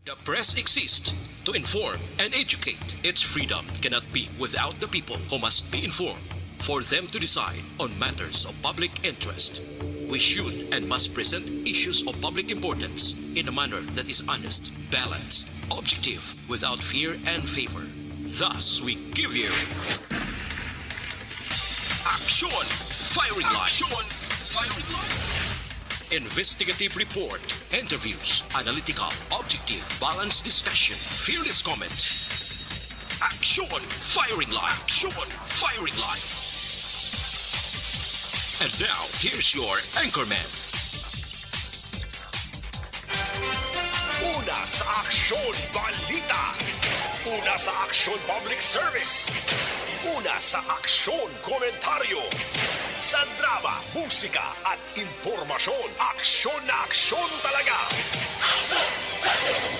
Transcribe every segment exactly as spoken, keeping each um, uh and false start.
The press exists to inform and educate. Its freedom cannot be without the people, who must be informed for them to decide on matters of public interest. We should and must present issues of public importance in a manner that is honest, balanced, objective, without fear and favor. Thus, we give you Action Firing Line. Action Firing Line. Investigative report, interviews, analytical, objective, balanced discussion, fearless comments. Action Firing Line. Action Firing Line. And now, here's your anchorman. Una sa Aksyon Balita. Una sa Aksyon Public Service. Una sa Aksyon Komentaryo. Sa drama, musika, at impormasyon, aksyon na aksyon talaga.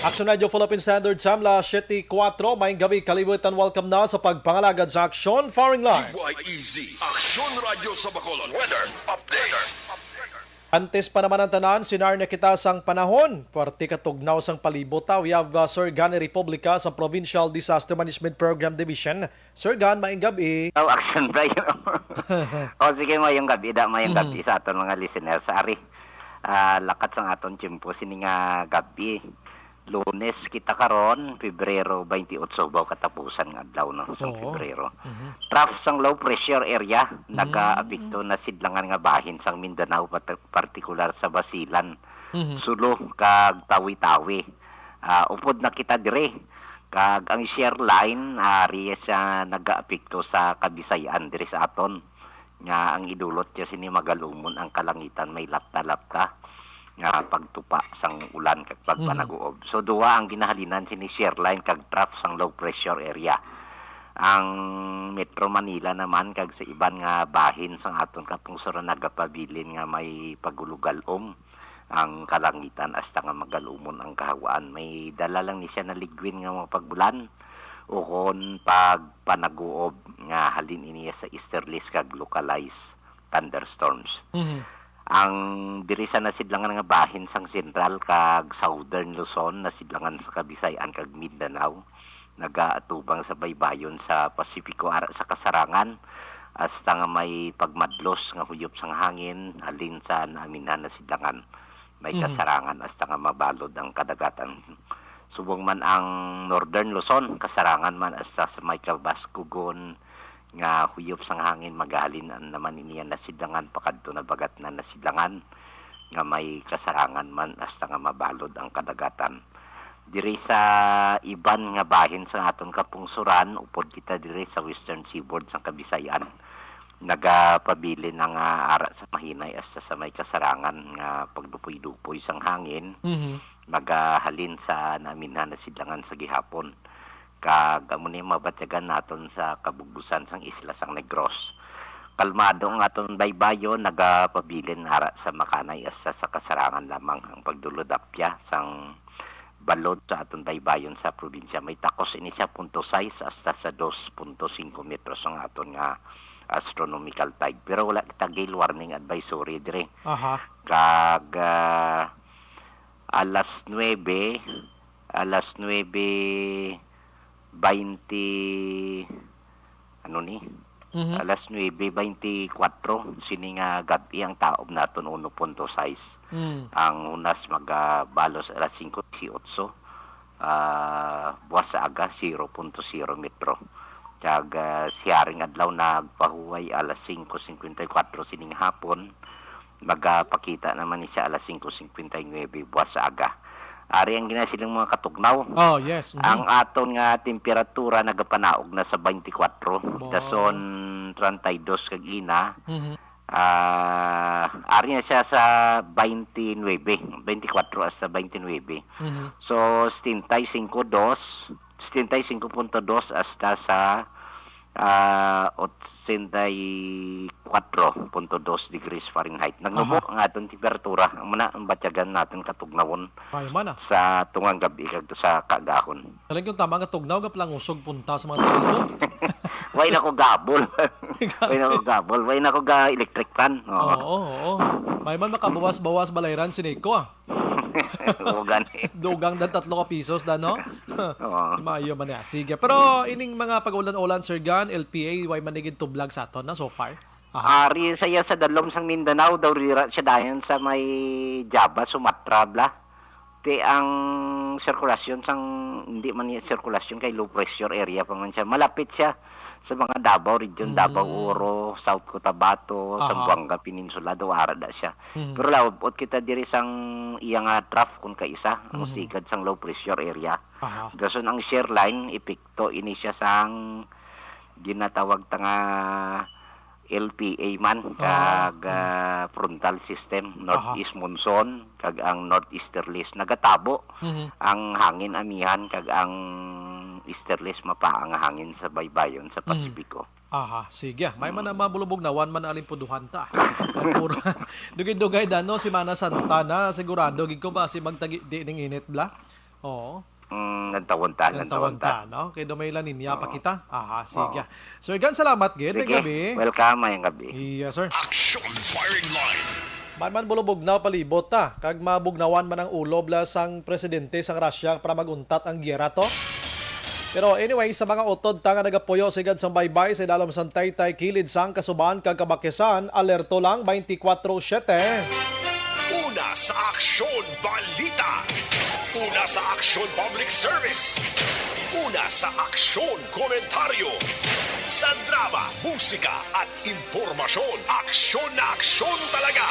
Aksyon Radio Philippine Standard Time, las siyete kuwatro. Maayong gabi, kalibutan. Welcome na sa pagpangalagad sa Aksyon Firing Line. D Y E Z, Aksyon Radyo sa Bacolod. Weather update. Antes pa naman ang tanan, sinar na kita sang panahon. Puwerte ka tugnaw sang palibot, ha. We have, uh, Sir Gan Republica sa Provincial Disaster Management Program Division. Sir Gan, maayong gabi. Oh, action tayo. Oh, sige, maayong gabi, da, maayong Mhm. gabi sa aton mga listeners. Ari, ah, lakat sang aton tiyempo sini nga gabi. Lunes kita karon, Pebrero twenty-eight, baw katapusan nga adlaw, no, sang Oo. Pebrero. Mhm. Trough sang low pressure area, Mm. nagaapekto na sidlangan nga bahin sang Mindanao, pat-, partikular sa Basilan, Mhm. Sulu, kag Tawi-Tawi. Ah, upod na kita dire, kag ang shear line, ah, ari siya nagaapekto sa Kabisayan dire sa aton. Nga ang idulot niya sini magalumon ang kalangitan, may lapta-lapta nga pagtupa sang ulan kag pagpanaguob. Mhm. So, duha ang ginahalinan sini shear line kag trough sang low pressure area. Ang Metro Manila naman kag sa iban nga bahin sang aton kapungsoran nagapabilin nga may pagulugalom ang kalangitan hasta nga magalumon ang kahawaan. May dala lang ni siya na ligwin nga mga pagbulan ukon pagpanaguob nga halin ini sa easterlies kag localized thunderstorms. Mhm. Ang diri sa nasidlangan nga bahin sang Central kag Southern Luzon, nasidlangan sa Kabisayan kag Mindanao, nagaatubang sa baybayon sa Pasipiko ara sa kasarangan, hasta nga may pagmadlos nga huyop sang hangin halin sa naaminhan nasidlangan. May Mhm. kasarangan hasta nga mabalod ang kadagatan. Subong man ang Northern Luzon, kasarangan man hasta sa may Kabaskugon nga huyop sang hangin, magahalin naman ini ang nasidlangan pakadto na bagat na nasidlangan nga may kasarangan man hasta nga mabalod ang kadagatan. Diri sa iban nga bahin sa aton kapungsoran, upod kita diri sa Western Seaboard sang Kabisayan, nagapabilin na nga ara sa mahinay hasta sa may kasarangan nga pagdupoy-dupoy sang hangin, Mhm. magahalin sa naaminhan nasidlangan sa gihapon. Kag amo ni mabatyagan naton sa kabugbusan sang isla sang Negros. Kalmado ang aton baybayon, nagapabilin ara sa makanay hasta sa kasarangan lamang ang pagdulod apya sang balod sa aton baybayon sa probinsya. May takos ini sa punto sais hasta sa dos punto singko metros ang aton nga astronomical tide. Pero wala kita gale warning advisory diri. Aha. Kag, ah, alas nuebe, alas nuebe baynte, ano ni? Mhm. Alas nuebe baynte kwatro, sini nga gab-i ang taob naton uno punto sais. Mm. Ang hunas magabalos alas singko disiotso, ah, buwas sa aga, zero punto zero metro. Kag, ah, siyaring adlaw nagpahuway alas singko singkwenta y kwatro sining hapon, magapakita naman ni siya alas singko singkwenta y nuebe buwas sa aga. Ari ang ginasiling mga katugnaw. Oh, yes. Mhm. Ang aton nga temperatura nagapanaog na sa baynte kwatro, Wow. dason treinta y dos kag ina. Mhm. Ah, ari na siya sa baynte nuebe, baynte kwatro hasta baynte nuebe. Mhm. So, setenta y cinco dos, setenta y cinco punto dos hasta sa, ah, ochenta y cuatro punto dos degrees Fahrenheit. Nagnubo Aha. ang aton temperatura. Amo na ang batyagan natin katugnawon Ay, man, ah. sa tungang gabi kag sa kaagahon. Talagang tama nga tugnaw, nga palangusog punta sa mga tawo. Way na ko gabol. Way na ko gabol. Way na ko ga electric fan. Oo. Oo, oo. May man makabawas-bawas balayran si Nico, ah. Oo, gani. Dugang na tatlo ka pisos da, no? Oo. Maayo man niya. Sige. Pero ining mga pag-ulan-ulan, Sir Gan, L P A, way man ni gintublag sa aton na so far? Aha. Ari sa iya sa dalom sang Mindanao daw, rira siya dayon sa may Java, Sumatra, bla. Ti ang sirkulasyon sang, hindi man niya sirkulasyon kay low pressure area pa man siya. Malapit siya sa mga Davao region, Davao Mm. Oro, South Cotabato, Aha. Zamboanga Peninsula, daw ara da siya. Mhm. Pero laabot kita diri sang iya nga trough kun kaisa, ang Mhm. sigad sang low pressure area. Aha. Dason ang shear line, epekto ini siya sang ginatawag ta nga L P A man, Ah, kag, mm. ah, frontal system, Aha. northeast monsoon, kag ang northeasterlies. Nagatabo Mhm. ang hangin amihan, kag ang easterlies mapaa nga hangin sa baybayon sa Mhm. Pasipiko. Aha, sige. May man Mm. na mabulubog na, wan man na alimpuduhan ta. Ay, puro dugay-dugay da, no? Semana Santa na, sigurado gid ko ba si magtagi di ning init, bla? Oo. Mm, nantawon ta, Nantawon nantawon ta. ta, no? Kay do may La Niña pa Oo. kita. Aha, sige. Oo. Sir Gan, salamat gid. Sige. Gabi. Welcome, mayang gabi. Yes, sir. Action Firing Line. Man man bulubog na palibot ta, kag mabugnawan man ang ulo bla sang presidente sang Russia para maguntat ang giyera to. Pero anyway, sa mga utod ta nga nagapuyo sigad sang baybay sa idalom sang taytay kilid sang kasuban kag kabakyasan, alerto lang twenty-four seven. Una sa aksyon, balita. Una sa aksyon, public service. Una sa aksyon, komentaryo. Sa drama, musika, at impormasyon, aksyon na aksyon talaga.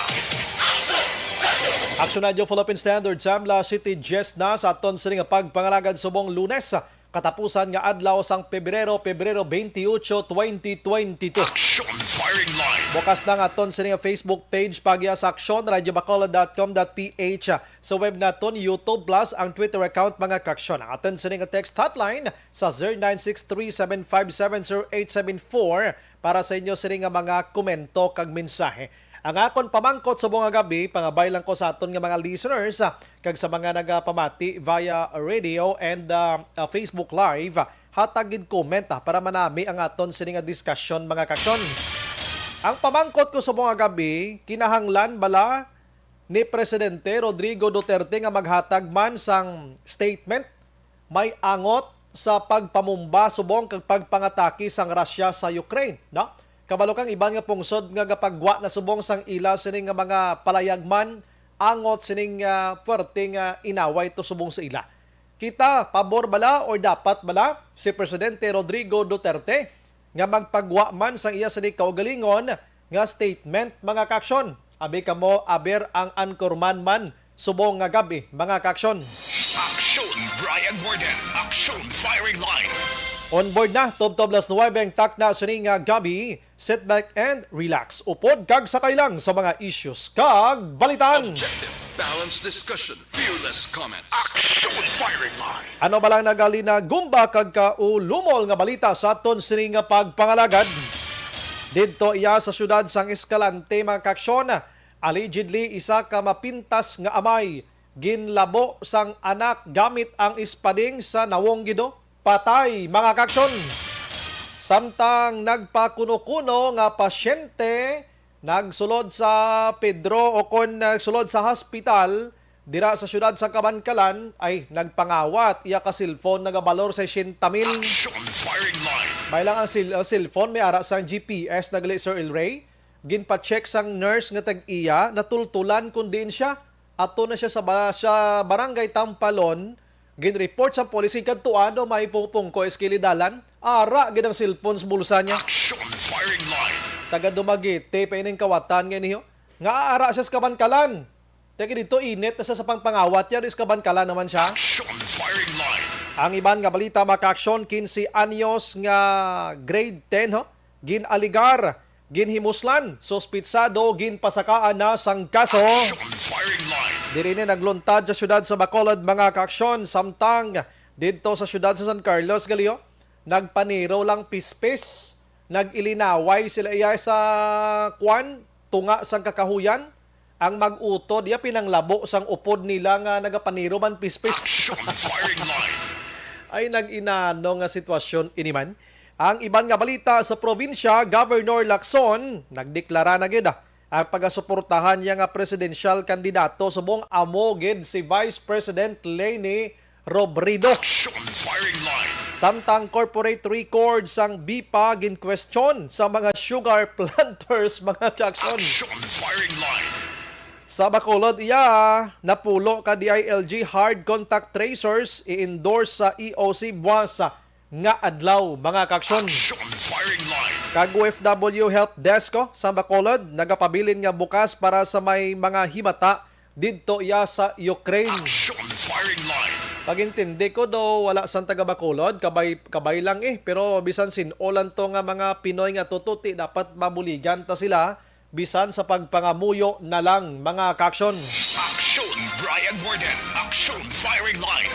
Action Radio Philippine Standard, Samla City, Jess na sa aton sini nga pagpangalagad subong Lunes, katapusan nga adlaw sang Pebrero, Pebrero twenty-eight, twenty twenty-two. Action Firing Line. Bukas na nga aton sini nga Facebook page, Pagya sa Aksyon, radyo bacolod dot com dot P H. Sa web naton, YouTube Plus, ang Twitter account, mga kaaksyon. Ang aton sini nga text hotline sa zero nine six three seven five seven zero eight seven four para sa inyo sini nga mga komento kag mensahe. Ang akon pamangkot subong nga gabi, pangabay lang ko sa aton nga mga listeners, ah, kag sa mga nagapamati via radio and, ah, ah, Facebook Live, hatag gid comment, ah, para manami ang aton sini nga diskusyon, mga kaaksyon. Ang pamangkot ko subong nga gabi, kinahanglan bala ni Presidente Rodrigo Duterte nga maghatag man sang statement may angot sa pagpamumba subong kag pagpangatake sang Russia sa Ukraine, no? Kabalo kang iban nga pungsod nga gapagwa na subong sang ila sini nga mga palayagman, angot sining, ah, puwerte nga inaway to subong sa ila. Kita, pabor bala or dapat bala si Presidente Rodrigo Duterte nga magpagwa man sang iya sini kaugalingon nga statement, mga kaaksyon? Abi kamo, aber ang anchorman man subong nga gabi, mga kaaksyon. Aksyon, Brian Warden. Aksyon, Firing Line. On board na, tubtob las nuwebe ang takna sini nga gabi. Sit back and relax. Upod kag sakay lang sa mga issues kag balitan. Objective, balanced discussion, fearless comment. Aksyon, Firing Line. Ano ba lang nagalinagumba kag kaulumol nga balita sa aton sini nga pagpangalagad? Didto iya sa siyudad sang Escalante, mga kaaksyon, allegedly isa ka mapintas nga amay ginlabo sang anak gamit ang espading sa nawong gid, oh. Patay, mga kaaksyon. Samtang nagpakuno-kuno nga pasyente nagsulod sa Pedro o kon nagsulod sa hospital dira sa siyudad sa Kabankalan, ay nagpangawat iya ka cellphone nga gabalor sesenta mil. Action Firing Line. May lang ang sil-, ang cellphone, may ara sang G P S na gali, Sir El Rey. Ginpa-check sang nurse nga tag-iya, natultulan kon diin siya. Ato na siya sa ba-, sa barangay Tampalon, gin-report sa pulis, kadtuan daw may pungko, eskili dalan. Ara gid ang cellphone sa bulsa niya. Action Firing Line. Taga Dumaguete pa ining kawatan nga ini, oh. Nga ara siya sa Kabankalan. Taga dito, init na siya sa pangpangawat niya, sa Kabankalan naman siya. Action Firing Line. Ang iban nga balita, mga kaaksyon, quince anyos nga grade ten, ho? Gin-aligar, ginhimuslan, suspitsado, ginpasakaan na sang kaso. Action Firing Line. Diri ni nagluntad sa siyudad sa Bacolod, mga kaaksyon, samtang didto sa siyudad sa San Carlos, gali, oh, nagpaniro lang pispis. Nag-ilinaway sila iya sa kwan, tunga sang kakahuyan. Ang mag-utod, iya pinanglabo sang upod nila nga nagapaniro man pispis. Action Firing Line. Ay, nag-inano nga sitwasyon ini man. Ang iban nga balita sa probinsya, Governor Lacson nagdeklara na gid, ah, ang pagasuportahan niya nga presidential kandidato subong amo gid si Vice President Leni Robredo. Action Firing Line. Samtang corporate record sang BIPA ginkwestiyon sa mga sugar planters, mga kaaksyon. Action Firing Line. Sa Bacolod, iya napulo ka D I L G hard contact tracers i-endorse sa E O C buwas nga adlaw, mga kaaksyon. Action Firing Line. Kag O F W Help Desk ko sa Bacolod nagapabilin nga bukas para sa may mga himata didto iya sa Ukraine. Action Firing Line. Pagintindi ko do wala sang taga Bacolod, kabay, kabay lang eh, pero bisan sin-o lang to nga mga Pinoy nga tututi, dapat mabuligan ta sila bisan sa pagpangamuyo na lang, mga kaaksyon. Action Brian Warden. Action Firing Line.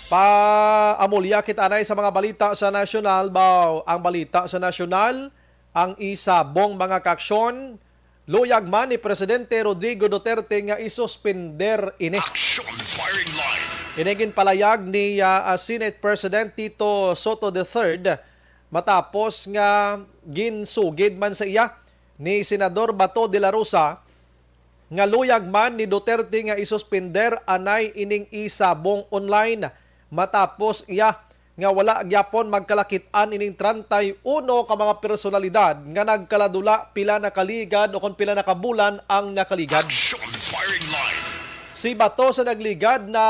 Paamulya kita anay sa mga balita sa nasyonal. Baw, ang balita sa nasyonal, ang isabong, mga kaaksyon, luyag man ni Presidente Rodrigo Duterte nga isuspender ini. Action Firing Line. Ini ginpalayag ni, ah, ah, Senate President Tito Soto the third matapos nga ginsugid man sa iya ni Senador Bato de la Rosa nga luyag man ni Duterte nga isuspender anay ining isabong online matapos iya nga wala gyapon magkalakit-an ining treinta y uno ka mga personalidad nga nagkaladula pila na kaligad o kon pila na ka bulan ang nakaligad. Action Firing Line. Si Bato sa nagligad na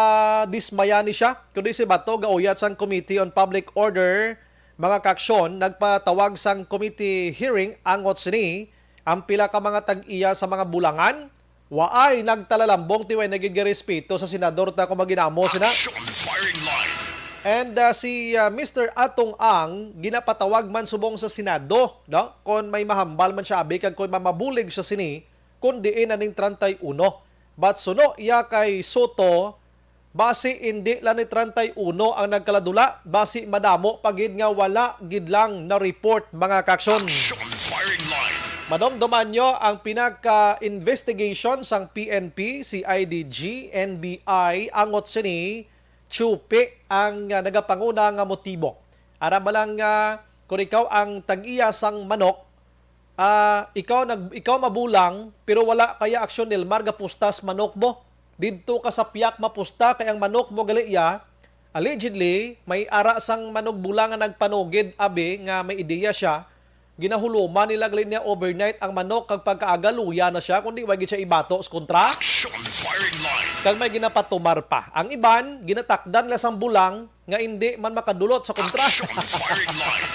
dismaya ni siya, kundi si Bato gauyat sang Committee on Public Order, mga kaaksyon, nagpatawag sang committee hearing angot sini ang pila ka mga tag-iya sa mga bulangan. Waay nagtalalambong ti way nagigirespeto sa senador ta kung maginamo sina. Action Firing Line. And, ah, si, ah, Mister Atong Ang ginapatawag man subong sa Senado, no? Kon may mahambal man siya abi kag kon mamabulig siya sini, kun diin na ning treinta y uno. But suno iya kay Soto, basi indi lang ni treinta y uno ang nagkaladula, basi madamo pa gid nga wala gid lang na-report, mga kaaksyon. Action Firing Line. Madumduman nyo ang pinaka-investigation sang P N P, C I D G, N B I, angot sini, tsupi ang, ah, nagapanguna nga motibo. Ara ba lang nga kung ikaw ang tag-iya sang manok, ah, ikaw nag-, ikaw mabulang, pero wala kaya aksyon ni Elmar nga pustas manok mo. Didto ka sa piyak mapusta kay ang manok mo gali iya, allegedly, may ara sang manugbulang nga nagpanugid, abi, nga may ideya siya. Ginahuluman nila gali niya overnight ang manok, kag pagkaaga luya na siya, kundi wa gid siya ibato sa kontra. Action Firing Line. Kag may ginapatumar pa. Ang iban, ginatakdan nila sang bulang nga indi man makadulot sa kontra. Action Firing Line.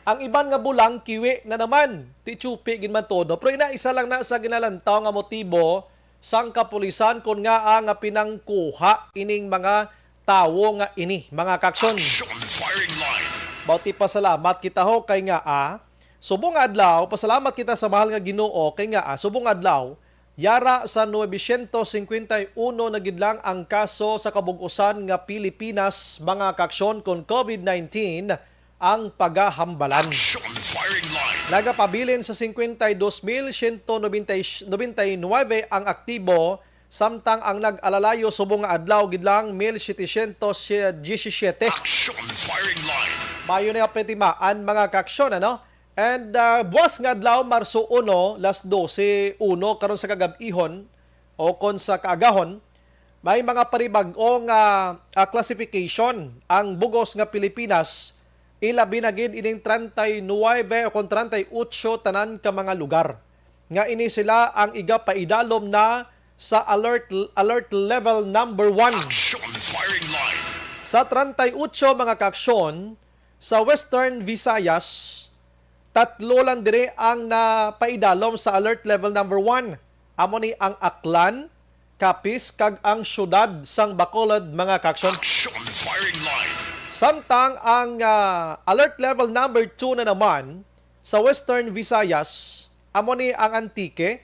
Ang iban nga bulang, kiwi na naman. Ti tsupi gid man todo. Pero ina, isa lang na sa ginalantaw nga motibo sang kapulisan kon ngaa nga pinangkuha ining mga tawo nga ini, mga kaaksyon. Action Firing Line. Bawti pasalamat kita ho kay ngaa, subong nga adlaw, pasalamat kita sa mahal nga Ginoo kay ngaa, subong nga adlaw, yara sa novecientos cincuenta y uno na gid lang ang kaso sa kabug-usan nga Pilipinas, mga kaaksyon, kon COVID nineteen ang pagahambalan. Action Firing Line. Nagapabilin sa cincuenta y dos mil ciento noventa y nueve ang aktibo, samtang ang nag-alalayo subong nga adlaw gid lang mil setecientos diecisiete. Action Firing Line. Mayo na yung petimaan, mga kaaksyon, ano? And, ah, buwas nga adlaw, Marso uno, las doce uno, karon sa kagab-ihon, o kon sa kaagahon, may mga panibag-o nga, ah, classification ang bugos nga Pilipinas, ilabi na gid ining treinta y nueve o kon treinta y ocho tanan ka mga lugar nga ini sila ang igapaidalom na sa alert, alert level number one. Action Firing Line. Sa treinta y ocho, mga kaaksyon, sa Western Visayas, tatlo lang diri ang napaidalom sa alert level number one. Amo ni ang Aklan, Capiz, kag ang siyudad sang Bacolod, mga kaaksyon. Action Firing Line. Samtang ang, ah, alert level number two na naman sa Western Visayas, amo ni ang Antique,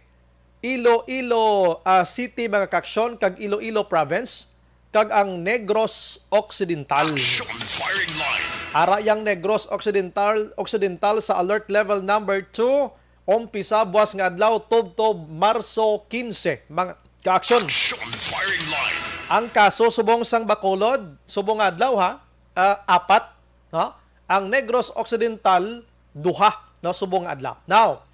Iloilo, ah, City, mga kaaksyon, kag Iloilo Province, kag ang Negros Occidental. Action Firing Line. Ara yang Negros Occidental, Occidental sa alert level number two, umpisa buwas nga adlaw, tubtob Marso quince, mga kaaksyon. Action Firing Line. Ang kaso subong sang Bacolod, subong nga adlaw, ha, ah, apat, no? Ang Negros Occidental, duha, no, subong nga adlaw. Now,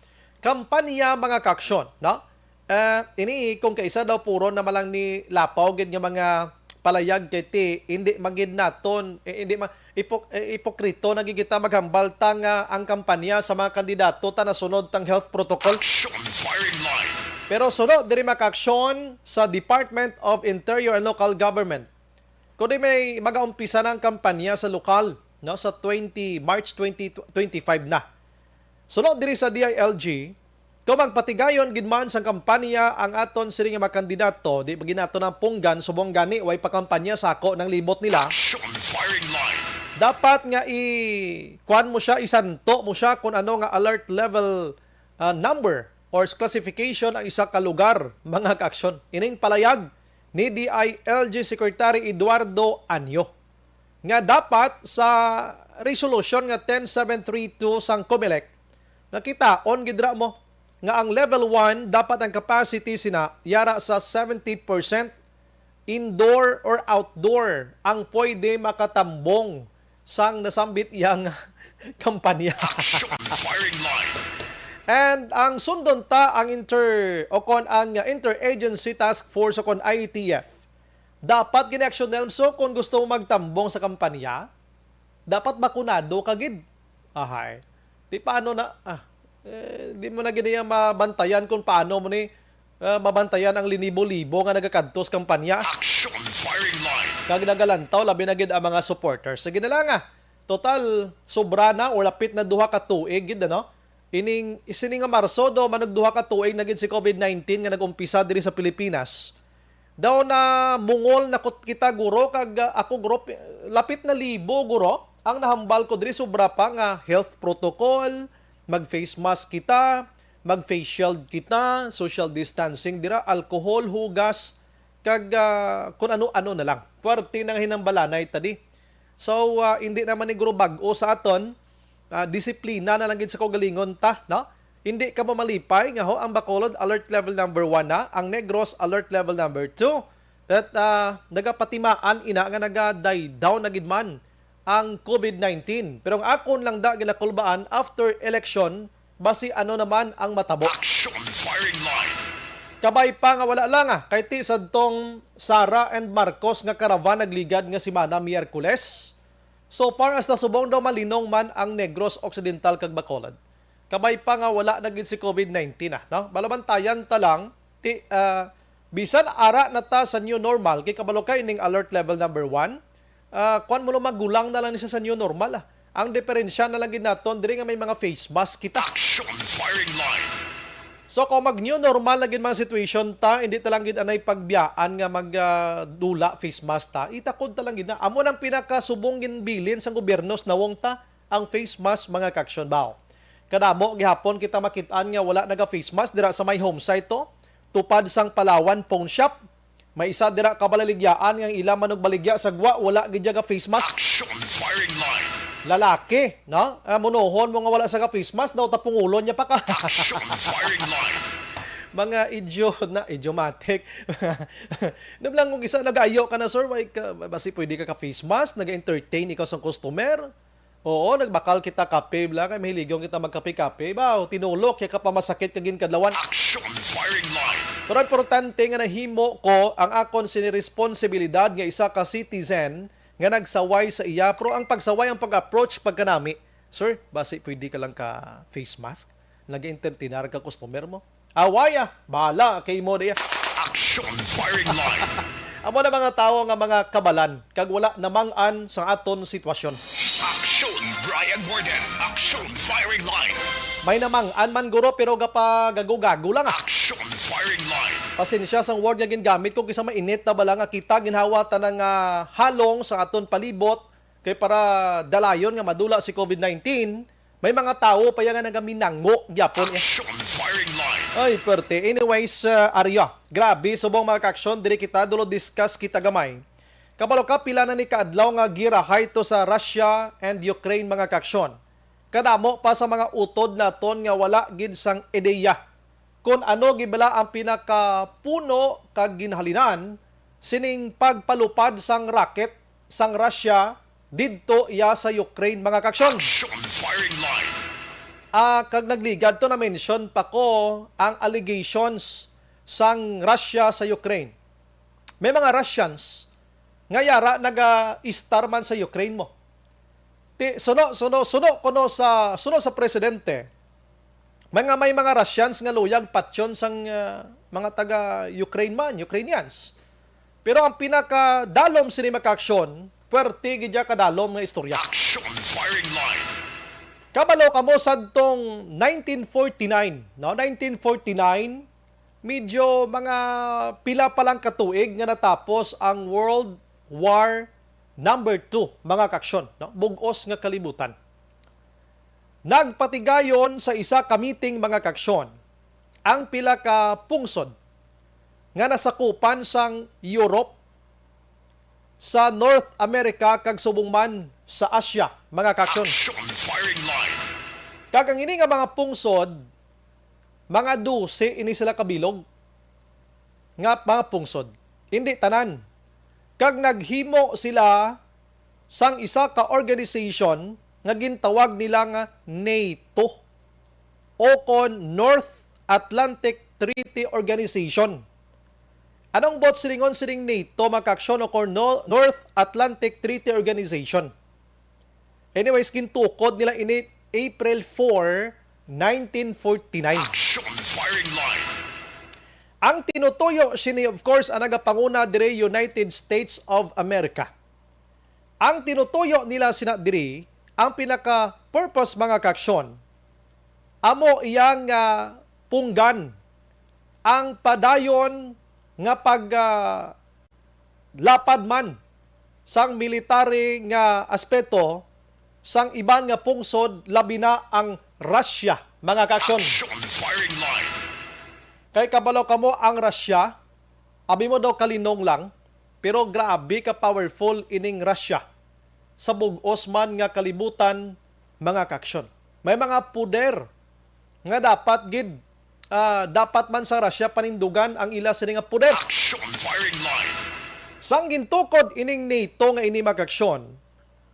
kampanya, mga kaaksyon, no? Eh, ini kung kaisa daw puro na malang ni lapaw gid nga mga palayag kay ti hindi magid naton, eh, hindi ma, ipok-, eh, ipokrito na gid kita maghambal ta nga ang kampanya sa mga kandidato ta nasunod tang health protocol. Action firing line. Pero sunod diri, mga kaaksyon, sa Department of Interior and Local Government, kundi may magaumpisa na ang kampanya sa lokal, no, sa twenty, March twenty twenty-five na. Sunod diri sa D I L G, kung magpatigayon gid man sang kampanya ang aton sini nga mga kandidato, di ba ginato ng punggan, subong gani way pa kampanya sa ako ng libot nila. Action firing line. Dapat nga i-, kuwan mo siya, isanto mo siya kung ano nga alert level, ah, number or classification ang isa ka lugar, mga kaaksyon. Ining palayag ni D I L G Secretary Eduardo Anyo nga dapat sa resolution nga ten seven three two sang Comelec, nakitaon gid ra mo nga ang level one dapat ang capacity sina yara sa seventy percent indoor or outdoor ang pwede makatambong sang nasambit iyang kampanya. Action firing line. And ang sundon ta ang inter, o kon ang, uh, Interagency Task Force o kon I T F. Dapat gini, Action Nelson, kung gusto mo magtambong sa kampanya, dapat bakunado ka gid. Ahay. Di paano na, ah, eh, di mo na gid iya mabantayan kung paano mo ni, ah, mabantayan ang linibo-libo nga nagakadto sa kampanya. Action firing line. Kag nagalantaw, labi na gid ang mga supporters. Sige na lang, ah. Total, sobra na o lapit na duha ka tuig gid, ano? Ining, sini nga Marso, do, manugduha ka tuig na gid si covid nineteen nga nag-umpisa diri sa Pilipinas. Daw na mungol na kut-, kita, guro, kag, ah, ako, guro, pi-, lapit na libo, guro, ang nahambal ko diri, sobra pa nga health protocol, mag-face mask kita, mag-face shield kita, social distancing dira, alcohol, hugas, kag, ah, kun ano-ano na lang. Puwerte na nga hinambalanay ta di. So, ah, hindi naman ni guro bag-o sa aton, ah, disiplina na lang gid sa kaugalingon ta, no? Hindi ka mamalipay nga ho ang Bacolod alert level number one na, ang Negros alert level number two, at, ah, nagapatimaan ina nga naga-die down na gid man ang covid nineteen. Pero ang akon lang da ginakulbaan after election, basi ano naman ang matabo. Action firing line. Kabay pa nga wala lang, ah, kay ti sadtong Sara and Marcos nga karavan nagligad nga semana, Miyerkules. So far as nasubong daw, malinong man ang Negros Occidental kag Bacolod. Kabay pa nga wala na gid si covid nineteen, ah, no? Balabantayan ta lang, ti, ah, bisan ara na ta sa new normal, kay kabalo ka ining alert level number one, ah, kuwan mo, magulang na lang ni siya sa new normal, ah. Ang diferensya na lang gid naton diri nga may mga face mask kita. Action firing line. So, kung mag-new normal na gid mga situation ta, hindi ta lang gid anay pagbiyaan nga mag, ah, dula face mask ta, itakod ta lang gid na. Amo nang pinakasubong ginbilin sang gobyerno sa nawong ta, ang face mask, mga kaaksyon, baw. Kadamo gihapon kita makit-an nga wala naga-face mask dira sa may home site to, tupad sang Palawan Pawn Shop. May isa dira kabalaligyaan nga ang ila manugbaligya sa gwa, wala gid siya ga face mask. Action firing line. Lalaki, no? Ah, munohon mo nga wala sa ga face mask, daw tapungulon niya pa ka. Action firing line. Mga idyo na, idiomatic. Nablang kung isa, nagayo ka na, sir, why ka, basi pwede ka ka face mask, nag-entertain ikaw sa customer. Oo, nagbakal kita kape, bla, kay mahiligong kita magkape-kape. Baw, tinulok, kaya ka pa masakit ka ginkadlawan. Action firing line. Pero importante nga nahimo ko ang akon sini responsibilidad nga isa ka citizen nga nagsaway sa iya. Pero ang pagsaway, ang pag-approach, pagkanami, "Sir, basi pwede ka lang ka face mask? Nag-entertainar ka customer mo." Away, ah. Bahala kay mo diya. Action firing line. Amo na mga tawo nga mga kabalan, kag wala namang-an sa aton sitwasyon. Action, Brian Warden. Action firing line. May namang-an man, guro, pero gapagago-gago lang, ah. Action firing line. Pasensya sang word nga gingamit ko, kisa mainit na bala nga kita ginhawa ta nga halong sa aton palibot, kay para dalayon nga madula si covid nineteen, may mga tawo pa ya nga nagaminango gyapon, eh. Action firing line. Ay, perte. Anyways, uh, Arya, grabe, subong mga kaaksyon, diri kita, dulo discuss kita gamay. Kabalo ka, pila na ni kaadlaw nga girahay to sa Russia and Ukraine, mga kaaksyon. Kadamo pa sa mga utod naton nga wala gid sang ideya kon ano gibala ang pinakapuno kag ginhalinan sining pagpalupad sang rocket sang Russia didto iya sa Ukraine, mga kaaksyon. Action firing line. Ah, kag nagligad to, na-mention pa ko ang allegations sang Russia sa Ukraine. May mga Russians nga yara naga-istar man sa Ukraine mo. Ti, suno, suno, suno kuno sa, suno sa presidente, may nga, may mga Russians nga luyag patyon sang, ah, mga taga Ukraine man, Ukrainians. Pero ang pinakadalom sini, mga kaaksyon, puwerte gid ya kadalom nga istorya. Action firing line. Kabalo kamo sadtong nineteen forty-nine, no? Nineteen forty-nine, medyo mga pila pa lang ka tuig nga natapos ang World War Number Two, mga kaaksyon, no? Bug-os nga kalibutan. Nagpatigayon sa isa ka meeting, mga kaaksyon, ang pila ka pungsod nga nasakupan sang Europe, sa North America, kag subong man sa Asia, mga kaaksyon. Action firing line. Kag ang ini nga mga pungsod, mga dose ini sila kabilog nga mga pungsod. Hindi tanan. Kag naghimo sila sang isa ka organization nga gintawag nila nga NATO, o kon North Atlantic Treaty Organization. Anong buot silingon sining NATO, mga kaaksyon, o kon no-, North Atlantic Treaty Organization? Anyways, gintukod nila ini April four, nineteen forty-nine. Action firing line. Ang tinutuyo sini, of course, ang nagapanguna diri, United States of America. Ang tinutuyo nila sina diri, ang pinaka-purpose, mga kaaksyon, amo iyang, ah, punggan ang padayon nga pag, ah, lapad man sang military nga aspeto sang iban nga pungsod, labi na ang Russia, mga kaaksyon. Action firing line. Kay kabalo kamo, ang Russia, abi mo daw kalinong lang, pero grabe ka powerful ining Russia sa bug-os man nga kalibutan, mga kaaksyon. May mga puder nga dapat gid, ah, dapat man sa Russia panindugan ang ila sini nga puder. Action firing line. Sang gintukod ining NATO nga ini, mga kaaksyon,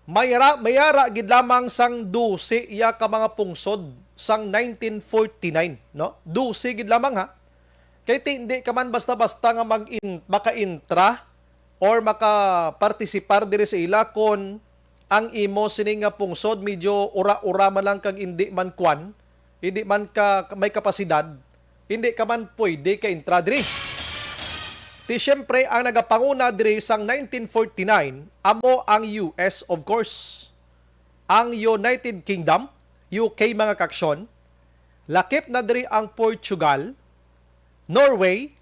may ra-, may ara gid lamang sang dose iya ka mga pungsod sang nineteen forty-nine, no? Dose gid lamang, ha. Kay ti, hindi ka man basta-basta nga mag-in-, maka-intra or makapartisipar diri sa ila kon ang imo sini nga pungsod medyo ura-ura man lang kag hindi man kwan, hindi man ka may kapasidad, hindi ka man pwede ka-intra diri. Ti siyempre, ang nagapanguna diri sang nineteen forty-nine amo ang U S, of course. Ang United Kingdom, U K, mga kaaksyon, lakip na diri ang Portugal, Norway,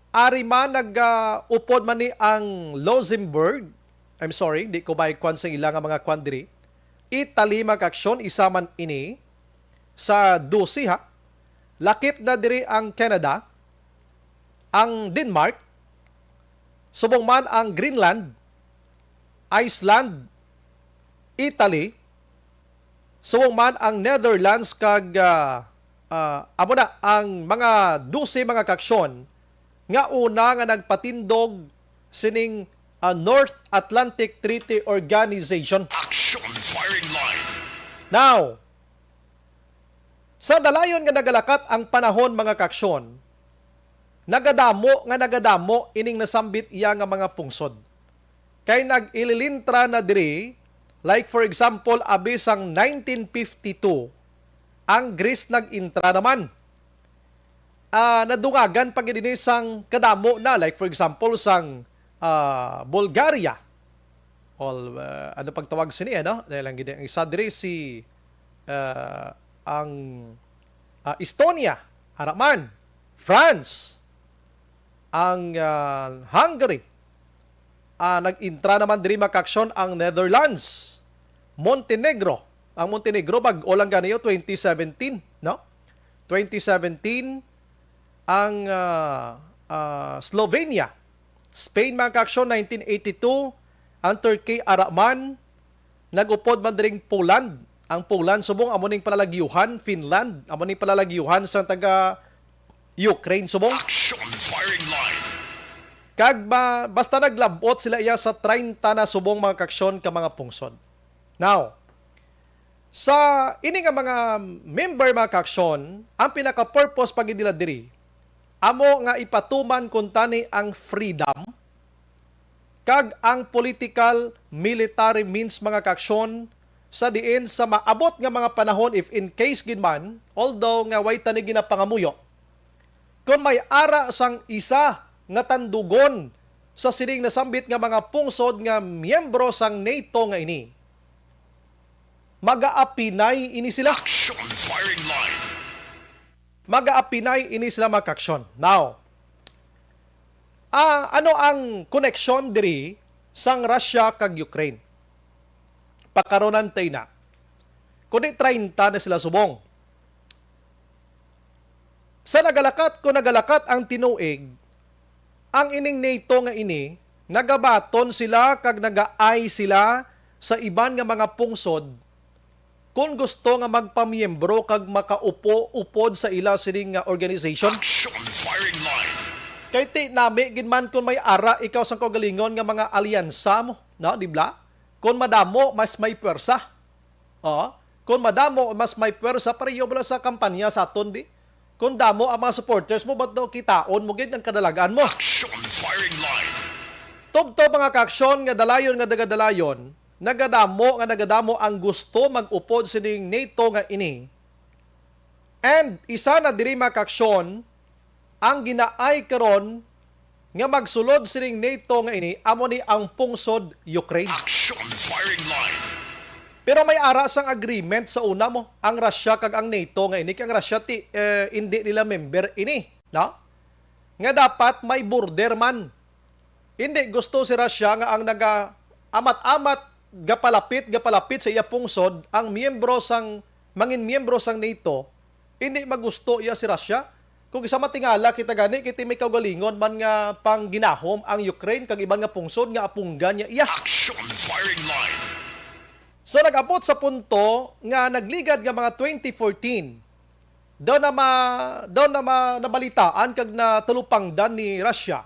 ari man nag, ah, upod man ni ang Luxembourg. I'm sorry, di ko maikwan sa ila nga mga kwan diri. Italy, mga kaaksyon, isa man ini sa dose, ha. Lakip na diri ang Canada, ang Denmark, subong man ang Greenland, Iceland, Italy, subong man ang Netherlands, kag, ah, ah, amo na ang mga dose, mga kaaksyon nga una nga nagpatindog sining, ah, North Atlantic Treaty Organization. Action firing line. Now, sa dalayon nga nagalakat ang panahon, mga kaaksyon, nagadamo nga nagadamo ining nasambit iya nga mga pungsod. Kay nag-ililintra na diri, like for example, abi sang nineteen fifty-two, ang Greece nag-intra naman. Ah, nadungagan pa gid ini sang kadamo na, like for example, sang, ah, Bulgaria. Or, ah, ano pagtawag sini, ano? Dahil ang gid ang isa diri si, ah, ang, ah, Estonia, ara man, France, ang, ah, Hungary. Ah, nag-intra naman diri, mga kaaksyon, ang Netherlands, Montenegro. Ang Montenegro, bag-o lang gani, twenty seventeen, no? Twenty seventeen, ang, ah, ah, Slovenia, Spain, mga kaaksyon, nineteen eighty-two, ang Turkey, ara man, nag-upod man diring Poland. Ang Poland, subong, amo ning palalagiuhan, Finland, amo ning palalagiuhan sa taga Ukraine, subong. Action firing line. Kag ba, basta naglabot sila iya sa treinta na subong, mga kaaksyon, ka mga pungsod. Now, Sa ini nga mga member, mga kaaksyon, ang pinaka-purpose pa gid nila diri amo nga ipatuman kuntani ang freedom kag ang political military means, mga kaaksyon, sa diin sa maabot nga mga panahon, if in case gid man, although nga way tani ginapangamuyo, kon may ara sang isa nga tandugon sa sining nasambit nga mga pungsod nga miyembro sang NATO nga ini, magaapinay ini sila. Action firing line. Magaapinay ini sila, mga kaaksyon. Now, ah, ano ang koneksyon diri sang Russia kag Ukraine? Pakaronan tay na. Kundi treinta na sila subong. Sa nagalakat, kung nagalakat ang tinuig, ang ining NATO nga ini, nagabaton sila kag nagaay sila sa iban nga mga pungsod kung gusto nga magpamiyembro kag makaupo upod sa ila sining nga organization. Action firing line. Kay ti nami gid man kung may ara ikaw sang kaugalingon nga mga alyansa mo, no, di ba? Kung madamo, mas may pwersa. Oh, kung madamo, mas may pwersa, pareho bala sa kampanya sa aton, di? Kung damo ang mga supporters mo, ba't daw kitaon mo gid ang kadalagan mo? Action firing line. Tubtob, mga kaaksyon, nga dalayon nga dagadalayon, nagadamo nga nagadamo ang gusto mag-upod sining NATO nga ini. And isa na diri, mga kaaksyon, ang ginaay karon nga magsulod sining NATO nga ini, amo ni ang pungsod Ukraine. Action firing line. Pero may ara sang agreement sa una mo, ang Russia kag ang NATO nga ini, kay ang Russia ti, eh, indi nila member ini, no? Nga dapat may border man. Hindi gusto si Russia nga ang naga-amat-amat, gapalapit, gapalapit sa iya pungsod ang miyembro sang, mangin miyembro sang NATO. Hindi magusto iya si Russia. Kung isa matingala kita gani, kay ti may kaugalingon man nga pangginahom ang Ukraine kag iban nga pungsod nga apunggan niya iya. Action firing line. So, nag-abot sa punto nga nagligad nga mga twenty fourteen, daw na ma-, daw na ma-, nabalitaan kag natalupangdan ni Russia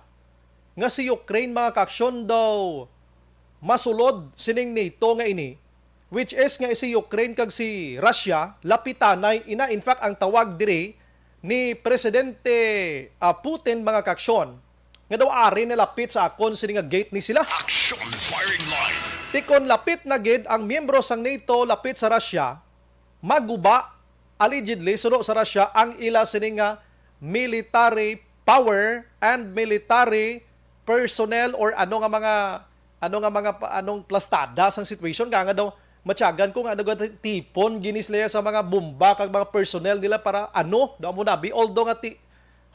nga si Ukraine, mga kaaksyon, daw masulod sining NATO nga ini, which is nga si Ukraine kag si Russia lapitanay ina. In fact, ang tawag diri ni Presidente, ah, Putin, mga kaaksyon, nga daw ari na lapit sa akon sini nga gate ni sila. Action firing line. Ti kon lapit na gid ang miyembro sang NATO lapit sa Russia, maguba, allegedly, suno sa Russia, ang ila sini nga military power and military personnel or ano nga mga, ano nga mga pa-, anong plastada sang situation, kaya nga daw matyagan ko nga nagatipon gini sila sa mga bomba kag mga personnel nila para ano, daw mo nabi, although nga ti-,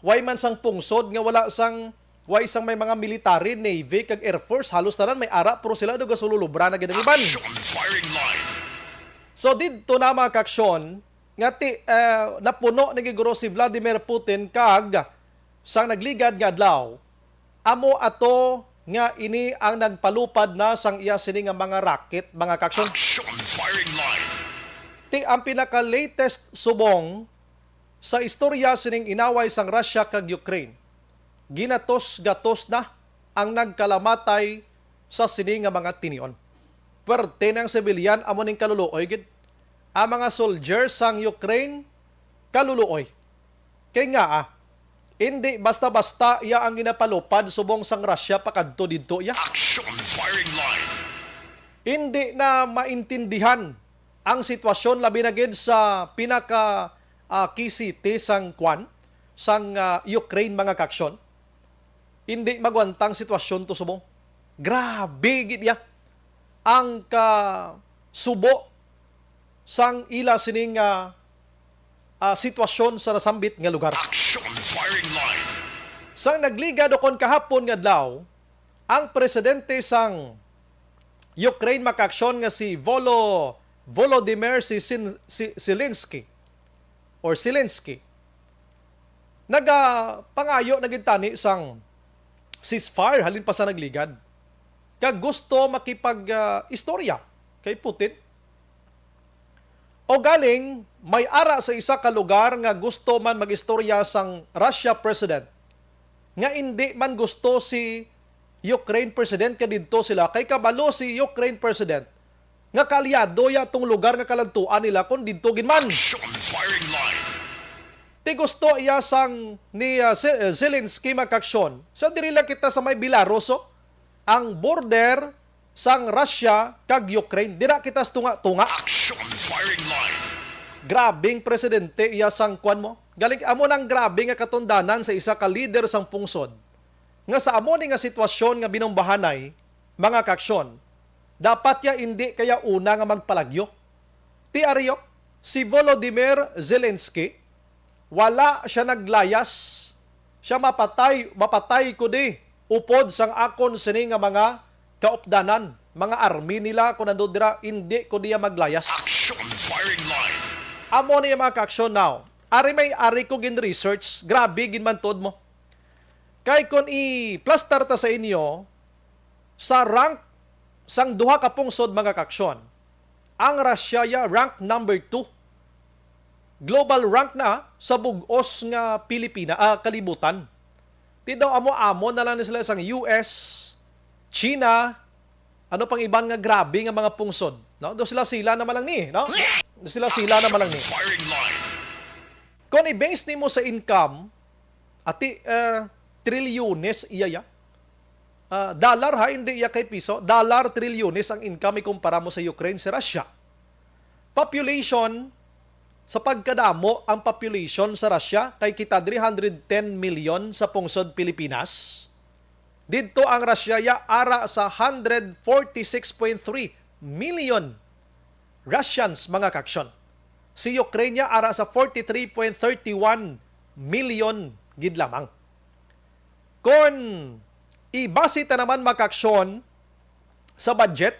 way man sang pungsod nga wala sang, way sang may mga military, navy, kag air force, halos tanan may ara, pero sila daw gasululubra na gid ang iban. Action firing line. So, didto na, mga kaaksyon, nga ti-, eh, napuno ni guro si Vladimir Putin kag sang nagligad nga adlaw, amo ato nga ini ang nagpalupad na sang iya sini nga mga rocket, mga kaaksyon. Action firing line. Ti ang pinaka-latest subong sa istorya sining inaway sang Russia kag Ukraine, ginatos-gatos na ang nagkalamatay sa sini nga mga tinion. Pwerte na ang sibilyan, amo ning kaluluoy gid. Ang mga soldier sang Ukraine, kaluluoy. Kay ngaa, indi basta-basta iya ang ginapalupad subong sang Russia pakadto didto iya. Action firing line. Indi na maintindihan ang sitwasyon, labi na gid sa pinaka, ah, key city sang kwan, sang, ah, Ukraine, mga kaaksyon. Indi magwantang sitwasyon to subong. Grabe gid ya ang kasubo sang ila sining, ah, ah, sitwasyon sa nasambit nga lugar. Action firing line. Sang nagligad ukon kahapon nga adlaw, ang presidente sang Ukraine, mga kaaksyon, nga si Volo-, Volodymyr si Sin-, si Zelensky or Zelensky, nagapangayo na gid tani sang ceasefire halin pa sa nagligad. Kag gusto makipag, ah, istorya kay Putin. O galing, may ara sa isa ka lugar nga gusto man mag-istorya sang Russia president, nga indi man gusto si Ukraine president nga didto sila, kay kabalo si Ukraine president nga kaalyado ya tong lugar nga kaladtuan nila kon didto gid man. Action firing line. Ti gusto iya sang ni, ah, Ze-, Zelensky, mga kaaksyon. So, diri lang kita sa may Belarus, oh. Ang border sang Russia kag Ukraine. Dira kita sa tunga-tunga. Action firing line. Grabing presidente iya sang kwan mo. Galing amo nang grabe nga katundanan sa isa ka leader sang pungsod nga sa amo ni nga sitwasyon nga binombahanay, mga kaaksyon, dapat ya indi kaya una nga magpalagyo. Ti ari, oh, si Volodymyr Zelensky, wala siya naglayas. Siya mapatay, mapatay ko di upod sang akon sini nga mga kaupdanan, mga army nila, kung ano dira, indi ko diya maglayas. Action firing line. Amo ni, mga kaaksyon, now. Ari may ari ko gin research, grabe gin man tuod mo. Kay kung i-plastar ta sa inyo, sa rank sang duha ka pungsod, mga kaaksyon, ang Russia ya rank number two. Global rank na sa bug-os nga Pilipina, ah, kalibutan. Ti daw amo-amo na lang ni sila sang U S, China, ano pang iban nga grabe nga mga pungsod, no? Do sila sila naman lang ni, no? Do sila sila naman lang ni. Firing line. Kung i-base nimo sa income, ati, eh, trilyones iya ya. Ah, dollar ha, hindi iya kay piso. Dollar, trilyones ang income ikumpara mo sa Ukraine, sa Russia. Population, sa pagkadamo ang population sa Russia, kay kita diri hundred ten million sa pungsod Pilipinas. Didto ang Russia ya ara sa hundred forty-six point three million Russians, mga kaaksyon. Si Ukraine ya ara sa forty-three point thirty-one million gid lamang. Kon ibase ta naman, mga kaaksyon, sa budget,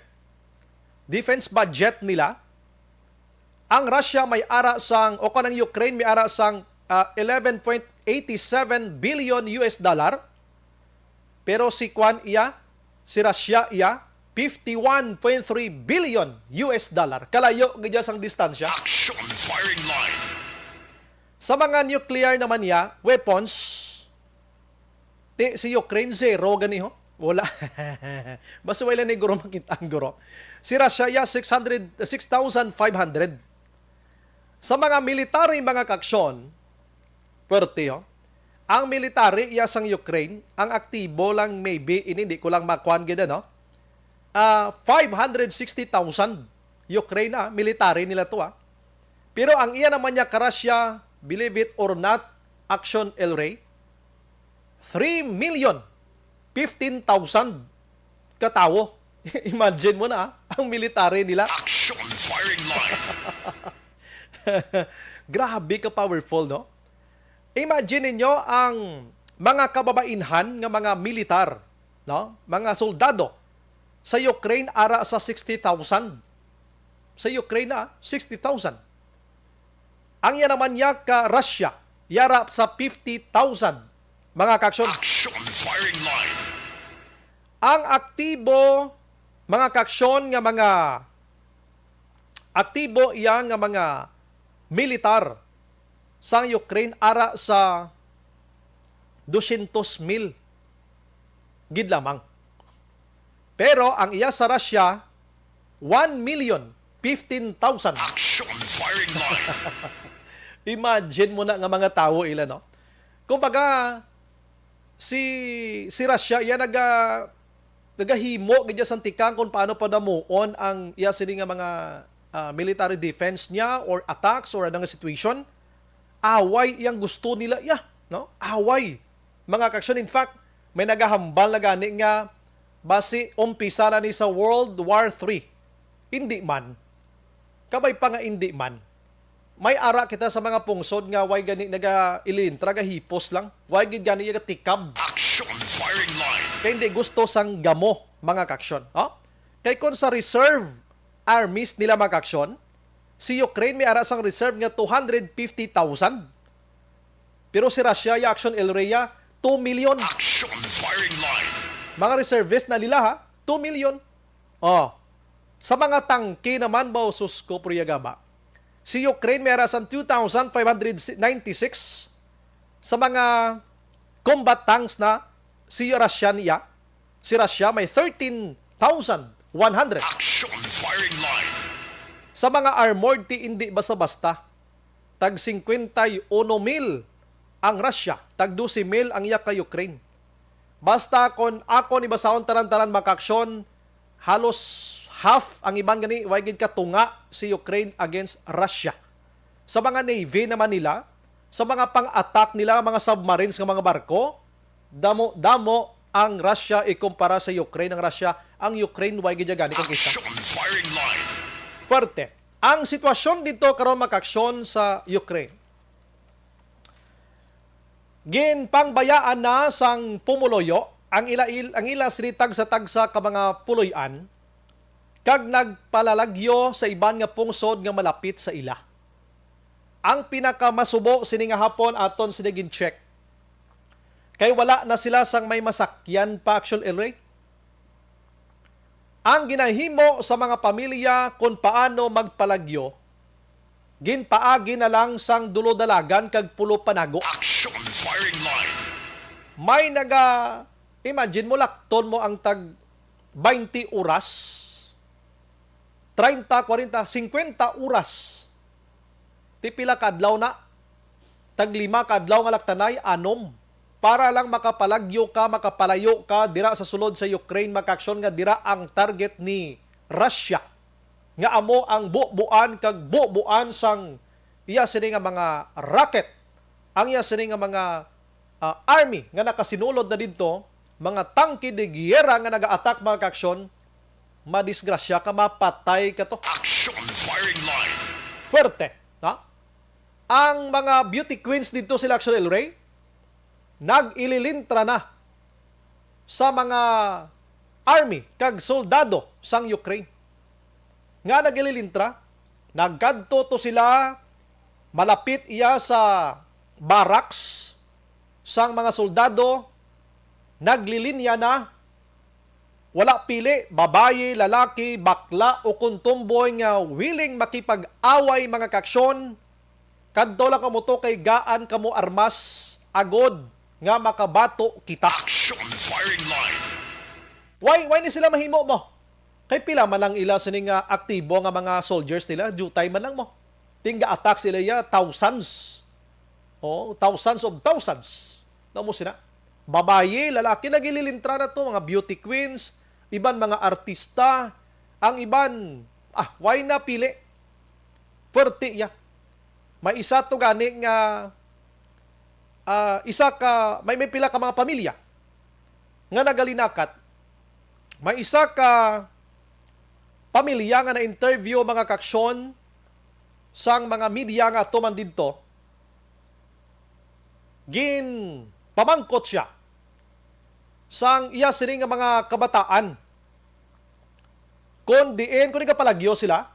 defense budget nila, ang Russia may ara sang, o kon ang Ukraine may ara sang, ah, eleven point eighty seven billion U S dollar, pero si kwan iya, si Russia iya, fifty-one point three billion U S dollar. Kalayo gid ya sang distansya. Action firing line. Sa mga nuclear naman niya, weapons, ti, si Ukraine, zero gani, ho? Wala. Basta wala ni guro makita ang guro. Si Russia, ya, six hundred, six thousand five hundred. Sa mga military, mga kaaksyon, pwerte, ho? Ang military, iya sang Ukraine, ang aktibo lang maybe, ini, di ko lang makuan gid, no? Ah, five hundred sixty thousand Ukraine, ah, military nila to, ah. Pero ang iya naman niya ka Russia, believe it or not, Action El Rey, three million fifteen thousand ka tawo. Imagine mo na, ah, ang military nila. Action firing line. Grabe ka powerful, no? Imagine ninyo ang mga kababainhan nga mga militar, no? Mga soldado sa Ukraine ara sa sixty thousand. Sa Ukraine na, sixty thousand. Ang iya naman niya ka Russia, yara sa fifty thousand, mga kaaksyon. Action firing line. Ang aktibo, mga kaaksyon, nga mga aktibo iya nga mga militar sang Ukraine ara sa dosyentos mil gid lamang. Pero ang iya sa Russia, one million fifteen thousand. Action firing line. Imagine mo na nga mga tawo ila, no? Kumbaga, si, si Russia, iya naga-, nagahimo gid iya sang tikang kung paano padamuon ang iya sini nga mga, ah, military defense niya or attacks or anang situation. Away iyang gusto nila iya, no? Away. Mga kaaksyon, in fact, may nagahambal na gani nga basi umpisa na ni sa World War Three. Hindi man. Kabay pa nga hindi man. May ara kita sa mga pungsod nga way gani nagailintra, gahipos lang. Way gid gani nagatikab. Action firing line. Kay hindi gusto sang gamo, mga kaaksyon. Ha? Kay kung sa reserve armies nila, mga kaaksyon, si Ukraine may ara sang reserve nga two hundred fifty thousand. Pero si Russia, ya, Action El Rey, ya, two million. Action firing line. Mga reservist na nila, ha? Two million. Oh. Sa mga tangke naman ba, sus ko, Puriyagaba? Si Ukraine may ara sang two thousand five hundred ninety-six. Sa mga combat tanks na, si Russia niya, si Russia may thirteen thousand one hundred. Action firing line. Sa mga armored ti indi basta-basta, tag singkwenta y uno mil ang Russia, tag dose mil ang iya ka Ukraine. Basta kon akon ibasahon tanan-tanan, mga kaaksyon, halos half ang iban gani, way gid katunga si Ukraine against Russia. Sa mga navy naman nila, sa mga pang-attack nila, mga submarines nga mga barko, damo-damo ang Russia ikumpara sa Ukraine. Ang Russia, ang Ukraine way gid gani kung kita. Action firing line. Puwerte. Ang sitwasyon dito karon, mga kaaksyon, sa Ukraine, ginpangbayaan na sang pumuluyo ang ila, il- ang ila sini tagsa-tagsa ka mga puloy-an, kag nagpalalagyo sa iban nga pungsod nga malapit sa ila. Ang pinakamasubo sini nga hapon aton sini gin-check, kay wala na sila sang may masakyan pa, Action El Rey. Ang ginahimo sa mga pamilya kon paano magpalagyo, ginpaagi na lang sang Dolo Dalagan kag Pulo Panago. Action firing line. May naga, imagine mo, lakton mo ang tag twenty oras, treinta, kwarenta, singkwenta oras. Ti pila ka adlaw na? Tag lima ka adlaw nga laktanay, anom. Para lang makapalagyo ka, makapalayo ka dira sa sulod sa Ukraine, mga kaaksyon, nga dira ang target ni Russia, nga amo ang bubuan kag bubuan sang iya sini nga mga rocket, ang iya sini nga mga, ah, army nga nakasinulod na didto, mga tangke de giyera nga naga-attack, mga kaaksyon, madisgrasya ka, mapatay ka to. Action firing line. Puwerte, ha? Ang mga beauty queens didto sila, Action El Rey, nag-ililintra na sa mga army kag soldado sang Ukraine. Nga nag-ililintra, nagkadto to sila malapit iya sa barracks sang mga soldado, naglilinya na, wala pili, babayi, lalaki, bakla, o kon tomboy nga willing makipag-away, mga kaaksyon, kadto lang kamo to kay gaan kamo armas, agod nga makabato kita. Action firing line. Why, why ni sila mahimo mo? Kay pila man lang ila sini nga aktibo nga mga soldiers nila, diutay man lang mo. Ti nga attack sila ya, thousands. Oh, thousands of thousands. Namo sina. Babayi, lalaki, nagililintra na to, mga beauty queens, iban mga artista, ang iban, ah, why na pili? Puwerte ya. May isa to gani nga, ah, isa ka, may, may pila ka mga pamilya nga nagalinakat. May isa ka pamilya nga na-interview, mga kaaksyon, sang mga media nga ato man didto. Ginpamangkot siya sang iya sini nga mga kabataan kon diin, kon igapalagyo sila.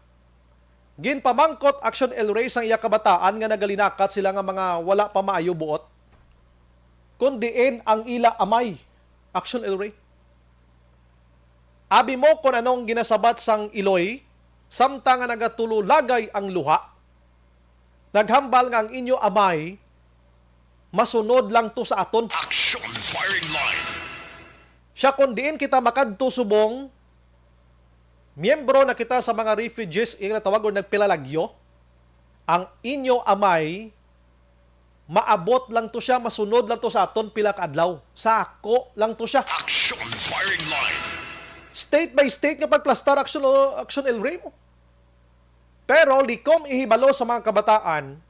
Ginpamangkot, Action El Rey, sang iya kabataan nga nagalinakat sila nga mga wala pa maayo buot, kon diin ang ila amay, Action El Rey. Abi mo kon anong ginasabat sang iloy, samtang nga nagatululagay ang luha, naghambal nga ang inyo amay masunod lang to sa aton. Action firing line. Siya, kon diin kita makadto subong, miyembro na kita sa mga refugees, ginatawag, o nagpilalagyo, ang inyo amay, maabot lang to siya, masunod lang to sa aton pila ka adlaw. Sa ako lang to siya. Action firing line. State by state nga pagplastar, Action, Action El Rey mo. Pero likom ihibalo sa mga kabataan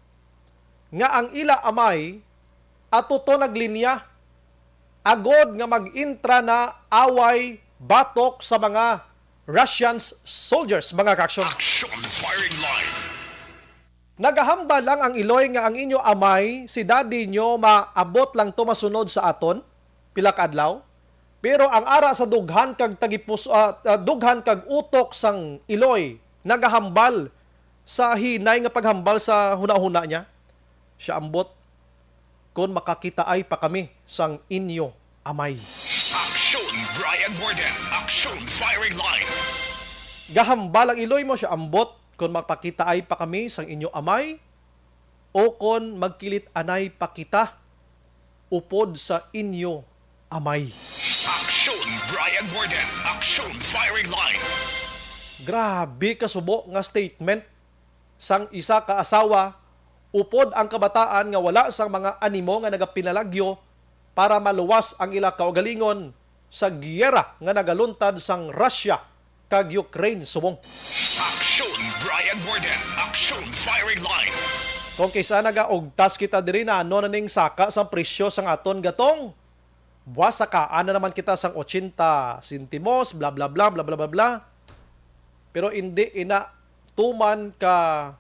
nga ang ila amay ato to naglinya, agod nga mag-intra na away batok sa mga Russian soldiers, mga kaaksyon. Action firing line. Nagahambal lang ang iloy nga ang inyo amay, si daddy nyo, maabot lang to masunod sa aton pila ka adlaw. Pero ang ara sa dughan kag tagipus-, ah, ah, dughan kag utok sang iloy nagahambal sa hinay nga paghambal sa hunahuna niya. Siya ambot, "Kon makakitaay pa kami sang inyo amay." Action, Brian Warden. Action, firing line. Gahambal ang iloy mo, siya ambot, "Kon makakitaay pa kami sang inyo amay, o kon magkilit-anay pa kita upod sa inyo amay." Aksyon, Brian Warden. Aksyon, Firing Line. Grabe ka subo nga statement sang isa ka asawa, upod ang kabataan nga wala sang mga animo nga nagapinalagyo para maluwas ang ila kaugalingon sa giyera nga nagaluntad sang Russia kag Ukraine subong. Aksyon, Brian Warden. Aksyon, Firing Line. Kung kisa nagaugtas kita diri na ano na ning saka sang presyo sang aton gatong, buwas sakaan na naman kita sang ochenta sentimos, bla bla bla bla bla bla bla. Pero hindi ina tuman ka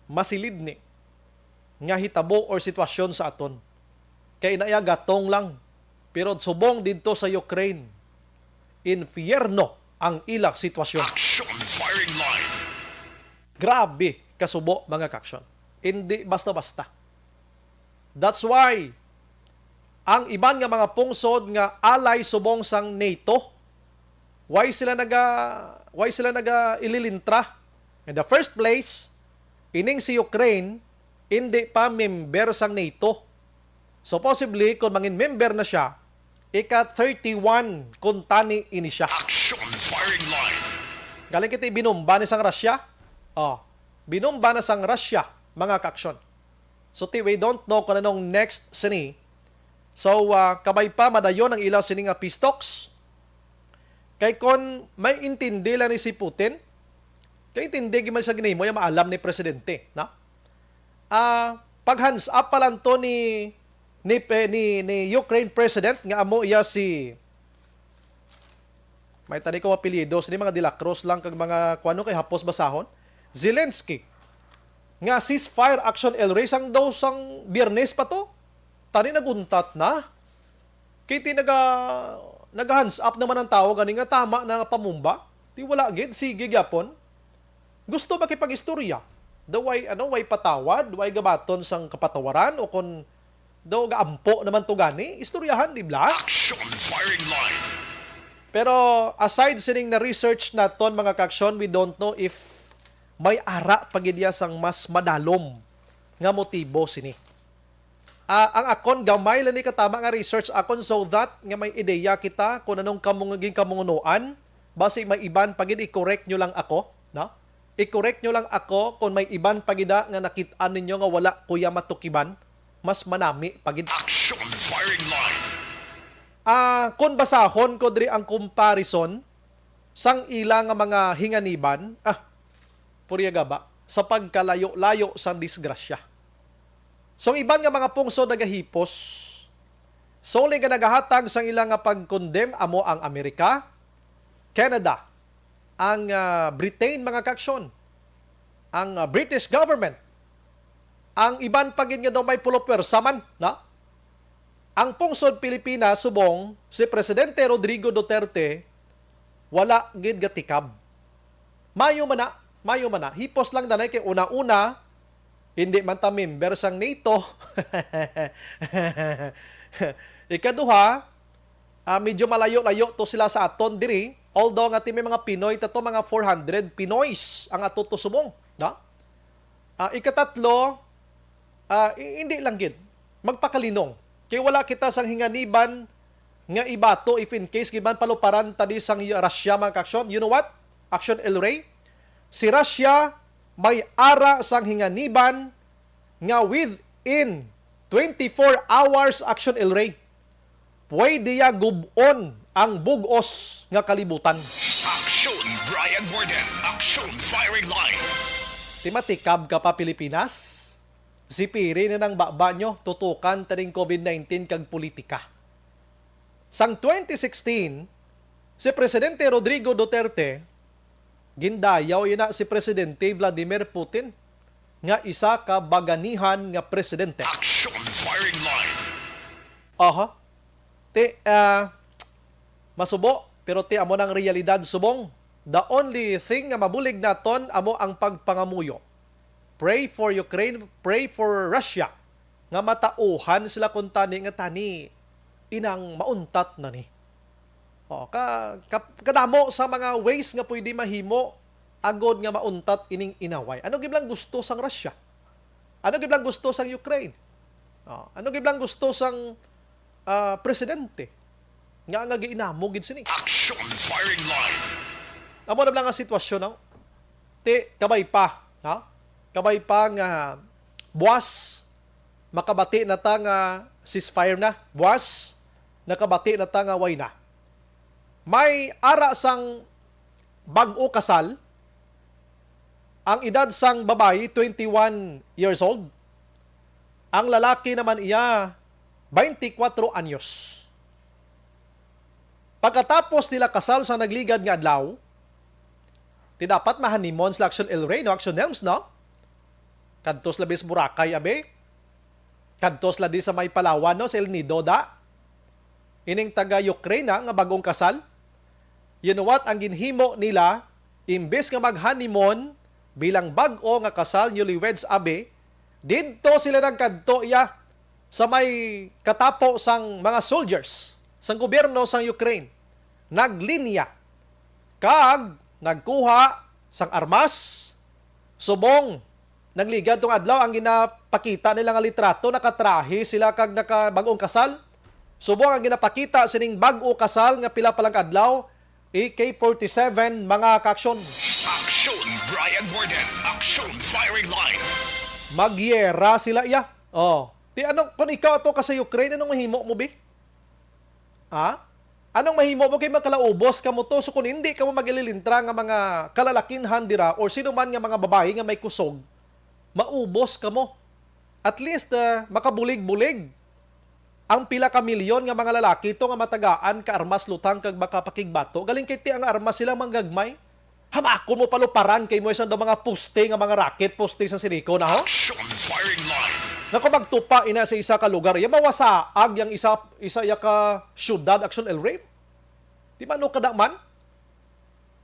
masilid ni nga hitabo or sitwasyon sa aton. Kay ina iya gatong lang. Pero subong didto sa Ukraine, infierno ang ila sitwasyon. Aksyon, Firing Line. Grabe kasubo, mga kaksyon. Hindi basta-basta. That's why ang iban nga mga pungsod nga alay subong sang NATO, why sila naga why sila naga ililintra? In the first place, ining si Ukraine hindi pa member sang NATO. So possibly, kung mangin member na siya, ika thirty-one kuntani ini siya. Aksyon, Firing Line. Galing kita ibinumba ni sang Russia. Oh, binumba na sang Russia, mga kaaksyon. So ti, we don't know kung anong next sini. So ah, kabay pa madayon ang ila sini nga peace talks. Kay kon may intindi lang ni si Putin, kay intindi gyud man sa ginimo ya maalam ni presidente, na? Ah, pag hands up pa lang to ni ni pe- ni, ni Ukraine president nga amo iya si, may tani ko apelyidos ni mga De La Cruz lang kag mga kuano kay hapos basahon. Zelensky nga ceasefire action, El Rey, sang daw sang Biyernes pa to. Tani naguntat na. Kay ti naga naga hands up naman ang tawo gani nga tama na nga pamumba. Ti wala gid, sige gyapon. Gusto makipag-istorya. Daw way, ano, way patawad, way gabaton sang kapatawaran, o kon daw gaampo naman to gani, istoryahan, di ba? Action, Firing Line. Pero aside sining na-research naton, mga kaaksyon, we don't know if may ara pa gid iya sang mas madalom nga motibo sini. Ah, ang akon gamay lang ni katama nga research akon, so that nga may ideya kita kung anong kamung ginkamungunuan, basi may iban pa gid, i-correct nyo lang ako, no? I-correct nyo lang ako kung may iban pa gid nga nakit-an ninyo nga wala ko ya matukiban, mas manami pa gid. Action, Firing Line. Ah, kung basahon ko diri ang comparison sang ila nga mga hinganiban, ah, purya gaba, sa pagkalayo-layo sang disgrasya. So, ang iban nga mga pungsod nagahipos. So, ang nga nagahatag sang ila nga pag-condemn amo ang Amerika, Canada, ang ah, Britain, mga kaaksyon, ang ah, British government, ang iban pa gid nga daw may pulopwersa man, na? Ang pungsod Pilipinas, subong si Presidente Rodrigo Duterte, wala gid gatikab. Mayo man na, mayo man na. Hipos lang danay kay una-una, hindi man ta member sang NATO. Ikaduha, ah, medyo malayo-layo to sila sa aton diri. Although nga ti may mga Pinoy ta to, mga four hundred Pinoys ang ato to subong, no? Ah, ikatatlo, ah, i- hindi lang gid magpakalinong. Kay wala kita sang hinganiban nga ibato if in case gid man paluparan ta di sang Russia, mga kaaksyon. You know what? Action, El Rey. Si Russia may ara sang hinganiban nga within twenty-four hours, Action, El Rey, pwede ya gub-on ang bug-os nga kalibutan. Action, Brian Warden. Action, Firing Line. Ti matikab ka pa, Pilipinas? Sipiri na nang baba nyo, tutukan ta ning COVID nineteen kag politika. Sang twenty sixteen, si Presidente Rodrigo Duterte, gindayaw yun na si Presidente Vladimir Putin nga isa ka baganihan nga presidente. Action, Firing Line. Aha. Ti, ah, masubo, pero ti amo nang realidad subong. The only thing nga mabulig naton amo ang pagpangamuyo. Pray for Ukraine, pray for Russia, nga matauhan sila kuntani nga tani inang mauntat na ni. O, ka, ka, kadamo sa mga ways nga pwede mahimo agod nga mauntat ining inaway. Ano gid lang gusto sang Russia? Ano gid lang gusto sang Ukraine? O, ano gid lang gusto sang ah, presidente? Nga nga giinamo gid sini. Action firing line. Amo na lang ang sitwasyon, no? Ti, kabay pa, ha? Kabay pa nga buwas, makabati na ta nga ceasefire na. Buwas, nakabati na ta nga way na. May ara sang bag-o kasal, ang edad sang babayi, twenty-one years old. Ang lalaki naman iya, twenty-four anyos. Pagkatapos nila kasal sa nagligad nga adlaw, ti dapat mahanimon sila Action El Rey, no? Action Helms, no? Kadtos labis Boracay, abi. Kadtos la di sa may Palawan, no? Sa El Nido, da. Ining taga Ukraine, ha, nga bagong kasal. You know what? Ang ginhimo nila, imbes nga mag-honeymoon bilang bag-o nga kasal, newlyweds, abi, didto sila nagkadto, iya, sa may katapo sang mga soldiers sang gobyerno sang Ukraine. Naglinya kag nagkuha sang armas. Subong nagligad tong adlaw, ang ginapakita nila nga litrato, nakatrahe sila kag nakabag-ong kasal. Subong ang ginapakita sining bag-o kasal nga pila pa lang ka adlaw, A K forty-seven, mga kaaksyon. Action, Brian Warden. Action, firing line. Magyera sila, iya. Oh. Ti ano, kung ikaw ato ka sa Ukraine, anong mahimo mo, bi? Ha? Anong mahimo mo kay makalaubos kamo to? So, kung hindi kamo magililintra nga mga kalalakinhan dira or sino man nga mga babayi nga may kusog, maubos kamo. At least, ah, makabulig-bulig ang pila ka milyon nga mga lalaki to nga matagaan ka armas, lutang kag makapakigbato. Galing kay ti ang armas sila manggagmay. Hamakon mo paluparan kay mo isan daw mga poste nga mga raket, poste sa Silico na, ho? Action firing line. Nga kung magtupa ina sa isa ka lugar, iya mawasaag yang isa, isa iya ka syudad, Action El Rey. Di man, no, kada man?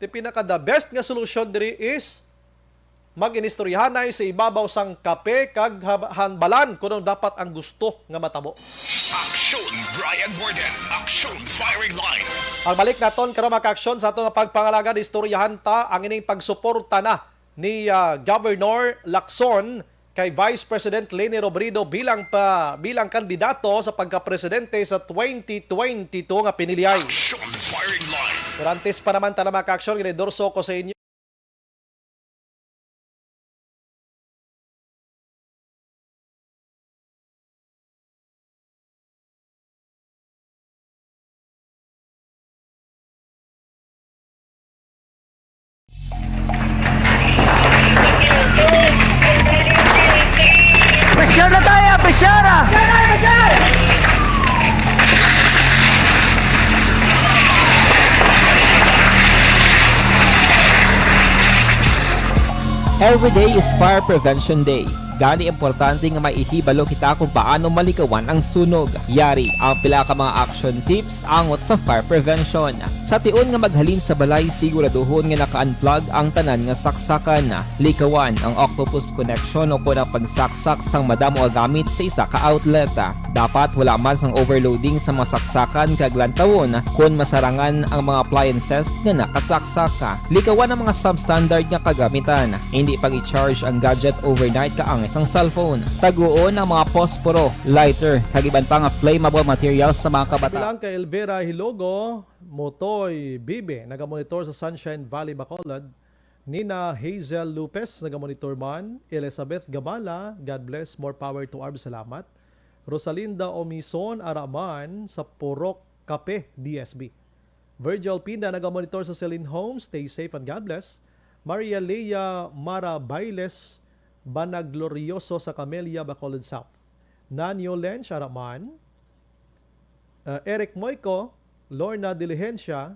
Ti pinaka the best nga solusyon diri is mag-inistoryahanay sa ibabaw sang kape kag hab-, hanbalan kung ano dapat ang gusto nga matabo. Action, Brian Warden. Action, firing line. Pagbalik naton karon, mga kaaksyon, sa ato nga pagpangalagad, istoryahan ta ang ining pagsuporta na ni, ah, Governor Lacson kay Vice President Leni Robredo bilang pa, bilang kandidato sa pagkapresidente sa twenty twenty-two nga piniliay. Action, firing line. Pero antes pa naman, tana, mga kaaksyon, ginidorso ko sa inyo Pressure na tayo, pressure ah! Every day is Fire Prevention Day. Gani, importante nga maihibalo kita kung paano malikawan ang sunog. Yari ang pila ka mga action tips angot sa fire prevention. Sa tion nga maghalin sa balay, siguraduhon nga naka-unplug ang tanan nga saksakan. Likawan ang octopus connection o kon ang pagsaksak sang madamo nga gamit sa isa ka outlet. Dapat wala man sang overloading sa mga saksakan kag lantawon kon masarangan ang mga appliances nga nakasaksak. Likawan ang mga substandard nga kagamitan. Hindi pag-i-charge ang gadget overnight kaangay sang cellphone. Taguon ang mga posporo, lighter, kag iban pa nga flammable materials sa mga kabataan. Bilang kay Elvira Hilogo, Motoy Bibe, nagamonitor sa Sunshine Valley, Bacolod. Nina Hazel Lopez, nagamonitor man. Elizabeth Gabala, God bless, more power to Arb, salamat. Rosalinda Omison, ara man sa Purok Cafe, D S B. Virgil Pinda, nagamonitor sa Celine Home, stay safe and God bless. Maria Lea Mara Bailes, Banaglorioso sa Camellia, Bacolod South. Nanyo Lench, ara man. Uh, Eric Moico, Lorna Diligencia,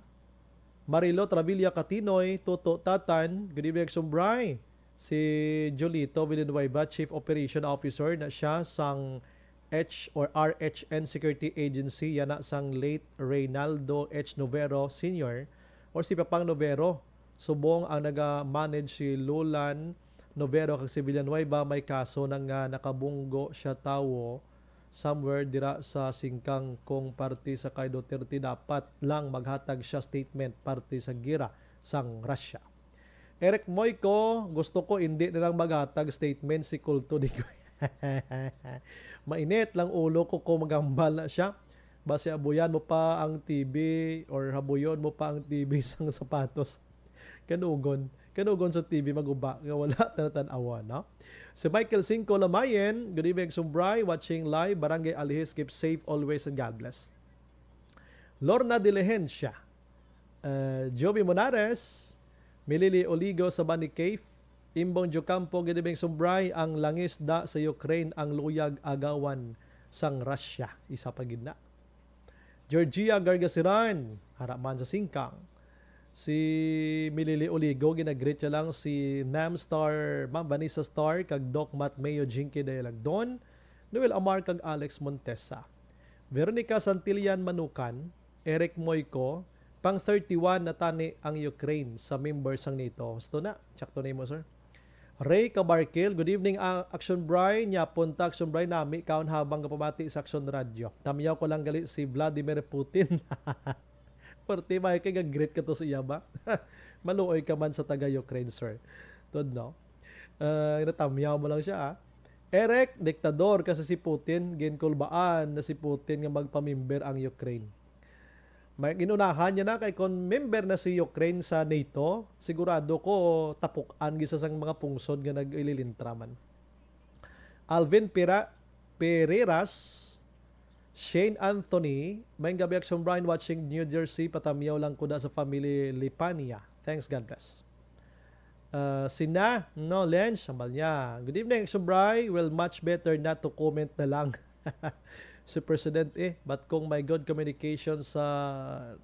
Marilo Travilla Catinoy, Toto Tatan, good evening, Sumbray. Si Julito Villanueva, Chief Operation Officer na siya sang H or R H N Security Agency, yana sang late Reynaldo H Novero Senior or si Papang Novero. Subong ang naga-manage si Lulan Novero kag si Villanueva, may kaso na nga nakabunggo siya tawo somewhere dira sa singkang kong parte sa kay Duterte, dapat lang maghatag siya statement parte sa gira sang Russia. Eric Moico, gusto ko hindi na lang maghatag statement si Kulto Digoy. Mainit lang ulo ko kung magambal na siya. Basi habuyan mo pa ang T V or habuyon mo pa ang T V sang sapatos. Kanugon. Kanugon sa T V maguba nga wala na tan-awon, no? Si Michael Cinco Lamayen, "Good evening, Sumbray. Watching live, Barangay Alihis. Keep safe always and God bless." Lorna Diligencia, uh, Jovi Monares, Milili Oligo sa Bani Cave, Imbong Jocampo, "Good evening, Sumbray. Ang langisda sa Ukraine ang luyag agawan sang Russia." Isa pa gid na. Georgia Gargasiran, ara man sa Singkang. Si Milili Oligo, ginagreet niya lang si Nam Star, Ma'am Vanessa Star, kag Doc Matt Mayo Jinky Dayalagdon, Noel Amar, kag Alex Montesa. Veronica Santillan Manukan, Eric Moico, pang thirty-one na tani ang Ukraine sa member sang nato. Gusto na, tsakto na mo, sir. Ray Cabarquil, "Good evening, ah, Action Bry. Nya punta, Action Bry, nami kaon habang kapamati sa Action Radio. Tamyaw ko lang gali si Vladimir Putin." Parte ba kay gag-greet ka to sa iya ba? Maluoy ka man sa taga Ukraine, sir. Tod, no? Ah, natamyaw mo lang siya, ah. Eric, diktador kasi si Putin, ginkulbaan na si Putin nga magpamember ang Ukraine. May ginunahan niya na kay kon member na si Ukraine sa nato, sigurado ko tapok-an gisa sang mga pungsod nga nag-ililintra man. Alvin Pira-, Pereiras, Shane Anthony, "Maayong gabi, Action Brian, watching New Jersey, patamyaw lang ko da sa family Lipania. Thanks, God bless." Ah, sina, no, Lench, ambal niya. "Good evening, Action Bry. Well, much better not to comment na lang si President eh. But kung may good communication sa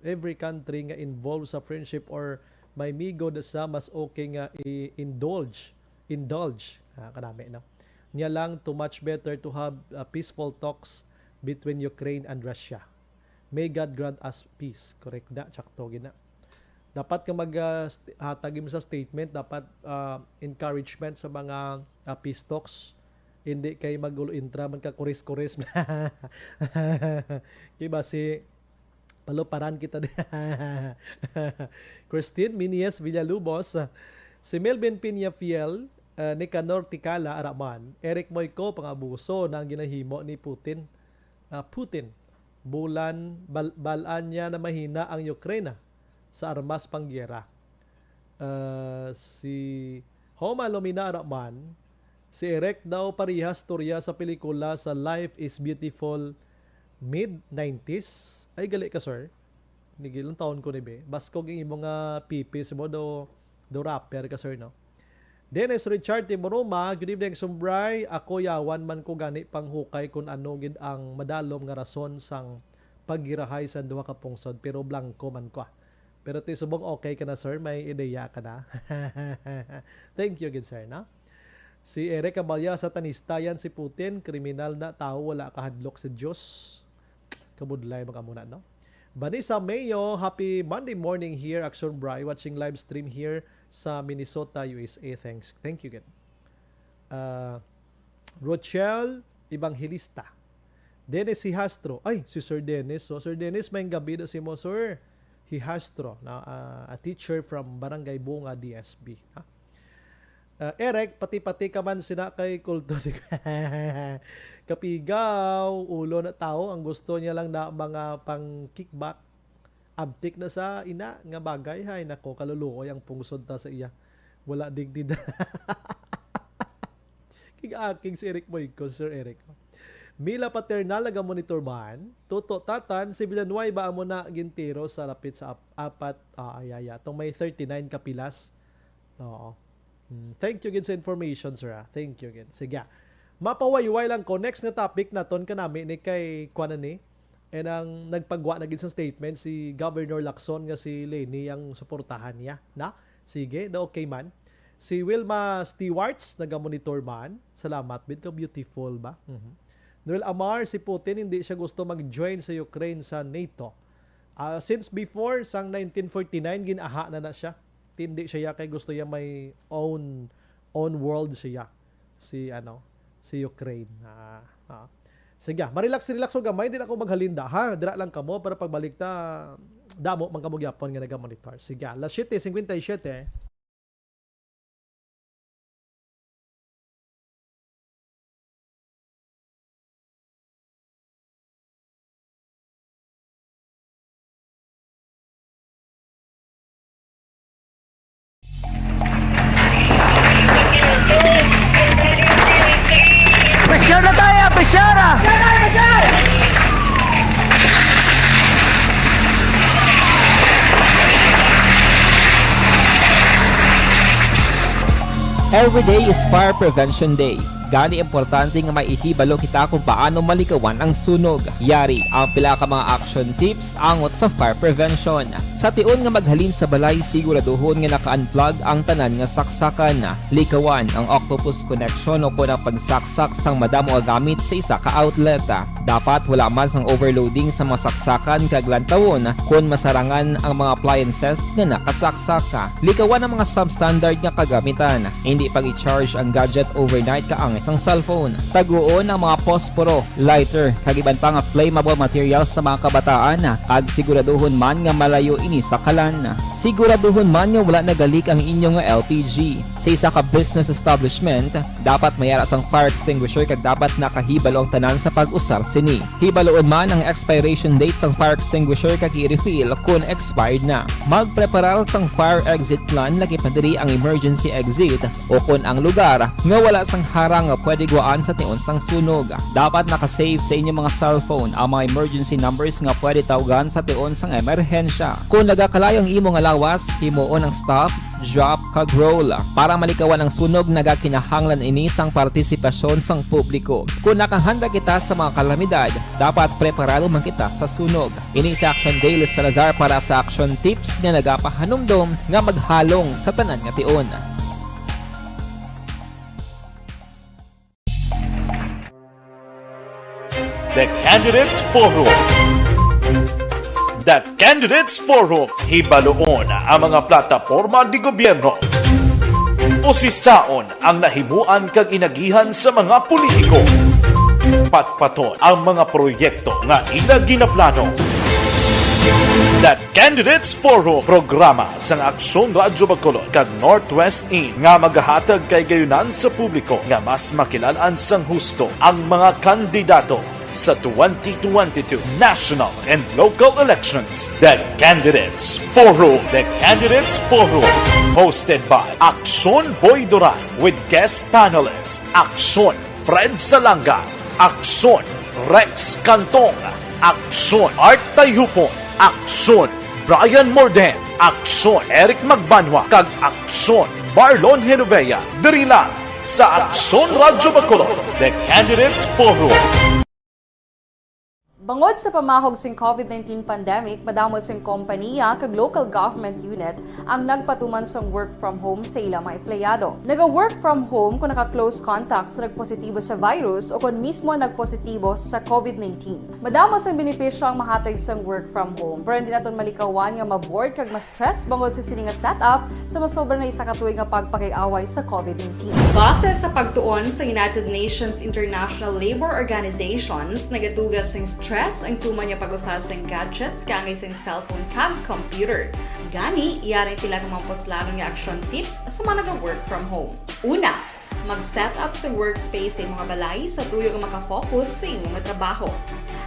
every country nga involved sa friendship or may migo na sa, mas okay nga i-indulge, indulge, ah, kanami, no? Niya lang to much better to have, ah, peaceful talks between Ukraine and Russia. May God grant us peace." Correct na, tsakto gina. Dapat ka mag, ah, st-, hatag mo sa statement, dapat, ah, encouragement sa mga, ah, peace talks. Hindi kay mag-ulo intra man ka kuris-kuris. Kay basi paluparan kita di. Christine Minies Villalubos, si Melvin Peñafiel, ah, Nicanor Ticala, ara man, Eric Moico, pang-abuso na ang ginahimo ni Putin. Ah, Putin, bulan, bal-, balaan niya na mahina ang Ukraine, ah, sa armas pang giyera. Ah, si Homa Lumina, ara man, si Eric daw parihas storya sa pelikula sa Life is Beautiful mid nineties. Ay, gali ka, sir. Nigil ang taon ko ni be. Baskog ang imo nga pipis mo do, do rapper ka, sir, no? Dennis Richard Timoroma, "Good evening, Sumbray. Ako yawan man ko gani panghukay kun ano gid ang madalom nga rason sang paggirahay sa duha ka pungsod, pero blanco man ko, ah." Pero ti subong okay ka na, sir, may ideya ka na. Thank you gid, sir, no? Si Eric Abaya, "Satanista yan si Putin, kriminal na tawo, wala kahadlok sa Dios." Kabudlay mga muna, no? Vanessa Mayo, "Happy Monday morning here, Action Bry, watching live stream here sa Minnesota, U S A. Thanks. Thank you, gid." Ah, Rochelle Evangelista. Dennis Hihastro. Ay, si Sir Dennis. So, Sir Dennis, may gabi na si mo, Sir Hihastro, na, ah, a teacher from Barangay Bunga, D S B. Ha? Ah, Eric, pati-pati ka man sina kay kulto ni Kapigaw, ulo na tao, ang gusto niya lang na mga pang kickback. Abtik na sa ina nga bagay, hay nako, kaluluoy ang pungsod ta sa iya. Wala dignidad. Kig-akig si Eric Moy ko, Sir Eric. Mila Paternal, nagamonitor man. Toto Tatan, si Villanueva amo na gintiro sa lapit sa ap-, apat. Ah, ay, ay, ay. Itong may thirty-nine kapilas. Oo. Mm, thank you gid sa information, sir, ah. Thank you gid. Sige, ah. Mapawayway lang ko. Next nga topic naton kanami ni kay kuan na ni. And ang nagpagwa na gid sa statement si Governor Lacson nga si Leni ang suportahan niya. Na? Sige, na okay man. Si Wilma Stewarts nagamonitor man. Salamat, bit ka beautiful ba? Mhm. Noel Amar, si Putin hindi siya gusto mag-join sa Ukraine sa nato. Ah, since before, sang nineteen forty-nine, ginaha na na siya. Hindi siya kay gusto niya may own, own world siya. Si, ano, si Ukraine. Ah, ah. Sige, ah, ma-relax, relax ko gamay. Di na ako maghalinda, ha? Dira lang kamo para pagbalik ta, damo man kamo gyapon nga nagamonitor. Sige, ah, alas siyete cincuenta y siete. Every day is Fire Prevention Day. Gani, importante nga may ihibalo kita kung paano malikawan ang sunog. Yari ang pila ka mga action tips angot sa fire prevention. Sa tion nga maghalin sa balay, siguraduhon nga naka-unplug ang tanan nga saksakan. Likawan ang octopus connection o kon ang pagsaksak sang madamo nga gamit sa isa ka outlet. Dapat wala man sang overloading sa mga saksakan kag lantawon kon masarangan ang mga appliances nga nakasaksak. Likawan ang mga substandard nga kagamitan. Hindi pag-i-charge ang gadget overnight kaangay sang cellphone. Taguon ang mga posporo, lighter, kag iban pa nga flammable materials sa mga kabataan, kag siguraduhon man nga malayo ini sa kalan. Siguraduhon man nga wala nagalik ang inyo nga L P G. Sa isa ka business establishment, dapat may ara sang fire extinguisher kag dapat nakahibalo ang tanan sa pag-usar sini. Hibaloon man ang expiration date sang fire extinguisher kag i-refill kon expired na. Magpreparar sang fire exit plan, lakip na diri ang emergency exit, o kon ang lugar nga wala sang harang nga pwede guwaan sa tion sang sunog. Dapat naka-save sa inyo mga cellphone ang mga emergency numbers nga pwede tawgan sa tion sang emerhensya. Kon nagakalayo ang imo nga lawas, himuon ang stop, drop, kag roll. Para malikawan ang sunog, nagakinahanglan ini sang partisipasyon sang publiko. Kon nakahanda kita sa mga kalamidad, dapat preparado man kita sa sunog. Ini si Action Dale Salazar para sa Action Tips nga nagapahanumdom nga maghalong sa tanan nga tion. The Candidates Forum. The Candidates Forum. Hibaloon ang mga plataporma di gobyerno. Usisaon ang nahimuan kag inagihan sa mga politiko. Patpaton ang mga proyekto nga ila ginaplano. The Candidates Forum, programa sang Aksyon Radyo Bacolod kag Northwest In nga magahatag kay gayunan sa publiko nga mas makilal-an sang husto ang mga kandidato sa twenty twenty-two national and local elections. The Candidates Forum. The Candidates Forum, hosted by Aksyon Boy Duran with guest panelist Aksyon Fred Salanga, Aksyon Rex Cantong, Aksyon Art Tayhupon, Aksyon Brian Morden, Aksyon Eric Magbanwa, kag Aksyon Marlon Genovea, diri lang sa Aksyon Radyo Bacolod, The Candidates Forum. Bangod sa pamahog sing covid nineteen pandemic, madamo sing kompanya kag local government unit ang nagpatuman sang work from home sa ila mga empleyado. Naga-work from home kon naka-close contact sa nagpositibo sa virus o kon mismo nagpositibo sa covid nineteen. Madamo sang benepisyo ang mahatag sang work from home, pero hindi naton malikawan nga ma-bored kag ma-stress bangod sa sini nga setup sa masobra na isa ka tuig nga pagpakig-away sa covid nineteen. Base sa pagtuon sa United Nations International Labor Organizations, nagatuga sing stress ang tuman nga pag-usa sing gadgets kaangay sing cellphone kag computer. Gani, yari pila ka mga puslanon nga action tips sa mga naga-work from home. Una, mag-set up sa workspace sa imo nga balay sa tuyo nga maka-focus sa imo nga trabaho.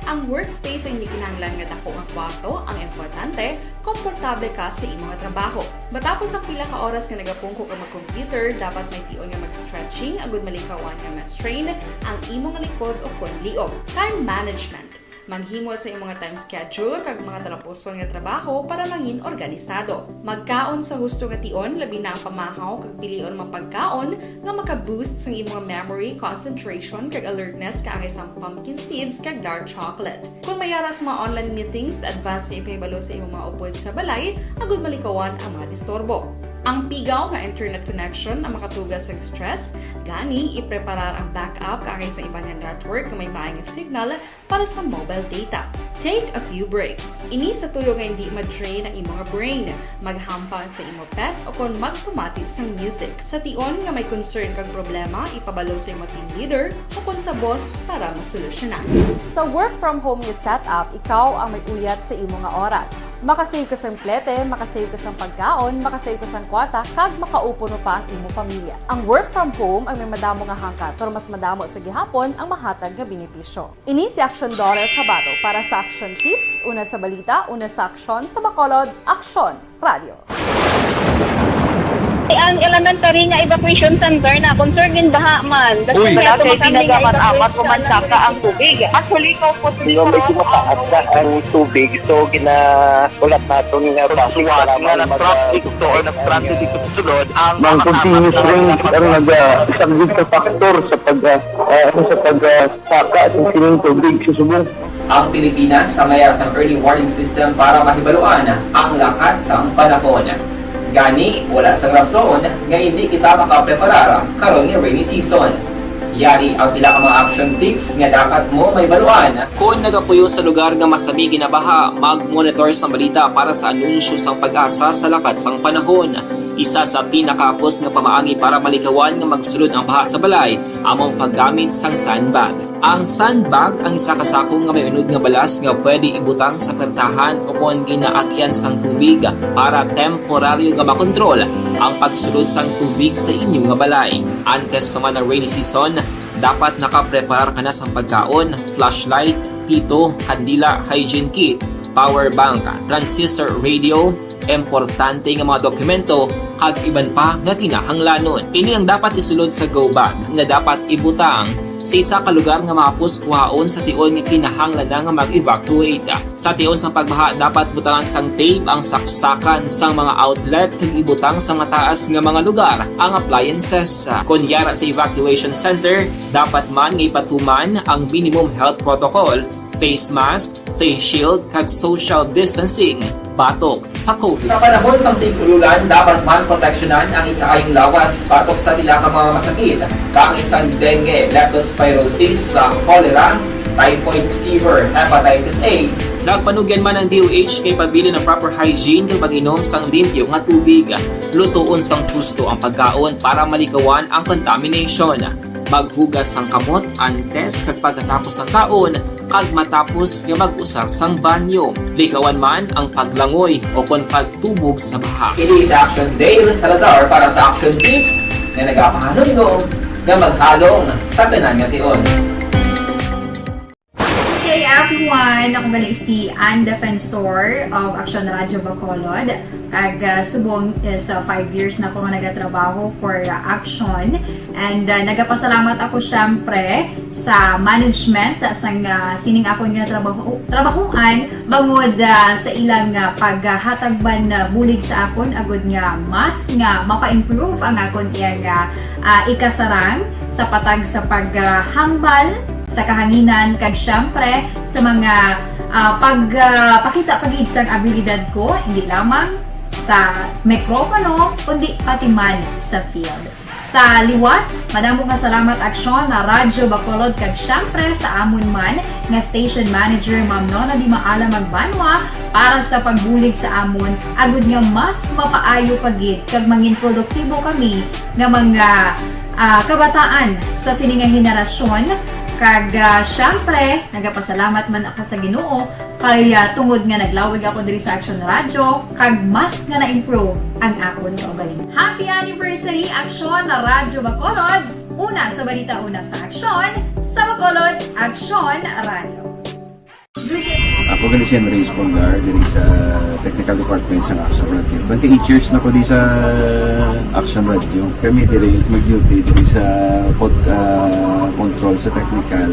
Ang workspace ay hindi kinahanglan nga dako nga kwarto, ang importante, komportable ka sa imo nga trabaho. Matapos ang pila ka oras nga nagapungko ka mag-computer, dapat may tion nga mag-stretching agud malikawan nga ma-strain ang imo nga likod o kon liog. Time management. Maghimo sa imo nga time schedule kag mga talapuson nga trabaho para mangin organisado. Magkaon sa husto nga tion, labi na ang pamahaw kag pilion mga pagkaon nga maka-boost sang imo nga memory, concentration, kag alertness kaangay sang pumpkin seeds kag dark chocolate. Kon may ara sa mga online meetings, advance nga ipahibalo sa imo mga upod sa balay agud malikawan ang mga disturbo. Ang pigaw nga internet connection ang makatuga sa stress, gani ipreparar ang backup kaangay sa iban nga network nga may maay nga signal para sa mobile data. Take a few breaks. Ini sa tuyo nga hindi ma-drain ang imo nga brain. Maghampang sa imo pet o kon magpamati sang music. Sa tion nga may concern kag problema, ipabalo sa imo team leader o kon sa boss para masolusyonan. Sa work from home nga setup, ikaw ang may uyat sa imo nga oras. Makasave ka sang plete, makasave ka sang pagkaon, makasave ka sang kwarta, kag makaupod pa ang imo pamilya. Ang work from home ang may madamo nga hangkat, pero mas madamo sa gihapon ang mahatag nga benepisyo. Ini si Aksyon Dorel Cabato para sa Aksyon Tips, una sa balita, una sa aksyon, sa Bacolod, Aksyon Radio. Ang elementary nga evacuation center na concerned din baha man. Uy. Wala kay tinaga man amat ko man saka ang tubig. Actually, ko po. Di ba, medyo mataas na ang tubig, so ginahulat naton nga traffic nga nag-traffic to or nag-traffic dito sa sulod ang mga continuous rain ang nag-, ah, isang big factor sa pag, ah, ah, sa pag, ah, saka sa sining tubig sa subong. Ang Pilipinas ang mayar sang early warning system para mahibaluan ang lakat sang panahon. Gani, wala sang rason nga hindi kita makapreparar karon nga rainy season. Yari ang pila ka mga action tips nga dapat mo mahibaluan. Kon nagapuyo sa lugar nga masami ginabaha, mag-monitor sang balita para sa anunsyo sang PAGASA sa lakat sang panahon. Isa sa pinakahapos nga pamaagi para malikawan nga magsulod ang baha sa balay amo ang paggamit sang sandbag. Ang sandbag ang isa ka sako nga may unod nga balas nga pwede ibutang sa pertahan o kon ginaagian sang tubig para temporaryo nga makontrol ang pagsulod sang tubig sa inyo nga balay. Antes pa man ang rainy season, dapat nakapreparar ka na sang pagkaon, flashlight, pito, kandila, hygiene kit, power bank, transistor radio, importante nga mga dokumento, kag iban pa nga kinahanglanon. Ini ang dapat isulod sa go bag nga dapat ibutang sa isa ka lugar nga mahapos kuhaon sa tion nga kinahanglan na nga mag-evacuate. Sa tion sang pagbaha, dapat butangan sang tape ang saksakan sang mga outlet kag ibutang sa mataas nga mga lugar ang appliances. Kon yara sa evacuation center, dapat man nga ipatuman ang minimum health protocol, face mask, face shield, kag social distancing batok sa COVID. Sa panahon sang tig-ululan, dapat man proteksyonan ang ikaayong lawas batok sa pila ka mga masakit, kaangay sang dengue, leptospirosis, sa cholera, typhoid fever, hepatitis A. Nagpanugyan man ang D O H kay pabilin ang proper hygiene kag pag-inom sang limpyo nga tubig, lutoon sang husto ang pagkaon para malikawan ang contamination. Maghugas sang kamot antes kag pagkatapos sang kaon, kag matapos nga mag-usar sang banyo. Likawan man ang paglangoy o kon pagtubog sa baha. Ini si Action Dale Salazar para sa Action Tips nga nagapahanumdom nga maghalong sa tanan nga tion. Hey everyone! Ako gali si Ann Defensor of Action Radio Bacolod. Kag, ah, subong, eh, sa five years na ako nga nagatrabaho for, ah, Action. And, ah, nagapasalamat ako, syempre, sa management sang, ah, sining akon nga trabaho, trabahoan, bangod, ah, sa ilang, ah, paghatag man, ah, bulig sa akon, agud nga mas nga mapa-improve ang akon iyang, ah, ah, ikasarang sa patag sa paghambal sa kahanginan, kag syempre sa mga, ah, pag, ah, pakita pa gid sang abilidad ko, hindi lamang sa mikropono, kundi pati man sa field. Sa liwat, madamo nga salamat, Aksyon, na Radyo Bacolod, kag syempre sa amon man nga station manager, Ma'am Nona Di Maala Magbanwa, para sa pagbulig sa amon, agud nga mas mapaayo pa gid kag mangin produktibo kami nga mga, ah, kabataan sa sini nga henerasyon. Kag, ah, syempre, nagapasalamat man ako sa Ginoo kay, ah, tungod nga naglawig ako diri sa Action Radio, kag mas nga na-improve ang akon kaugalingon. Happy anniversary, Action na Radyo Bacolod! Una sa balita, una sa aksyon, sa Bacolod, Action Radio. Ako gali si Henry Espolgar, diri sa Technical Department sa Action Radio. Twenty-eight years na ko di sa Action Radio. Kami diri mag-duty diri sa pod-, ah, control sa technical.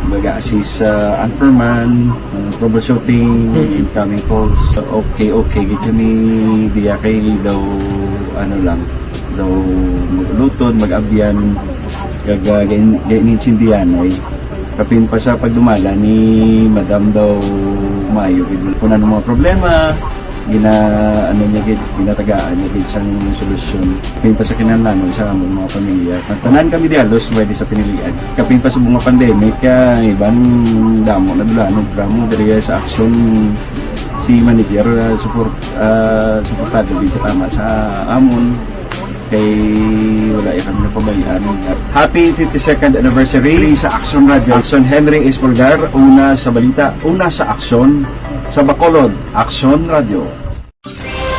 Mag-assist sa anchorman, ah, troubleshooting, Mm. incoming calls. Okay, okay. Gid kami diya kay daw, ano lang, daw magluton, mag-abyan. Kag, ah, gain-, gain-, gainsindihan ay. Kapin pa sa pagdumala ni Madam daw maayo gid. Kung ano mga problema, gina-, ano niya gid, ginatagaan niya gid sang solusyon. Kapin pa sa kinahanglanon sa among mga pamilya. Tanan kami di halos pwede sa pinilian. Kapin pa sa mga pandemic, ah, iban damo na dula, no, damo diri sa aksyon si manager, ah, support, ah, suportado gid katama sa amon. Kay wala ya kami napabayaan. Happy fifty-second anniversary sa Action Radio. Action Henry Espolgar, una sa balita, una sa aksyon, sa Bacolod, Action Radio.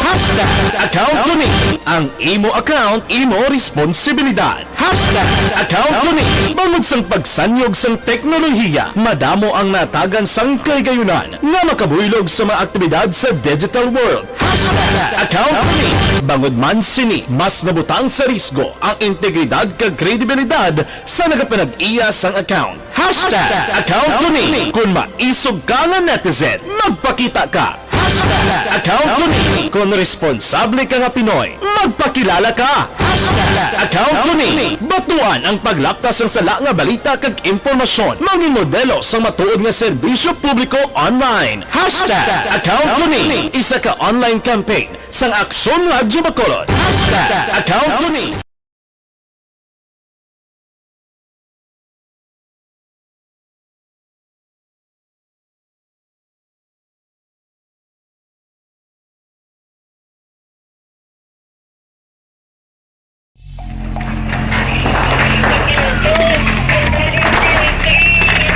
Hashtag Account ko ni. Ang imo account, imo responsibilidad. Hashtag Account ko ni. Bangod sang pagsanyog sang teknolohiya, madamo ang natagan sang kahigayonan nga makabuylog sa mga aktibidad sa digital world. Hashtag Account ko ni. Bangod man sini, mas nabutang sa risgo ang integridad kag kredibilidad sa nagapanag-iya sang account. Hashtag Account ko ni. Kung maisog ka nga netizen, magpakita ka. Hashtag Account ko ni. Kung responsable ka nga Pinoy, magpakilala ka. Hashtag Account ko ni. Batuan ang paglapta sang sala nga balita kag impormasyon. Mangin modelo sang matuod nga serbisyo publiko online. Hashtag Account ko ni. Isa ka online campaign sang Aksyon Radyo Bacolod. Hashtag Account ko ni.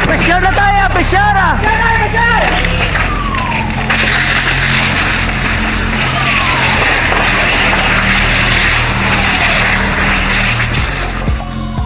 Pressure na tayo, pressure ah!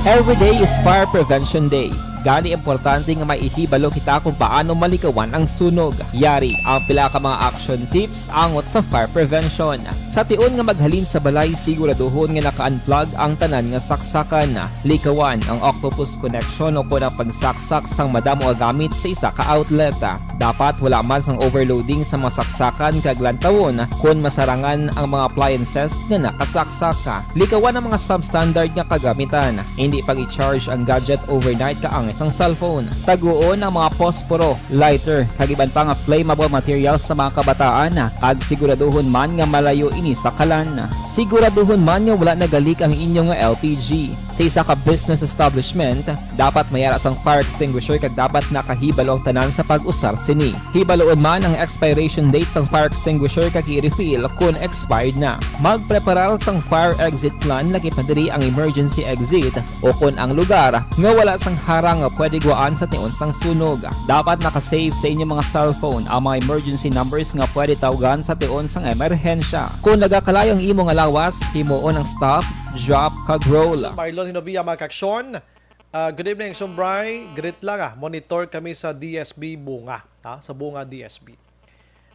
Every day is Fire Prevention Day. Gani, importante nga may ihibalo kita kung paano malikawan ang sunog. Yari ang pila ka mga action tips angot sa fire prevention. Sa tion nga maghalin sa balay, siguraduhon nga naka-unplug ang tanan nga saksakan. Likawan ang octopus connection o kon ang pagsaksak sang madamo nga gamit sa isa ka outlet. Dapat wala man sang overloading sa mga saksakan kag lantawon kon masarangan ang mga appliances nga nakasaksak. Likawan ang mga substandard nga kagamitan. Hindi pag-i-charge ang gadget overnight kaangay sang cellphone. Taguon ang mga posporo, lighter, kag iban pa nga flammable materials sa mga kabataan, kag siguraduhon man nga malayo ini sa kalan. Siguraduhon man nga wala nagalik ang inyo nga L P G. Sa isa ka business establishment, dapat may ara sang fire extinguisher kag dapat nakahibalo ang tanan sa pag-usar sini. Hibaloon man ang expiration date sang fire extinguisher kag i-refill kon expired na. Magpreparar sang fire exit plan, lakip na diri ang emergency exit, o kon ang lugar nga wala sang harang nga pwede guwaan sa tion sang sunog. Dapat naka-save sa inyo mga cellphone ang mga emergency numbers nga pwede tawgan sa tion sang emerhensya. Kon nagakalayo ang imo nga lawas, himuon ang stop, drop, kag roll. Marlon Hinovia, mga kaaksyon. Ah, good evening, Aksyon Bri. Greet lang, ah. Monitor kami sa D S B Bunga, ha? Sa Bunga D S B.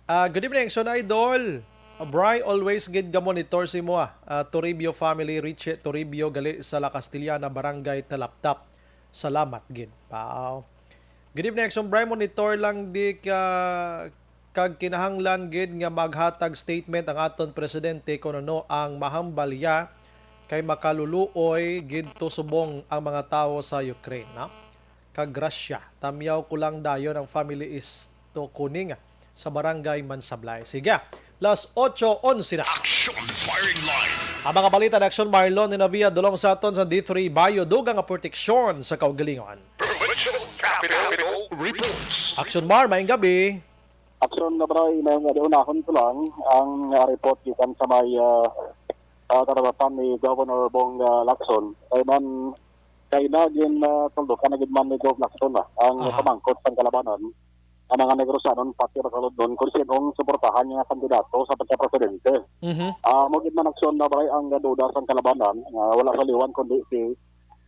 Ah, good evening, Aksyon Idol. Ah, Bri, always gid ga monitor si mo, ah. Ah, Toribio family, Richie Toribio, gali sa La Castellana, Barangay Talaptap. Salamat gid. Wow. Good evening, Aksyon Bri. Monitor lang di ka, kag kinahanglan gid nga maghatag statement ang aton presidente kon ano ang mahambal iya, kay makaluluoy gid to subong ang mga tawo sa Ukraine, no? Kag Russia. Tamyaw ko lang dayon ang family is to Kuning sa Barangay Mansablay. Sige, las otso onse na. Action Firing Line. Ang mga balita ni Aksyon Marlon Hinovia dulong sa aton sa D three Bayo, dugang nga proteksyon sa kaugalingon. Provincial Capitol Reports. Aksyon Mar, maayong gabi. Aksyon na, Bri, may nga diunahon ko lang ang, ah, report gikan sa may, ah, ah, karawasan ni Governor Bong, ah, Lacson. Kay man, kay nagin, ah, tuldukan na gid man ni Gov Lacson, ah, ang, aha, pamangkot sang kalabanan, ang mga Negrosanon, pati Bacolodnon, kung sinong suportahan nga kandidato sa pagka-presidente. Mhm. Ah, mo gid man, Aksyon na, Bri, ang duda sang kalabanan, ah, wala sa liwan kundi si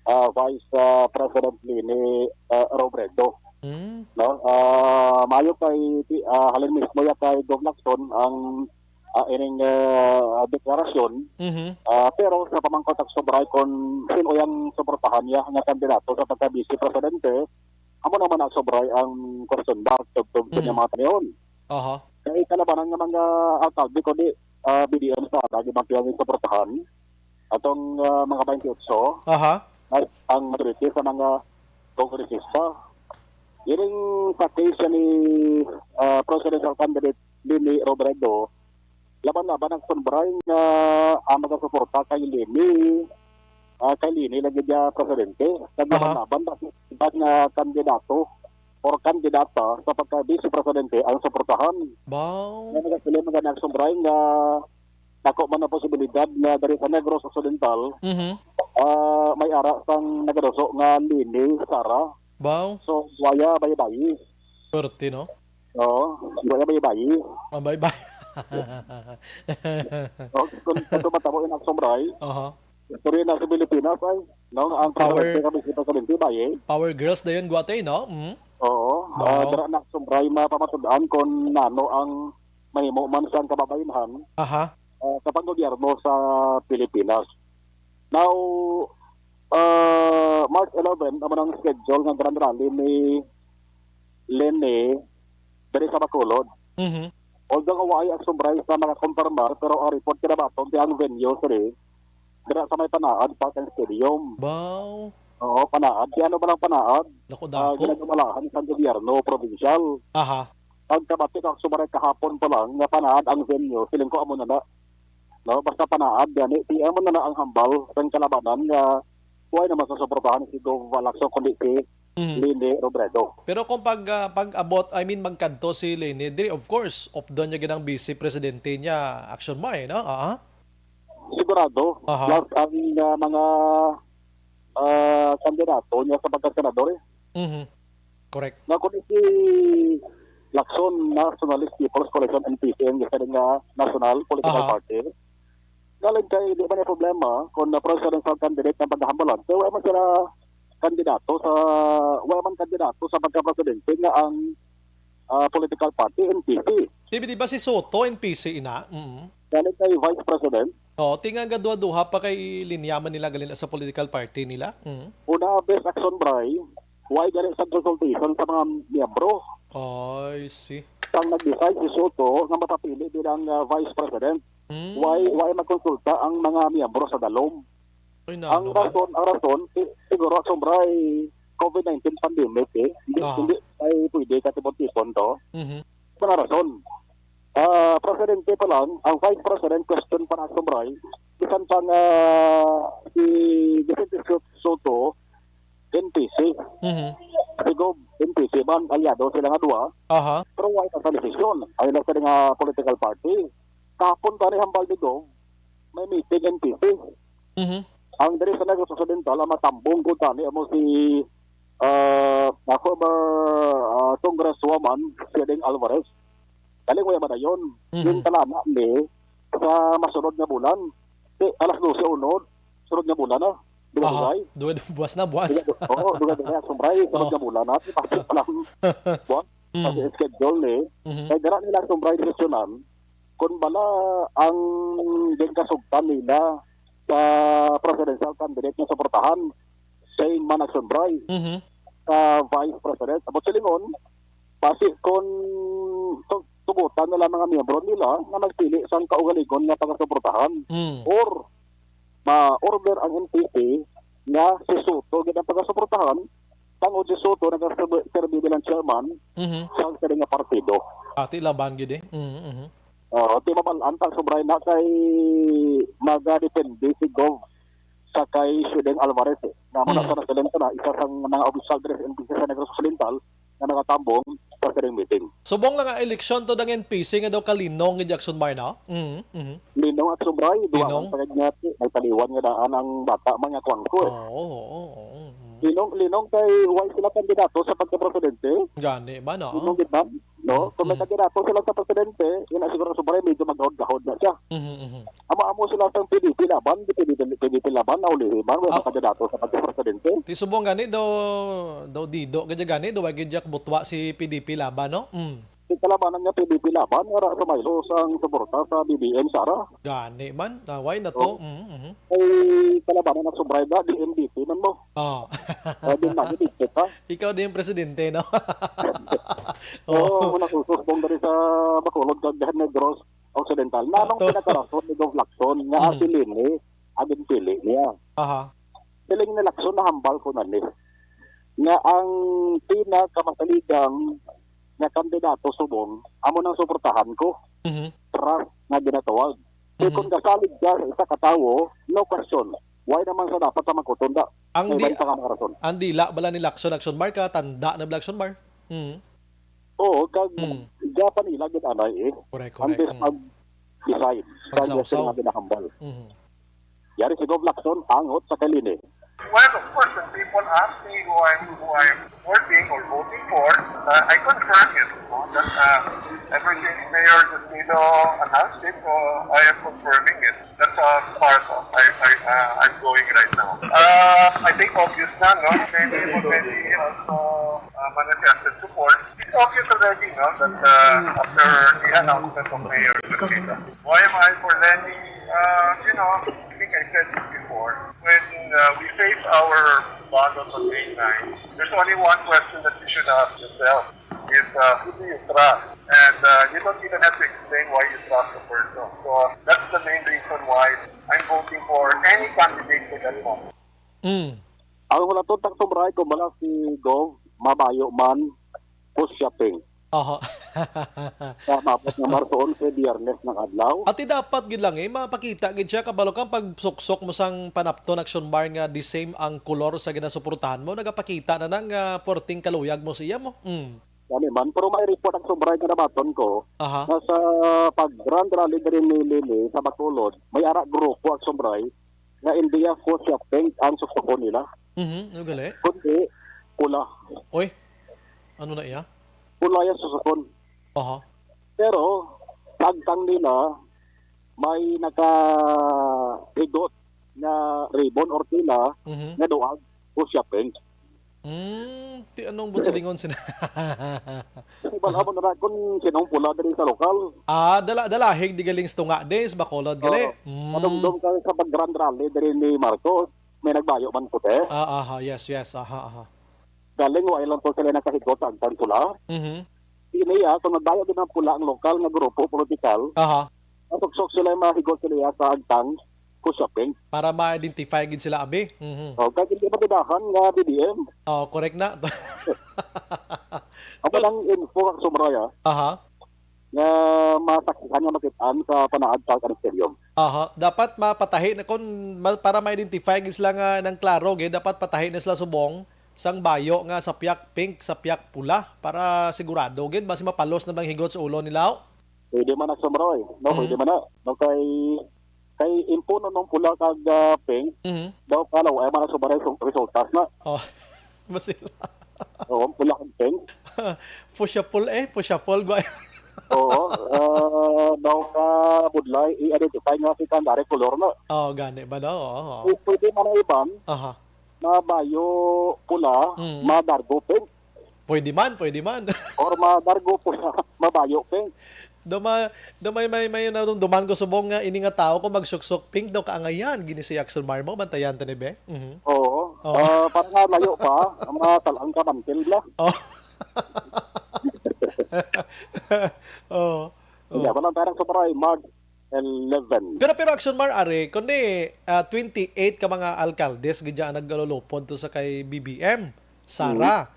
ah, Vice, ah, President Leni, ah, Robredo. Mm. No? Ah, mayo kay, ah, halin mismo ya kay Gov Lacson ang, ah, ining, ah, deklarasyon. Mhm. Ah, pero sa pamangkot, Aksyon Bri, kung sino yang suportahan niya nga kandidato sa pagka-vice presidente, amo naman, Aksyon Bri, ang question mark tubtob sa, mm, mga panahon. Aha. Kay kalabanan nga mga alkalde, kundi, ah, B D M sa lagi man piyang suportahan. Atong, ah, mga twenty-eight, aha, ay ang majority sa mga kongresista. Ining sa case ni, ah, presidential candidate Leni Robredo, laban-laban ang sunbray nga ang magasuporta kay Leni, ah, kay Leni lagi niya presidente. Kag, aha, laban-laban ba si iban nga kandidato or kandidata sa pagka-vice presidente ang suportahan. Baw. Nga nagasiling mga nagsumbray nga dako man ang posibilidad nga diri sa Negros Occidental, mhm, ah, may ara sang nagaduso nga Leni Sara. Baw. So, waya baybay. Swerte, no? Oo, waya baybay. Ang baybay. No, kung, kung tumatabo yung Aksyon Bray, Aha. istorya na sa Pilipinas ay, no, ang Power presidente kami sa presidente, baye. Power Girls dayon, guwate, no? Mm. Oo. Wow. Ah, dara na Aksyon Bray, mapamatud-an kung nano ang mahimo man sang kababayenhan, Aha. ah, sa panggobyerno sa Pilipinas. Now, ah, March eleven, amo nang schedule nga grand rally ni Leni diri sa Bacolod. Mhm. Although nga waay Aksyon Bray sa makakumpirmar, pero ang report kinabaton ti ang venue diri, dira sa may Panaad Park and Stadium. Baw. Oo, Panaad. Kaya ano ba lang Panaad? Dako-dako. Ah, ginagumalahan sa gobyerno, probinsyal. Aha. Pagkabati ko, Aksyon Bray, kahapon pa lang, nga Panaad ang venue, feeling ko amo na na. No, basta Panaad gani, ti amo na na ang hambal sang kalabanan nga wala naman sa suportahan si Gov Lacson kundi si Mhm. Leni Robredo. Pero kung pag, ah, pag-abot, I mean, magkadto si Leni, diri, of course, updon niya ginang vice presidente niya, Aksyon Bray, no? Ah? Sigurado. Aha. Plus ang, ah, mga, ah, kandidato niya sa pagkasenador, eh. Mhm. Correct. Nga kung si Lacson, Nationalist People's Coalition, N P C, ang isa nga national political Aha. party, galing kay, di ba na problema kung na presidential candidate ang pagkahambalan? So, wala man sila kandidato sa, wala man kandidato sa pagka-presidente nga ang, ah, political party, N P C. Di, di ba si Sotto, N P C ina? Mm. Galing kay Vice President. Oo, ti nga gaduha-duha pa kay linyaman nila gali na sa political party nila. Mm. Una, best Aksyon Bray, why gani sa consultation sa mga miyembro? I see. Ang nag-decide si Sotto nga mapapili bilang, ah, Vice President. Mm. Why, why magkonsulta ang mga miyembro sa dalom? Ay, Ang nano man. rason, ang rason, si-, siguro, Aksyon Bray, covid nineteen pandemic, eh. Hindi, Aha. hindi ay pwede katipon-tipon to. Mhm. Ano rason? Ah, presidente pa lang, ang vice president question pa na Aksyon Bray, bisan pa nga si Vicente Sot-, Sotto, N P C. Mhm. Si Gov, N P C man, aliado sila nga duha. Aha. Pero wala sa desisyon. Ay lang sa nga political party. Kahapon pa ni hambal ni Gov, may meeting N P C. Mhm. Ang diri sa Negros Occidental, ang matambong ko tani, amo si, ah, na former, ah, Congresswoman Siding Alvarez. Galing mo yung madayon. Mhm. Yung talana ni sa masunod nga bulan. Di, alas dose unod, sunod nga bulan na. Di ba, Aha. Buhay? Duwa, buwas na, buwas. Duwa, oo, duwa, duwa, Aksyon Bray, sunod Oh. nga bulan na. Di, pati pa lang. Buwan, Mm. pati schedule ni. Mhm. Kaya gara nila Aksyon Bray desisyonan, kung bala ang ginkasugtan nila sa presidential candidate nga suportahan, same man Aksyon Bray Mhm. sa vice president. Abot silingon, basi kung tu-, tugutan nila mga miyembro nila nga magpili sang kaugalingon nga pagasuportahan Mm. or ma-order ang N P C nga si Sotto gid ang pagasuportahan, tungod si Sotto nagaserbi, serbi bilang chairman Mhm. sa kini nga partido. Ati laban gid eh. Mhm, mhm. Oo, ti mabal-an ta, Aksyon Bray, na kay magadepende si Gov sa kay Siding Alvarez, eh. Nga mo na Mm. sa nasulento na, isa sang mga opisyal diri sa N P C sa Negros Occidental nga nagatambong sa sining meeting. Subong lang nga eleksyon to dang N P C nga daw kalinong nga Aksyon Bray, no? Mhm, mhm. Linong Aksyon Bray, duha Linong? man pagad nga, eh, may taliwan nga daan ang bata, mga kwangko, eh. Oo, oo, oo, oo. Linong, linong kay why sila kandidato sa pagka-presidente? Gani ba, no? Linong gid man, no? Kung may Mm. kandidato sila sa presidente, yun na siguro Aksyon Bray, medyo maghod-gahod na siya. Mhm, mhm. Amo-amo sila sa P D P Laban, di P D P, P D P Laban, naulihi man, wala Ah. kandidato sa pagka-presidente. Ti subong gani daw, daw dido, gadya gani, daw wag gadya kabutwa si P D P Laban, no? Mm. Ti kalabanan nga P D P Laban, wala sa Milo sang suporta sa B B M, Sara. Gani man, ah, why na to? Oh. Mm, mhm. Ay, kalabanan na Aksyon Bray ba, di M D P man mo. Oh. Ay, di na, di pa. Ikaw din yung presidente, no? Oo, Oh. Una, kusus, kung dali sa Bacolod, kag Negros Occidental. Nanong Ato. pinakarason ni Gov Lacson nga Mm. si Leni ang ginpili niya? Aha. Siling ni Lacson, nahambal ko na ni, nga ang pinakamasaligang nga kandidato subong, amo nang suportahan ko. Mhm. Trust nga ginatawag. So, Mhm. kung kasalig ka sa isa ka tawo, no question. Why naman sa dapat sa magkuton da? Ang May di-, iban pa nga mga rason. ang dila bala ni Lacson, Aksyon Bray, katanda na bala, Aksyon Bray? Mhm. Oo, kag Mm. gapa nila gid anay eh. Correct, Ang correct. best Mm. mag-decide. Kag Pagsawsaw. yes, nga ginahambal. Mhm. Yari si Gov Lacson, angot sa kay Leni. Well, of course, when people ask me who I'm, who I'm supporting or voting for, uh, I confirm it, no? That, uh, ever since Mayor Destino announced it, uh, I am confirming it. That's a part of I, I, uh, I'm going right now. Uh, I think obvious na, no? Many, many also, uh, manifested support. It's obvious already, no? That, uh, after the announcement of Mayor Destino. Why am I for Leni? Uh, you know, I think I said this before. When, uh, we face our ballot on May nine, there's only one question that you should ask yourself is, uh, who do you trust? And, uh, you don't even have to explain why you trust the person. So, uh, that's the main reason why I'm voting for any candidate for that moment. Mm. Ang hulaton, Taksumray, kung bala si Gov, mabayo man, push shopping. Aha. Sa mabot nga Marso onse, Biyernes ng adlaw. Ati dapat gid lang eh, mapakita gid siya, kabalo kang pagsuksok mo sang panapton, Action Mar, nga the same ang kolor sa ginasuportahan mo, nagapakita na na nga puwerteng kaluyag mo siya mo. Mm. Gani man, pero may report, Taksumray, nga nabaton ko, Aha. nga sa pag-grand rally diri ni Leni sa Bacolod, may ara grupo, Taksumray, nga hindi ya full shopping ang suksokon nila. Mhm, ano gali? Kundi pula. Oy, ano na iya? Pula ya suksokon. Aha. Pero, sa agtang nila, may nakahigot nga ribbon or tela Mhm. nga duag o shopping. Hmm, ti anong butsilingon sina Kasi wala mo na kung sinong pula diri sa lokal. Ah, dala dalahig di galing sa tunga, di sa Bacolod gali. Oo. Hmm. Madumdom ka sa pag-grand rally diri ni Marcos, may nagbayo man puti. Ah, aha, yes, yes. Aha, aha. Galing wa lang to sila nakahigot sa agtang pula. Mhm. Iniya, kung nagbayo din ang pula ang lokal nga grupo politikal, Aha. masuksok sila, mahigot sila sa agtang ko shopping. Para ma-identify gid sila, abi. Mhm. O, kag hindi matidahan nga B B M. Oh, correct na. Amo nang info, Taksumray, ah, Aha. nga masaksihan nga makitaan sa panaad sa Stadium. Aha. Dapat mapatahi na kun ma-, para ma-identify gid sila nga nang klaro gid, dapat patahi na sila subong sang bayo nga sapyak pink, sapyak pula para sigurado gid basi mapalos na bang higot sa ulo nila. Pwede man, Taksumray. No, Mhm. pwede man na. No, kay, kay impuno nung pula kag, ah, pink, Mhm. daw kalaw, ay man ang subaray sung-, resultas na. Oh, masila. Oo, pula kag pink. Pushapol eh, pushapol ba? Oo, ah, daw ka budlay, i-identify nga secondary color na. Oh, gani ba daw? Oo. Pu-, pwede man ang iban, Aha. mabayo pula, Mm. madargo pink. Pwede man, pwede man. Or madargo pula, mabayo pink. Duma, dumay may, may narumduman ko subong nga ini nga tawo kung magsuksok pink daw kaangayan, gini si Jackson Marmo, bantayan ta ni be. Mhm. Oo. Oh. Ah, para nga layo pa, ang mga talang kamantil na. Oh. Oh. Hindi, Oh. ako lang tarang sa Paray, March eleven. Pero, pero Action Mar, are, kundi, ah, twenty-eight ka mga alkaldes gid ang nagalulupod to sa kay B B M, Sara. Mhm.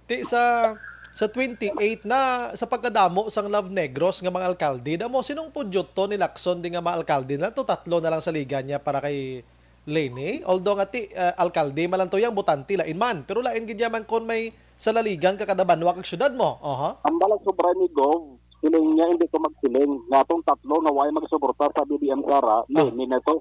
Ti sa, sa twenty-eight na, sa pagkadamo sang Love Negros nga mga alkalde, damo, sinong pudyot to ni Lacson di nga mga alkalde na to? Tatlo na lang sa liga niya para kay Leni. Although nga ti, ah, alkalde man lang to yang botante, lain man. Pero lain gid ya man kon may sa laligan ka kada banwa kag syudad mo. Aha. Ang balag sobra ni Gov, siling niya, "Hindi ko magsiling nga atong tatlo nga way magsuporta sa B B M Sara, Ah. Leni na to."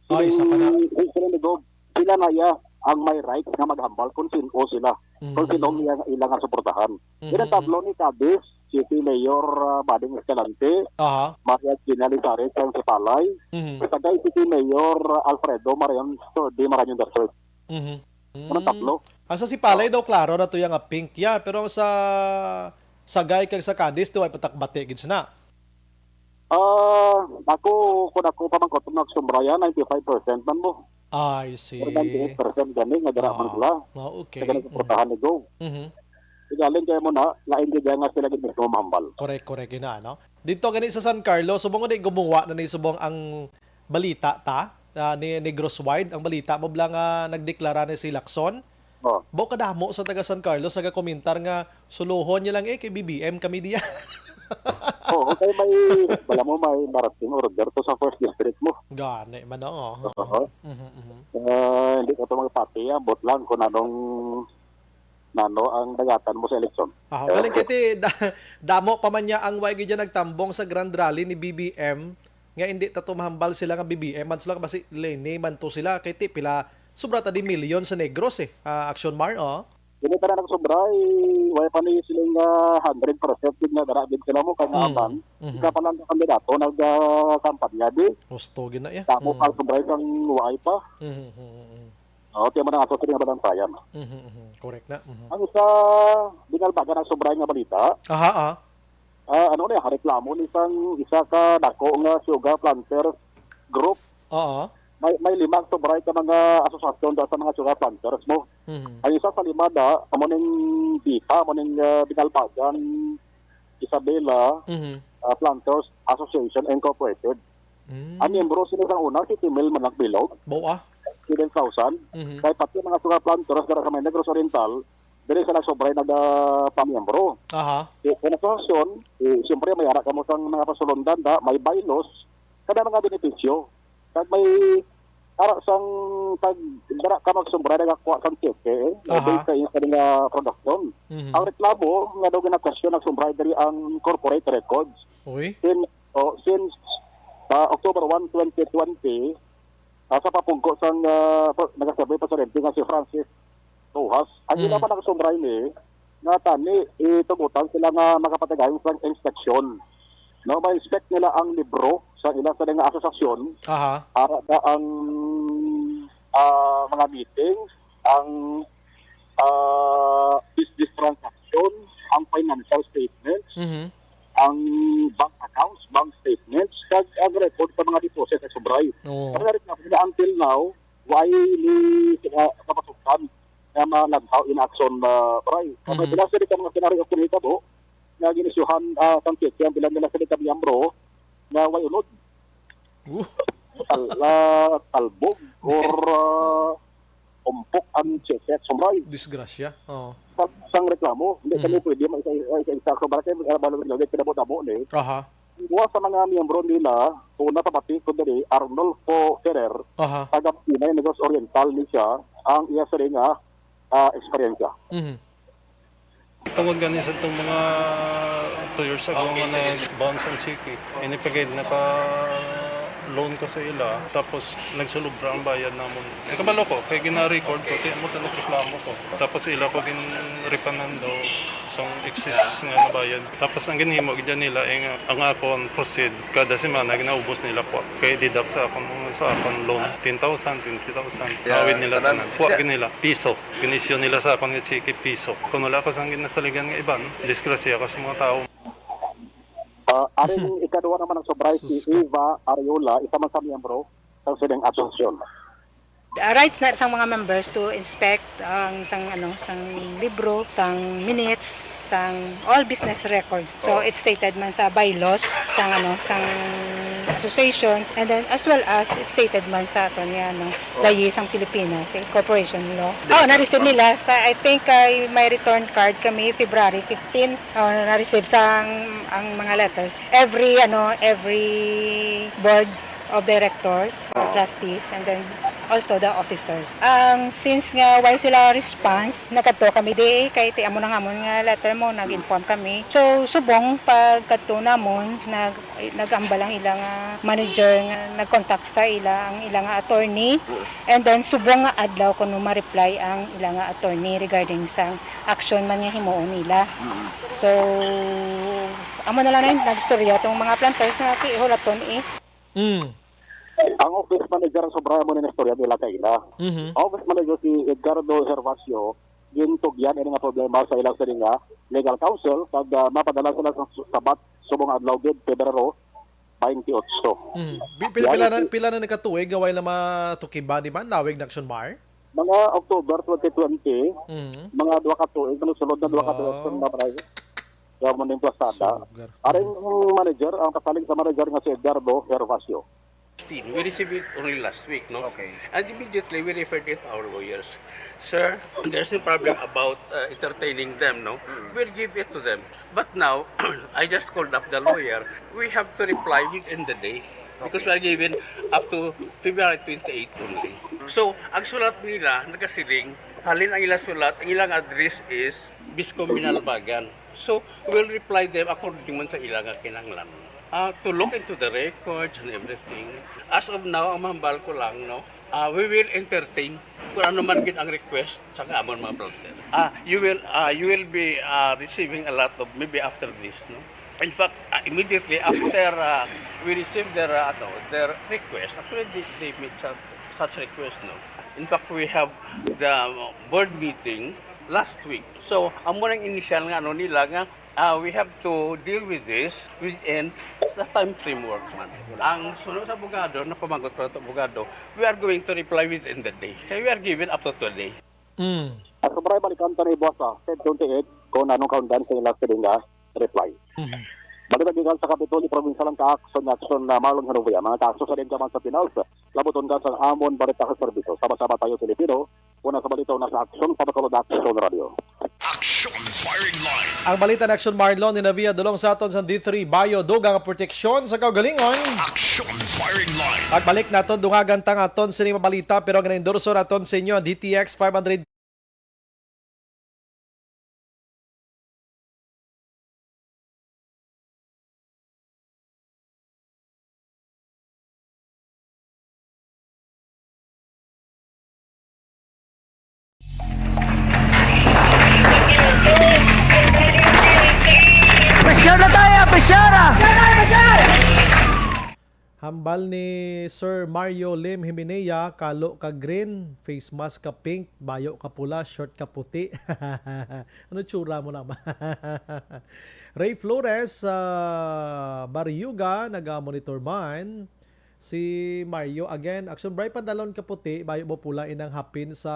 Ah, isa pa na. Siling, siling ni Gov, sila na ya ang may rights nga maghambal kung sino sila, kung sino ang Mm. ila, ila nga suportahan. Mm, Kina mm. Tatlo ni Cadiz, City Mayor, ah, Bading Escalante, Aha. Maria Gina Lizares, ang Sipalay, Mhm. Sagay City Mayor, ah, Alfredo Marion, Sir D. Marañon the third. Mhm. Ano, Mm. tatlo? Ang sa Sipalay Oh. daw, klaro na to yang nga pink ya, pero ang sa Sagay kag sa Cadiz, di way patakbati gid sina. Ah, ako, kung ako pa man, kung ako nagsumbra yan, ninety-five percent man mo. I see. Or ninety-eight percent gani nga dira man Ah, sila. Ah, okay. Sa ganang suportahan ni Gov. Mhm. Sigaling kay mo na, lain gid nga sila gid mismo mahambal. Correct, correct, yun na, no? Dito gani sa San Carlos, subong di gumuwa na ni subong ang balita ta, ah, ni Negros Wide, ang balita mo bala nga nagdeklara ni si Lacson. Oh. Bo kadamo sa taga San Carlos nagakomentar nga, "Suluhon niya lang eh, kay B B M kami diya." Oo, kay may, bala mo, may marating order to sa first district mo. Gani man, oo. Oo. Mhm, mhm. Ah, hindi ko to magpati, ambot lang kung anong, nano ang dagatan mo sa eleksyon. Ah, galing kay ti, da-, damo pa man niya ang way gid nagtambong sa Grand Rally ni B B M, nga hindi ta tumahambal sila nga B B M man sila, basi Leni man to sila, kay ti pila Sobra ta di milyon sa Negros eh. Ah, Action Mar, oh. Dili pa na nagsobra, eh, wala pa ni siling nga hundred percent gid nga dara gid sila mo kay nga Mm. abang. Mhm. Isa pa lang ka kandidato nag ah, kampanya di. Gusto gid na iya. Tapos Mm. ang sobra isang wala pa. Mhm, mhm, mhm. Oh, tiyan mo na ako sa nga balansayan. Mhm, mhm. Correct na. Mhm. Ang isa, binalbagan ang sobra nga balita. Aha, ah. Ah, ano ni, reklamo ni isang isa ka dako nga sugar planters group. Oo. May may lima ang sobra ka mga asosasyon da sa mga sugar planters mo. Mhm. Ang isa sa lima da, amo ning DIPA, amo ning ah, binalbagan Isabela Mhm. ah, Planters Association Incorporated. Mm. Ang miyembro sila sang una, fifty mil man ang bilog, Bawa. seven thousand. Mhm. Kay pati mga sugar planters dira sa may Negros Oriental, diri sa nagsobra nagapamiyembro. Aha. Kung asosasyon, eh, siyempre may ara kamo sang mga pasulundan da, may bylaws, kada mga benepisyo. Kag may ara sang pag dara ka magsumbra nagakuha sang cheque, eh, Aha. based sa iyang nga production. Mhm. Ang reklamo nga daw ginakwestiyon nagsumbra diri ang corporate records. Uy. Sin oh, since ah, October one, twenty twenty, ah, sa papungko sang ah, pa- nagaserbi presidente nga si Francis Rojas, ang ila Mm. pa nagsumbra ni nga tani itugutan sila nga makapatigayon sang inspeksyon. No, ma-inspect nila ang libro sa ila sa nga asosasyon Aha. para sa ang ah, mga meetings, ang ah, business transaction, ang financial statements, Mhm. ang bank accounts, bank statements, kag ang record sa mga deposit sa Subray. Oo. Ang nareklamo nila until now, why ni sila kapasukan nga malantaw in action na Bray. Kami Mhm. sila sila ka mga senaryo kung hitabo nga ginisyuhan ah, sang cheque ang bilang nila sila ka miyembro nga way unod. Uh. Tal, ah, talbog or ah, umpok ang cheque at Subray. Disgrasya. Oo. Sa, sang reklamo, hindi kami Mhm. pwede mag-isa-isa sa Subray kay may kalabaw-labaw, pinabo-tabo ni. Aha. Duha sa mga miyembro nila, una pabati ko diri, Arnolfo Ferrer, Aha. taga Pinay, Negros Oriental ni siya, ang iya sila nga ah, eksperyensya. Mhm. Tungod gani sa itong mga two years ago nga nag-bounce ang cheque, inipagid naka loan ko sa ila, tapos nagsulubra ang bayad namon. Nakabalo ko, kay gina-record ko, ti mo nagreklamo ko. Tapos ila ko gin-refundan daw sang excess nga nabayad. Tapos ang ginhimo gid nila, eh, nga ang akon proceed, kada semana ginaubos nila po. Kay deduct sa akon, sa akon loan, ten thousand, twenty thousand. Yeah, Awid nila tanan. tanan. Kuha gid nila, piso. Gin-issue nila sa akon nga cheque, piso. Kung wala ko sang ginasaligan nga iban, disgrasya ko sa mga tao. Ah, aring ikaduha naman ang Subray, si Sus ka. Eva Ariola, isa man sa miyembro sa sining asosasyon. Ah, rights na sang mga members to inspect ang sang ano, sang libro, sang minutes, sang all business records. So it's stated man sa bylaws sang ano, sang association, and then as well as it's stated man sa aton nga ano, layi sang Pilipinas, eh, corporation law. Oh, na-receive nila sa, I think, kay may return card kami February fifteen. Oh, na-receive sa ang, ang mga letters. Every ano, every board of directors or Oo. trustees, and then also the officers. Ang since nga wala sila response, nagkadto kami di kay ti amo na nga amon nga letter mo, nag-inform kami. So subong pagkadto namon, nag nag-ambal ang ila nga manager nga nag-contact sa ila ang ila nga attorney, and then subong nga adlaw kuno ma-reply ang ila nga attorney regarding sang action man nga himuon nila. So amo na lang na nagstorya tong mga planters nga ti hulaton eh. Mm. Ang office manager ang Subray mo na istorya nila kay ila. Mhm. Ang office manager si Edgardo Gervasio, gintugyan ini nga problema sa ilang sini nga legal counsel kag ah, mapadala sila sa sabat subong adlaw gid, Pebrero twenty-eight. Mhm. Pi- Pila, pila na pila na ni ka tuig nga wala na matukiban di man lawig na Action Mar? Mga October twenty twenty, Mhm. mga duha ka tuig, mga sulod na duha ka tuig Wow. kung mabray. Kaya mo ning plasada. Sugar. Aring manager, ang kasalig sa manager nga si Edgardo Gervasio. We received it only last week, no? Okay. And immediately we referred it to our lawyers. Sir, there's no problem about uh, entertaining them, no? We'll give it to them. But now, I just called up the lawyer. We have to reply within the day because we are given up to February twenty-eight only. So, ang sulat nila, nagasiling, halin ang ilang sulat, ang ilang address is Biscom Binalbagan. So, we'll reply them according man sa ilang kinahanglan. Ah, to look into the records and everything. As of now, ang mahambal ko lang, no, Ah, we will entertain kung ano man gid ang request sa amon mga frontier. Ah, you will, ah, you will be, ah, receiving a lot of maybe after this, no? In fact, ah, immediately after, ah, we receive their, ah, ano, their request, actually, they, they make such, such request, no? In fact, we have the board meeting last week. So, amo nang initial nga ano nila nga, ah, we have to deal with this within the time framework man. Ang sunod sa abogado, napamagot pa sa abogado, we are going to reply within the day. Kaya we are given up to today. Mm. Sa Baray, balikan ta ni Boss, ah, Feb twenty-eight, kung anong kaundan sa ilang siling nga reply. Mhm. Balita gikan sa Kapitolyo Provincial ang kaaksyon ni Aksyon na Marlon Janovia. Mga kaaksyon sa din ka man sa Pinaws, labuton ka sa amon balita sa serbisyo. Sama-sama tayo, Pilipino. Una sa balita, una sa aksyon, Pabacolod Action Radio. Action Firing Line. Ang balita ni Aksyon Marlon Janovia, dulong sa aton sa D three Bio, dugang ang proteksyon sa kaugalingon. Action Firing Line. Pagbalik naton, dungagan ta nga aton sini mabalita, pero ang endorso naton sa inyo, D T X five hundred. Pressure na tayo, pressure na! Hambal ni Sir Mario Lim Himenea, kalo ka green, face mask ka pink, bayo ka pula, short ka puti. Ano tsura mo naman? Ray Flores, ah, Barriuga, naga-monitor man. Si Mario again, Action Bray, pantalon ka puti, bayo mo pula, inang hapin sa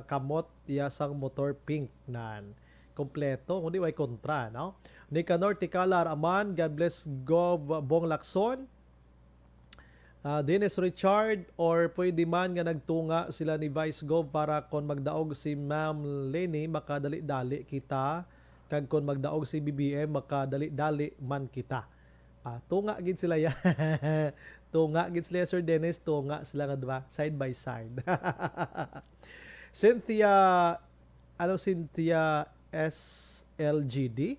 kamot, ya sang motor pink nan. Kompleto, kundi way kontra, no? Nicanor Ticalar Aman, God bless Gov Bong Lacson. Ah, Dennis Richard, or pwede man nga nagtunga sila ni Vice Gov para kon magdaog si Ma'am Leni, makadali-dali kita, kag kon magdaog si B B M, makadali-dali man kita. Ah, tunga gid sila ya. Tunga gid sila, Sir Dennis, tunga sila nga duha, side by side. Cynthia, ano, Cynthia S L G D?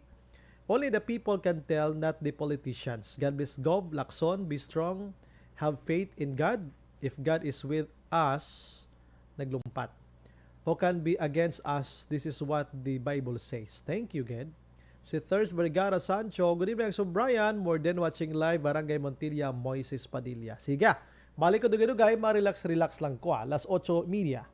Only the people can tell, not the politicians. God bless Gov Lacson, be strong, have faith in God. If God is with us, naglumpat. Who can be against us? This is what the Bible says. Thank you, Ged. Si Thurs Vergara Sancho, good evening, Action Brian. More than watching live, Barangay Montilla, Moises Padilla. Sige, balik ko dugay-dugay, ma-relax-relax lang ko, ah. Alas otso y media.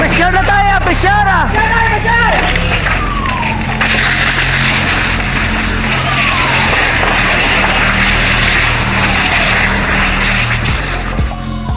Pressure na tayo, pressure!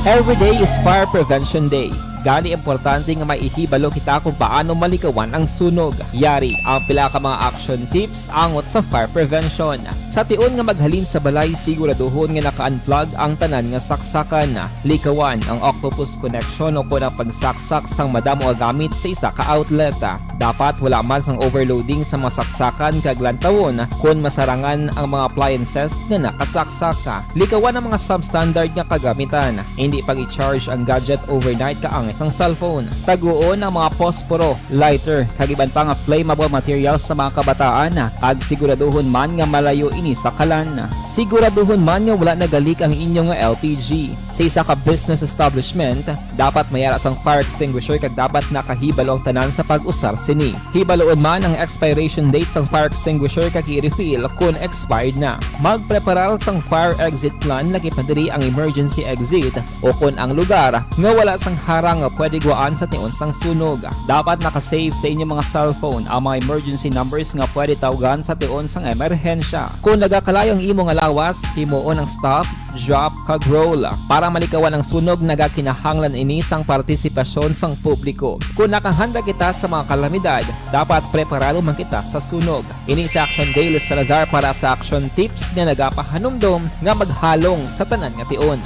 Every day is Fire Prevention Day. Gani, importante nga may ihibalo kita kung paano malikawan ang sunog. Yari ang pila ka mga action tips angot sa fire prevention. Sa tion nga maghalin sa balay, siguraduhon nga naka-unplug ang tanan nga saksakan. Likawan ang octopus connection o kon ang pagsaksak sang madamo nga gamit sa isa ka outlet. Dapat wala man sang overloading sa mga saksakan kag lantawon kon masarangan ang mga appliances nga nakasaksak. Likawan ang mga substandard nga kagamitan. Indi pag-i-charge ang gadget overnight kaangay sang cellphone. Taguon ang mga posporo, lighter, kag iban pa nga flammable materials sa mga kabataan, kag siguraduhon man nga malayo ini sa kalan. Siguraduhon man nga wala nagalik ang inyo nga L P G. Sa isa ka business establishment, dapat may ara sang fire extinguisher kag dapat nakahibalo ang tanan sa pag-usar sini. Hibaluon man ang expiration date sang fire extinguisher kag i-refill kon expired na. Magpreparar sang fire exit plan, lakip na diri ang emergency exit o kon ang lugar nga wala sang harang nga pwede guwaan sa tion sang sunog. Dapat naka-save sa inyo mga cellphone ang mga emergency numbers nga pwede tawgan sa tion sang emerhensya. Kon nagakalayo ang imo nga lawas, himuon ang stop, drop, kag roll. Para malikawan ang sunog, nagakinahanglan ini sang partisipasyon sang publiko. Kon nakahanda kita sa mga kalamidad, dapat preparado man kita sa sunog. Ini si Action Dale Salazar para sa Action Tips nga nagapahanumdom nga maghalong sa tanan nga tion.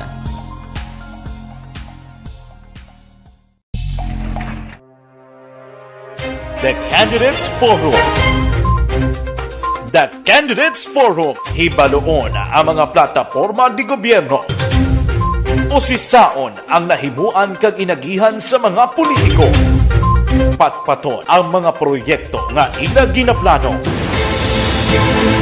The Candidates Forum. The Candidates Forum, hibaluon ang mga plataporma di gobyerno. Usisaon ang nahimuan kag inagihan sa mga politiko. Patpaton ang mga proyekto nga ila ginaplano.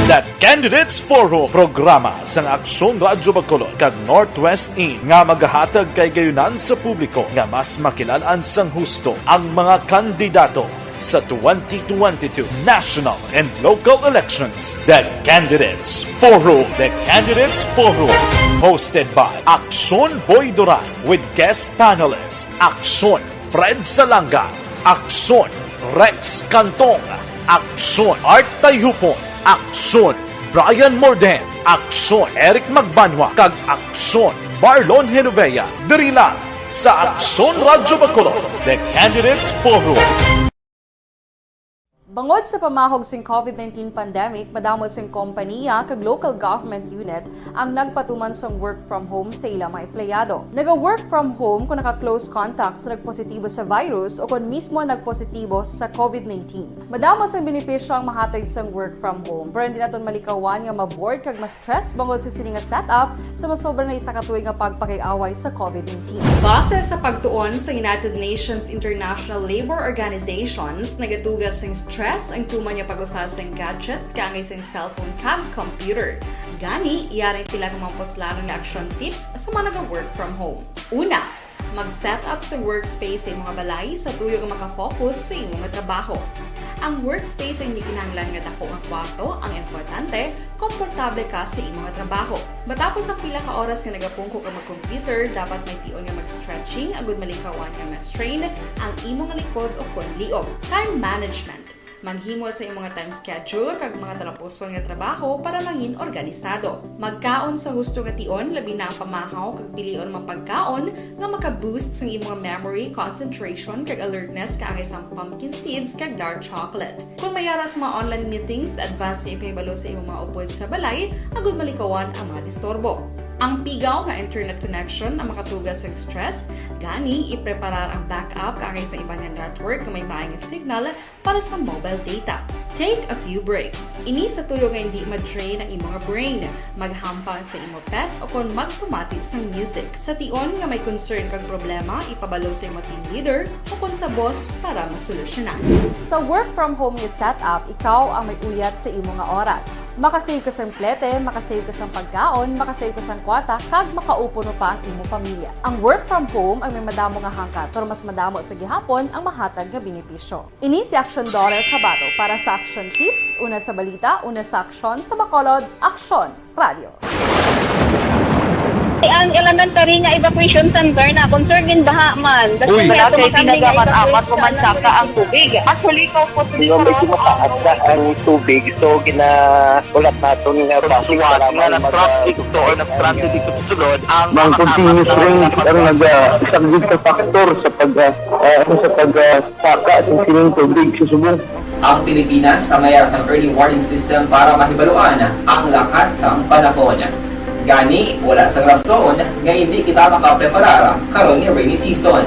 The Candidates Forum, programa sang Aksyon Radyo Bacolod kag Northwest In nga magahatag kay gayunan sa publiko nga mas makilalan sang husto ang mga kandidato sa twenty twenty-two national and local elections. The Candidates Forum. The Candidates Forum. Hosted by Aksyon Boy Duran with guest panelist Aksyon Fred Salanga, Aksyon Rex Cantong, Aksyon Art Tayhupon, Aksyon Brian Morden, Aksyon Eric Magbanwa, kag Aksyon Marlon Genovea. Diri lang sa Aksyon Radyo Bacolod, The Candidates Forum. Bangod sa pamahog sing COVID nineteen pandemic, madamo sing kompaniya kag local government unit ang nagpatuman sang work from home sa ila mga empleyado. Naga-work from home kung naka-close contact sa nagpositibo sa virus o kon mismo nagpositibo sa COVID nineteen. Madamo sang benepisyo ang mahatag sang work from home, pero hindi naton malikawan nga ma-bored kag ma-stress bangod sa sini nga setup sa masobra na isa ka tuig nga pagpakig-away sa COVID nineteen. Base sa pagtuon sa United Nations International Labour Organizations, nagatuga sing stress ang tuman nga pag-usa sing gadgets kaangay sing cellphone kag computer. Gani, yari pila ka mga puslanon nga action tips sa mga naga-work from home. Una, mag-set up sa workspace sa imong balay sa tuyo nga makafocus sa imong trabaho. Ang workspace ang hindi kinahanglan nga dako nga kwarto, ang importante, komportable ka sa imong trabaho. Matapos ang pila ka oras nga nagapungko ka mag-computer, dapat may tion nga mag-stretching agud malikawan nga ma-strain ang imong likod o kon liog. Time management. Maghimo sa imong time schedule kag mga talapuson nga trabaho para mangin organisado. Magkaon sa husto nga tion, labi na ang pamahaw kag pilion mga pagkaon nga maka-boost sang imong memory, concentration, kag alertness kaangay sang pumpkin seeds kag dark chocolate. Kung may ara sa mga online meetings, advance nga ipahibalo sa imong mga upod sa balay agud malikawan ang mga disturbo. Ang pigaw nga internet connection ang makatuga sa stress, gani ipreparar ang backup kaangay sa iban nga network nga may maay nga signal para sa mobile data. Take a few breaks. Ini sa tuyo nga hindi ma-drain ang imong brain. Maghampang sa imo pet o kon magpamati sang music. Sa tion nga may concern kag problema, ipabalo sa imo team leader o kon sa boss para masolusyonan. Sa work from home nga setup, ikaw ang may uyat sa imo nga oras. Makasave ka sang plete, makasave ka sang pagkaon, makasave ka sang kwarta, kag makaupod pa ang imo pamilya. Ang work from home ang may madamo nga hangkat, pero mas madamo sa gihapon ang mahatag nga benepisyo. Ini si Action Daughter Kabato para sa Action Tips, una sa balita, una sa aksyon, sa Bacolod, Aksyon Radio. Ang elementary nga evacuation center na concerned in baha man. Uy, wala kay pinagamat-amat, mamansaka ang tubig. Actually, ikaw po, di ba, may tumataas na ang tubig, so ginahulat naton nga basi nga nag-traffic to or nag-transit dito sa sulod ang continuous rain ang nagasaglit sa factor sa pag, ah, ah, sa pag, ah, saka sa sining tubig sa subong. Ang Pilipinas ang may ara sang early warning system para mahibaluan ang lakat sang panahon. Gani, wala sang rason nga hindi kita makapreparar karon nga rainy season.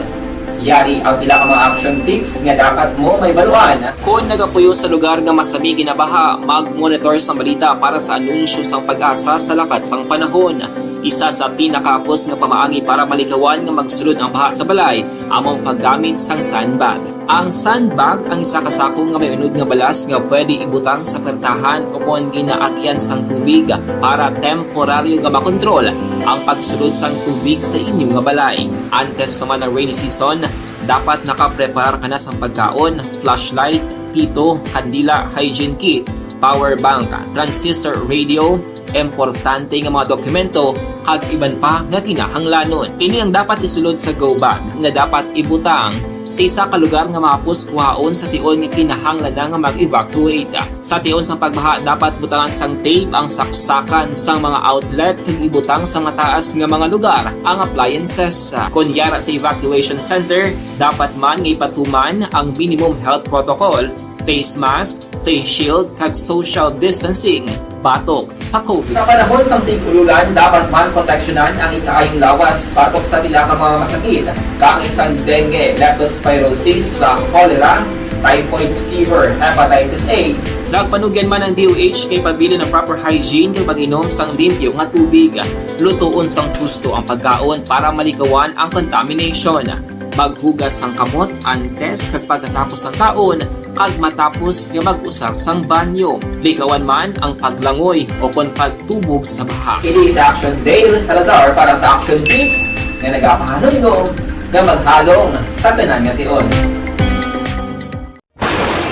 Yari ang pila ka mga action tips nga dapat mo mahibaluan. Kon nagapuyo sa lugar nga masami ginabaha, mag-monitor sang balita para sa anunsyo sang PAGASA sa lakat sang panahon. Isa sa pinakahapos nga pamaagi para malikawan nga magsulod ang baha sa balay amo ang paggamit sang sandbag. Ang sandbag ang isa ka sako nga may unod nga balas nga pwede ibutang sa pertahan o kon ginaagian sang tubig para temporaryo nga makontrol ang pagsulod sang tubig sa inyo nga balay. Antes pa man ang rainy season, dapat nakapreparar ka na sang pagkaon, flashlight, pito, kandila, hygiene kit, power bank, transistor radio, importante nga mga dokumento, kag iban pa nga kinahanglanon. Ini ang dapat isulod sa go bag nga dapat ibutang sa isa ka lugar nga mahapos kuhaon sa tion nga kinahanglan na nga mag-evacuate. Sa tion sang pagbaha, dapat butangan sang tape ang saksakan sang mga outlet kag ibutang sa mataas nga mga lugar ang appliances. Kon yara sa evacuation center, dapat man nga ipatuman ang minimum health protocol, face mask, face shield, kag social distancing batok sa COVID. Sa panahon sang tig-ululan, dapat man proteksyonan ang ikaayong lawas batok sa pila ka mga masakit, kaangay sang dengue, leptospirosis, sa cholera, typhoid fever, hepatitis A, Nagpanugyan man ang D O H nga ipabilin ang proper hygiene kag mag-inom sang limpyo nga tubig. Lutoon sang husto ang pagkaon para malikawan ang contamination. Maghugas sang kamot antes kag pagkatapos sang kaon, kag matapos nga mag-usar sang banyo. Likawan man ang paglangoy o kon pagtubog sa baha. Kini sa Action Dale Salazar para sa Action Tips nga nagapahanumdom nga maghalong sa tanan nga tion.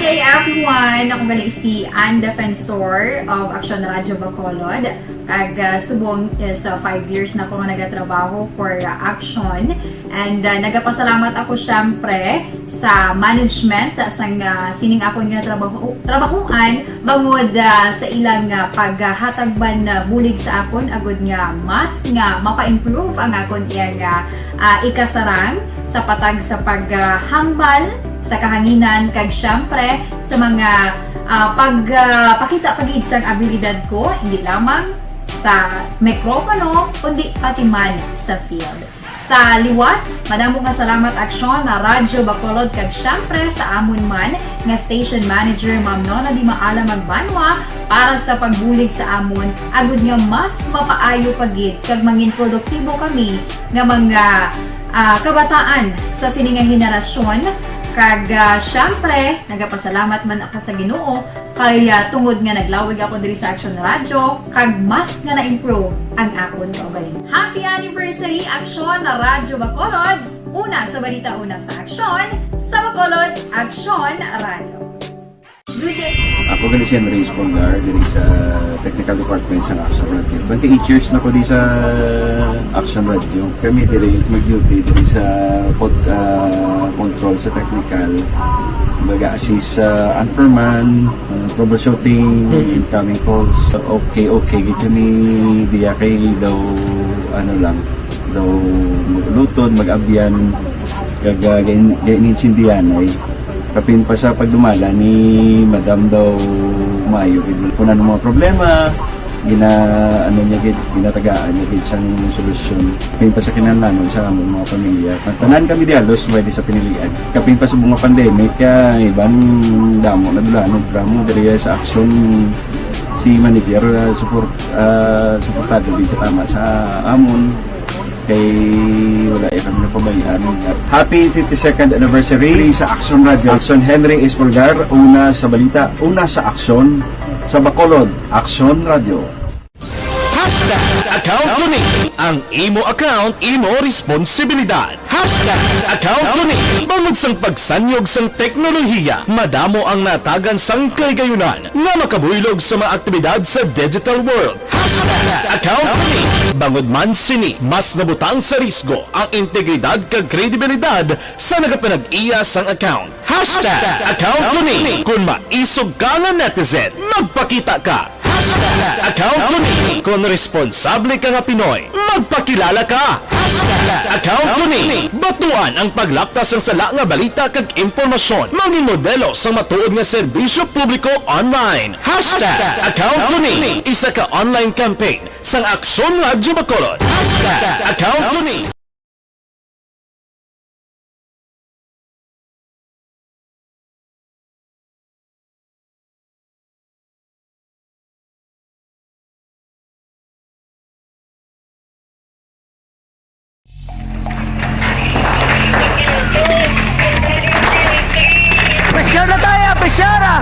Hey everyone! Ako gali si Ann Defensor of Action Radio Bacolod. Kag, ah, subong is, ah, five years na ako nga nagatrabaho for, ah, Action. And, ah, nagapasalamat ako, syempre, sa management, ah, sang, ah, sining akon nga trabaho, trabahuan, bangod, ah, sa ilang, ah, paghatag man, ah, bulig sa akon, agud nga mas nga mapa-improve ang akon iyang, ah, ah, ikasarang sa patag sa paghambal sa kahanginan, kag, syempre, sa mga, ah, pag, ah, pakita pa gid sang abilidad ko, hindi lamang sa mikropono, kundi pati man sa field. Sa liwat, madamo nga salamat, Aksyon, na Radyo Bacolod, kag syempre sa amon man nga station manager, Ma'am Nona Di Maala Magbanwa, para sa pagbulig sa amon, agud nga mas mapaayo pa gid kag mangin produktibo kami nga mga, ah, kabataan sa sini nga henerasyon. Kag, ah, syempre, nagapasalamat man ako sa Ginoo kay, ah, tungod nga naglawig ako diri sa Action Radio, kag mas nga na-improve ang akon kaugalingon. Happy anniversary, Action na Radyo Bacolod! Una sa balita, una sa aksyon, sa Bacolod, Action Radio. Good day. Ako gali si Henry Espolgar, diri sa Technical Department sa Action Radio. Twenty-eight years na ko di sa Action Radio. Kami diri mag-duty diri sa pod-, ah, control sa technical. Baga assist sa anchorman, ah, troubleshooting, Mhm. incoming calls. Okay, okay, gid kami diya kay daw, ano lang, daw mag-uluton, mag-abyan, kag, ah, gain-, gain-, intindihan ay kapin pa sa pagdumala ni Madam daw maayo gid. Kung ano mga problema, gina-, ano niya gid, ginatagaan niya gid sang solusyon. Kapin pa sa kinahanglanon sa among mga pamilya. Ang tanan kami di halos pwede sa pinilian. Kapin pa sa mga pandemic, kaya iban damo na dula, no, drama diri sa aksyon si manager, ah, support, ah, suportado gid tama sa amon. Kay wala ya kami napabayaan. Happy fifty-second anniversary sa Action Radio. Action Henry Espolgar, una sa balita, una sa aksyon, sa Bacolod, Action Radio. Hashtag account ko ni. Ang imo account, imo responsibilidad. Hashtag account ko ni. Bangod sang pagsanyog sang teknolohiya, madamo ang natagan sang kahigayonan nga makabuylog sa mga aktibidad sa digital world. Hashtag account ko ni. Bangod man sini, mas nabutang sa risgo ang integridad kag kredibilidad sa nagapanag-iya sang account. Hashtag account ko ni. Kung maisog ka nga netizen, magpakita ka. Hashtag account ko ni. Kung responsable ka nga Pinoy, magpakilala ka. Hashtag account ko ni. Batuan ang paglaptas sang sala nga balita kag impormasyon. Mangin modelo sang matuod nga serbisyo publiko online. Hashtag account ko ni. Isa ka online campaign sang Aksyon Radyo Bacolod. Hashtag account ko ni. Pressure na tayo, pressure ah!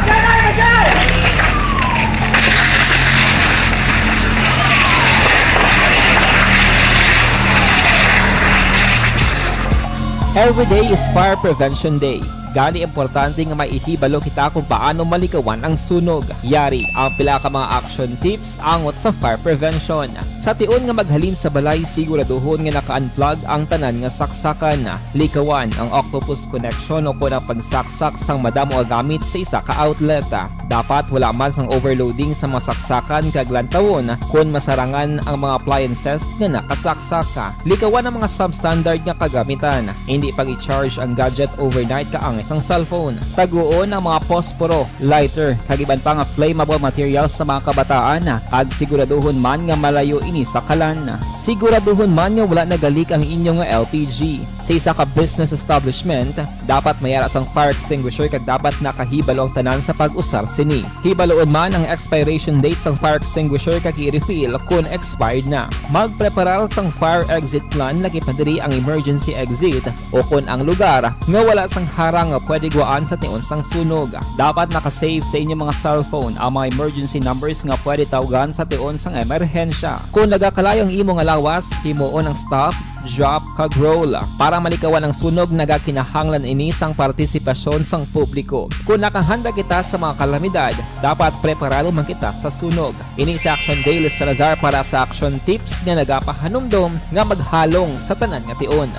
Every day is Fire Prevention Day. Gani, importante nga may ihibalo kita kung paano malikawan ang sunog. Yari ang pila ka mga action tips angot sa fire prevention. Sa tion nga maghalin sa balay, siguraduhon nga naka-unplug ang tanan nga saksakan. Likawan ang octopus connection o kon ang pagsaksak sang madamo nga gamit sa isa ka outlet. Dapat wala man sang overloading sa mga saksakan kag lantawon kon masarangan ang mga appliances nga nakasaksak. Likawan ang mga substandard nga kagamitan. Hindi pag-i-charge ang gadget overnight kaangay sang cellphone. Taguon ang mga posporo, lighter, kag iban pa nga flammable materials sa mga kabataan, kag siguraduhon man nga malayo ini sa kalan. Siguraduhon man nga wala nagalik ang inyo nga L P G. Sa isa ka business establishment, dapat may ara sang fire extinguisher kag dapat nakahibalo ang tanan sa pag-usar sini. Hibaluon man ang expiration date sang fire extinguisher kag i-refill kon expired na. Magpreparar sang fire exit plan, lagi pa diri ang emergency exit, o kon ang lugar nga wala sang harang nga pwede guwaan sa tion sang sunog. Dapat naka-save sa inyong mga cellphone ang mga emergency numbers nga pwede tawgan sa tion sang emerhensya. Kung nagakalayo ang imo nga lawas, himuon ang stop, drop, kag roll. Para malikawan ang sunog, nagakinahanglan ini sang partisipasyon sang publiko. Kung nakahanda kita sa mga kalamidad, dapat preparado man kita sa sunog. Ini si Action Daily Salazar para sa Action Tips nga nagapahanumdom nga maghalong sa tanan nga tion.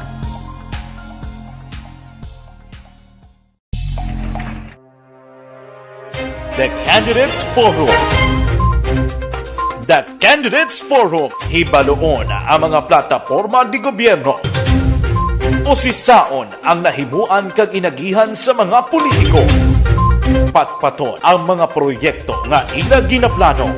The Candidates Forum. The Candidates Forum, hibaluon ang mga plataporma di gobyerno. Usisaon ang nahimuan kag inagihan sa mga politiko. Patpaton ang mga proyekto nga ila ginaplano.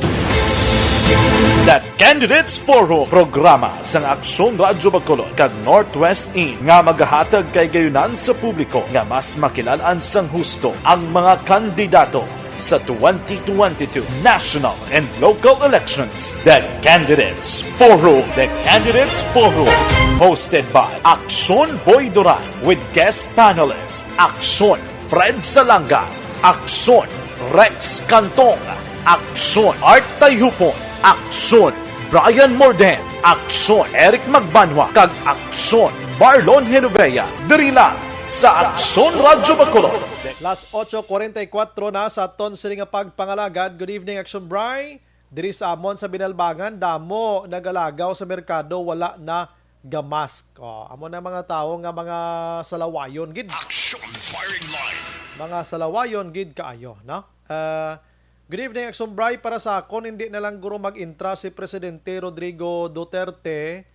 The Candidates Forum, programa sang Aksyon Radyo Bacolod kag Northwest In nga magahatag kahigayonan sa publiko nga mas makilal-an sang husto ang mga kandidato sa twenty twenty-two national and local elections. The Candidates Forum. The Candidates Forum, hosted by Aksyon Boy Duran with guest panelist Aksyon Fred Salanga, Aksyon Rex Cantong, Aksyon Art Tayhupon, Aksyon Brian Morden, Aksyon Eric Magbanwa, kag Aksyon Marlon Genovea, diri lang sa Aksyon Radyo Bacolod. Las ocho cuarenta y cuatro na sa aton sini nga pagpangalagad. Good evening, Action Bry. Diri sa amon sa Binalbangan, damo nagalagaw sa merkado, wala na gamask. Oh, amo na mga tawo nga mga salawayon gid. Action Firing Line. Mga salawayon gid kaayo, no? Ah, good evening, Action Bry. Para sa akon, hindi na lang guro mag-intra si Presidente Rodrigo Duterte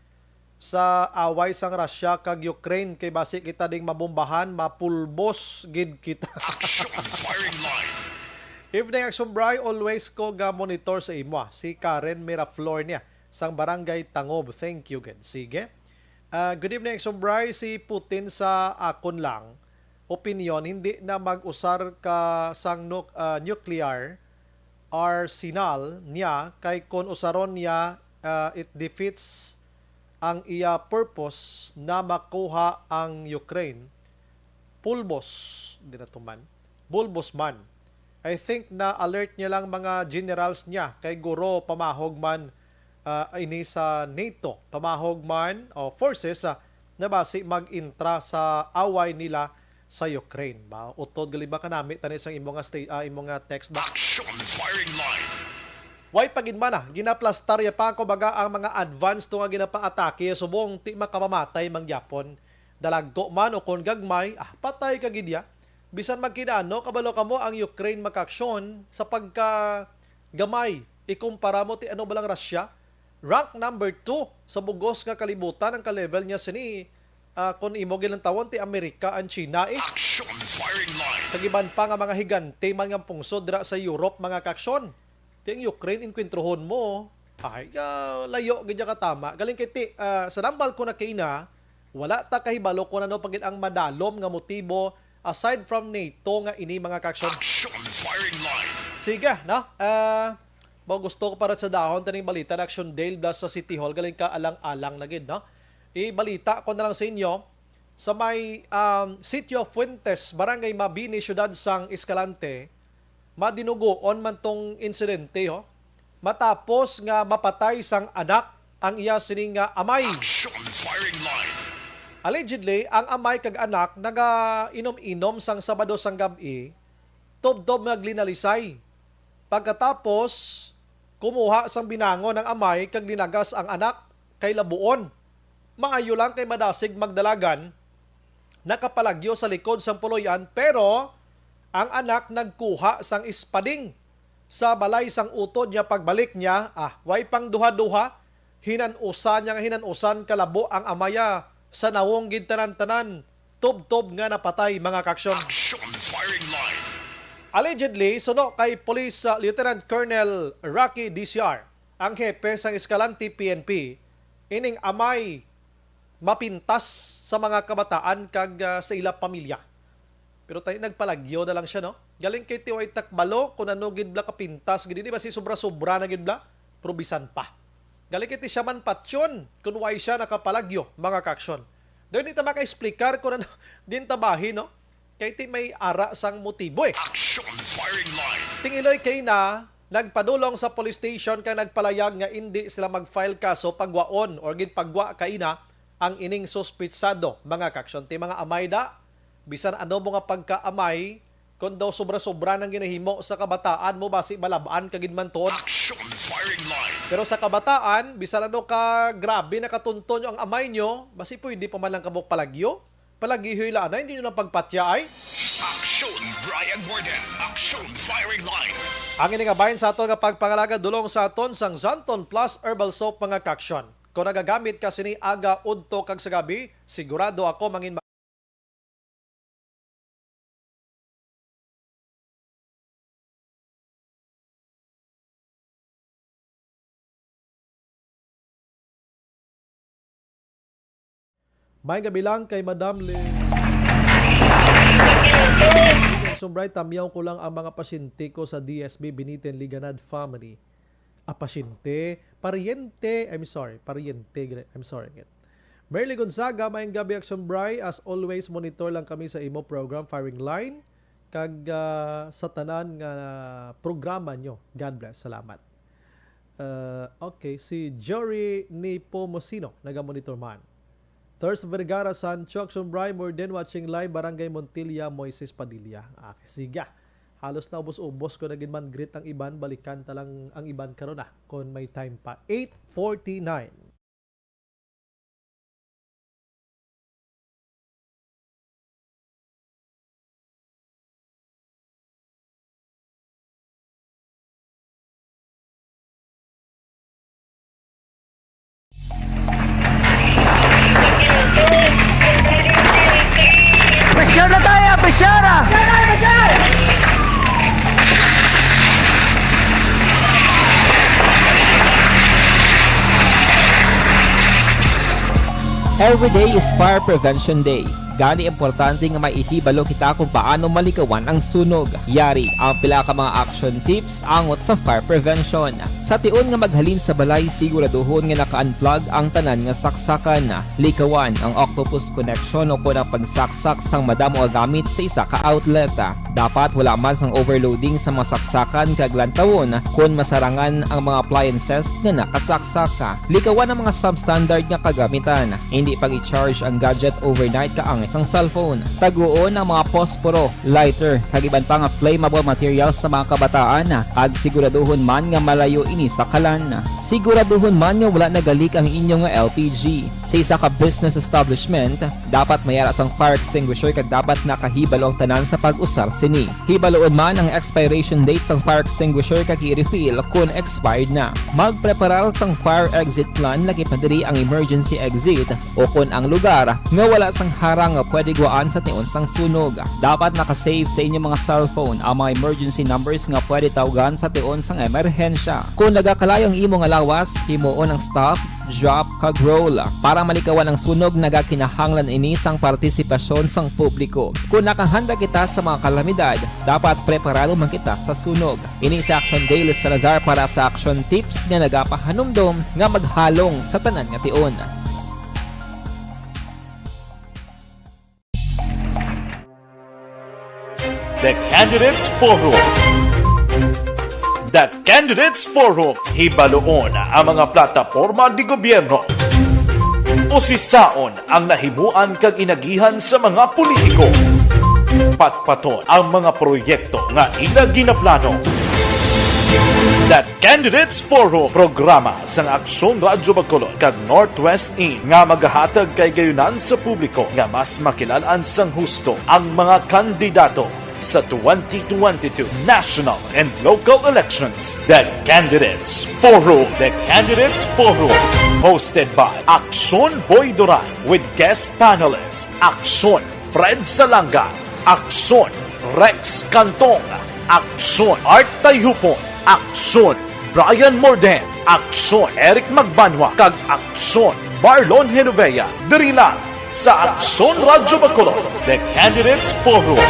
sa away sang Russia kag Ukraine, kay basi kita ding mabombahan, mapulbos gid kita. Action Firing Line. Evening, Action Bry. Always ko ga monitor sa imo, ah. Si Karen Miraflor niya, sang Barangay Tangob. Thank you, gid. Sige. Ah, good evening, Action Bry. Si Putin sa akon lang opinyon, hindi na mag-usar ka sang nu-, ah, nuclear arsenal niya, kay kon usaron niya, ah, it defeats ang iya purpose na makuha ang Ukraine. Pulbos, di na to man. Bulbos man. I think na alert niya lang mga generals niya, kay guro pamahog man, ah, ini sa nato. Pamahog man o forces, ah, na basi mag-intra sa away nila sa Ukraine. Ba, utod gali ba kanami tani sang imo nga sta-, ah, imo nga text ba? Action Firing Line. Way pa gid man, ah, ginaplastar ya pa, kumbaga, ang mga advance to nga ginapaatake subong ti makamamatay man gyapon. Dalagko man o kon gagmay, ah, patay ka gid ya. Bisan magkinano, kabalo kamo ang Ukraine makaaksyon sa pagka gamay ikumpara mo ti ano ba lang Russia? Rank number two sa bugos nga kalibutan ang ka-level niya sini, ah, kung imo ginlantawon ti Amerika and China, eh. Action Firing Line. Kag iban pa nga mga higante man nga pungsod dira sa Europe, mga kaaksyon. Ti ang Ukraine, inkwentruhon mo, ay, ah, layo gid ya katama. Galing kay ti, ah, sa nambal ko na kay na, wala ta kahibalo kung ano pa gid ang madalom nga motibo aside from nato nga ini, mga kaaksyon. Action Firing Line. Sige, no? Ah, ba gusto ko para sa dahon taning balita na Action Dale Blas sa City Hall, galing ka alang-alang na gid, no? Ibalita ko na lang sa inyo, sa may, um, Sitio Fuentes, Barangay Mabini, Siyudad sang Escalante, madinugoon man tong insidente, ho. Matapos nga mapatay sang anak ang iya sini nga amay. Action Firing Line. Allegedly, ang amay kag anak nagainom-inom sang Sabado sang gab-i, tubtob nga glinalisay. Pagkatapos, kumuha sang binangon ang amay kag linagas ang anak kay labuon. Maayo lang kay madasig magdalagan, nakapalagyo sa likod sang puloy-an, pero ang anak nagkuha sang espading sa balay sang utod niya. Pagbalik niya, ah, way pang duha-duha, hinan-usa niya nga hinan-usan kalabo ang amaya sa nawong gid tanan-tanan, tubtob nga napatay, mga kaaksyon. Action Firing Line. Allegedly, suno kay Police, uh, Lieutenant Colonel Rocky D C R, ang hepe sang Escalante P N P, ining amay mapintas sa mga kabataan kag, ah, sa ila pamilya. Pero tayo, nagpalagyo na lang siya, no? Galing kay T Y Takbalo, kung ano gid bla kapintas gid ini, basi sobra-sobra na gid bla, pero bisan pa. Galing kay ti siya man patyon, kung why siya nakapalagyo, mga kaaksyon. Dayon di ta maka-explicar kung ano din tabahi, no? Kay ti may ara sang motibo, eh. Action firing line. Tingiloy kay na, nagpadulong sa police station kay nagpalayag nga indi sila mag-file kaso pagwaon or ginpagwa kay na ang ining suspitsado, mga kaaksyon. Ti mga amay da, bisan ano mo nga pagkaamay, kung daw sobra-sobra nang ginahimo sa kabataan mo, basi malab-an ka gid man tuod. Action firing line. Pero sa kabataan, bisan ano ka grabe nakatunto nyo ang amay nyo, basi pwede pa man lang kamo palagyo. Palagihoy la anay, hindi nyo lang pagpatya ay. Action Brian Warden. Action firing line. Ang ini nga bahin sa aton nga pagpangalaga dulong sa aton sang Xanthone Plus Herbal Soap, mga kaaksyon. Kung nagagamit ka sini aga, udto kag sa gabi, sigurado ako mangin May gabi lang kay Madam Lynn. Sumbray, tamyaw ko lang ang mga pasyente ko sa D S B Biniten Liganad family. A, pasyente, paryente, I'm sorry, paryente, gra-, I'm sorry. Merly Gonzaga, maayong gabi, Action Bry. As always, monitor lang kami sa imo program, Firing Line, kag, ah, sa tanan nga programa nyo. God bless. Salamat. Uh, okay, si Jory Nepomuceno, naga-monitor man. Thurs Vergara Sancho, Action Bry, more than watching live, Barangay Montilla, Moises Padilla. Ah, sige. Halos na ubos-ubos ko na gid man greet ang iban, balikan ta lang ang iban karon na, kung may time pa. Eight forty-nine. Pressure na tayo, pressure na! Every day is Fire Prevention Day. Gani, importante nga may ihibalo kita kung paano malikawan ang sunog. Yari ang pila ka mga action tips angot sa fire prevention. Sa tion nga maghalin sa balay, siguraduhon nga naka-unplug ang tanan nga saksakan. Likawan ang octopus connection o kon ang pagsaksak sang madamo nga gamit sa isa ka outlet. Dapat wala man sang overloading sa mga saksakan kag lantawon kon masarangan ang mga appliances nga nakasaksak. Likawan ang mga substandard nga kagamitan. Indi pag-i-charge ang gadget overnight kaangay sang cellphone. Taguon ang mga posporo, lighter, kag iban pa nga flammable materials sa mga kabataan, kag siguraduhon man nga malayo ini sa kalan. Siguraduhon man nga wala nagalik ang inyo nga L P G. Sa isa ka business establishment, dapat may ara sang fire extinguisher kag dapat nakahibalo ang tanan sa pag-usar sini. Hibaluon man ang expiration date sang fire extinguisher kag i-refill kon expired na. Magpreparar sang fire exit plan, lakip na diri ang emergency exit o kon ang lugar nga wala sang harang nga pwede gwaan sa tion sang sunog. Dapat naka-save sa inyo mga cellphone ang mga emergency numbers nga pwede tawgan sa tion sang emerhensya. Kon nagakalayo ang imo nga lawas, himuon ang stop, drop, kag roll. Para malikawan ang sunog, nagakinahanglan ini sang partisipasyon sang publiko. Kon nakahanda kita sa mga kalamidad, dapat preparado man kita sa sunog. Ini si Action Dale Salazar para sa Action Tips nga nagapahanumdom nga maghalong sa tanan nga tion. The Candidates Forum. The Candidates Forum. Hibaluon ang mga plataporma de gobyerno. Usisaon ang nahimuan kag inagihan sa mga politiko. Patpaton ang mga proyekto nga ila ginaplano. The Candidates Forum, programa sang Aksyon Radyo Bacolod kag Northwest In nga magahatag kahigayonan sa publiko nga mas makilal-an sang husto ang mga kandidato sa twenty twenty-two national and local elections. The Candidates Forum. The Candidates Forum, hosted by Aksyon Boy Duran with guest panelist Aksyon Fred Salanga, Aksyon Rex Cantong, Aksyon, Art Tayhupon. Aksyon, Brian Morden. Aksyon, Eric Magbanwa. Kag Aksyon, Marlon Genovea. Diri lang sa Aksyon Radyo Bacolod, The Candidates Forum.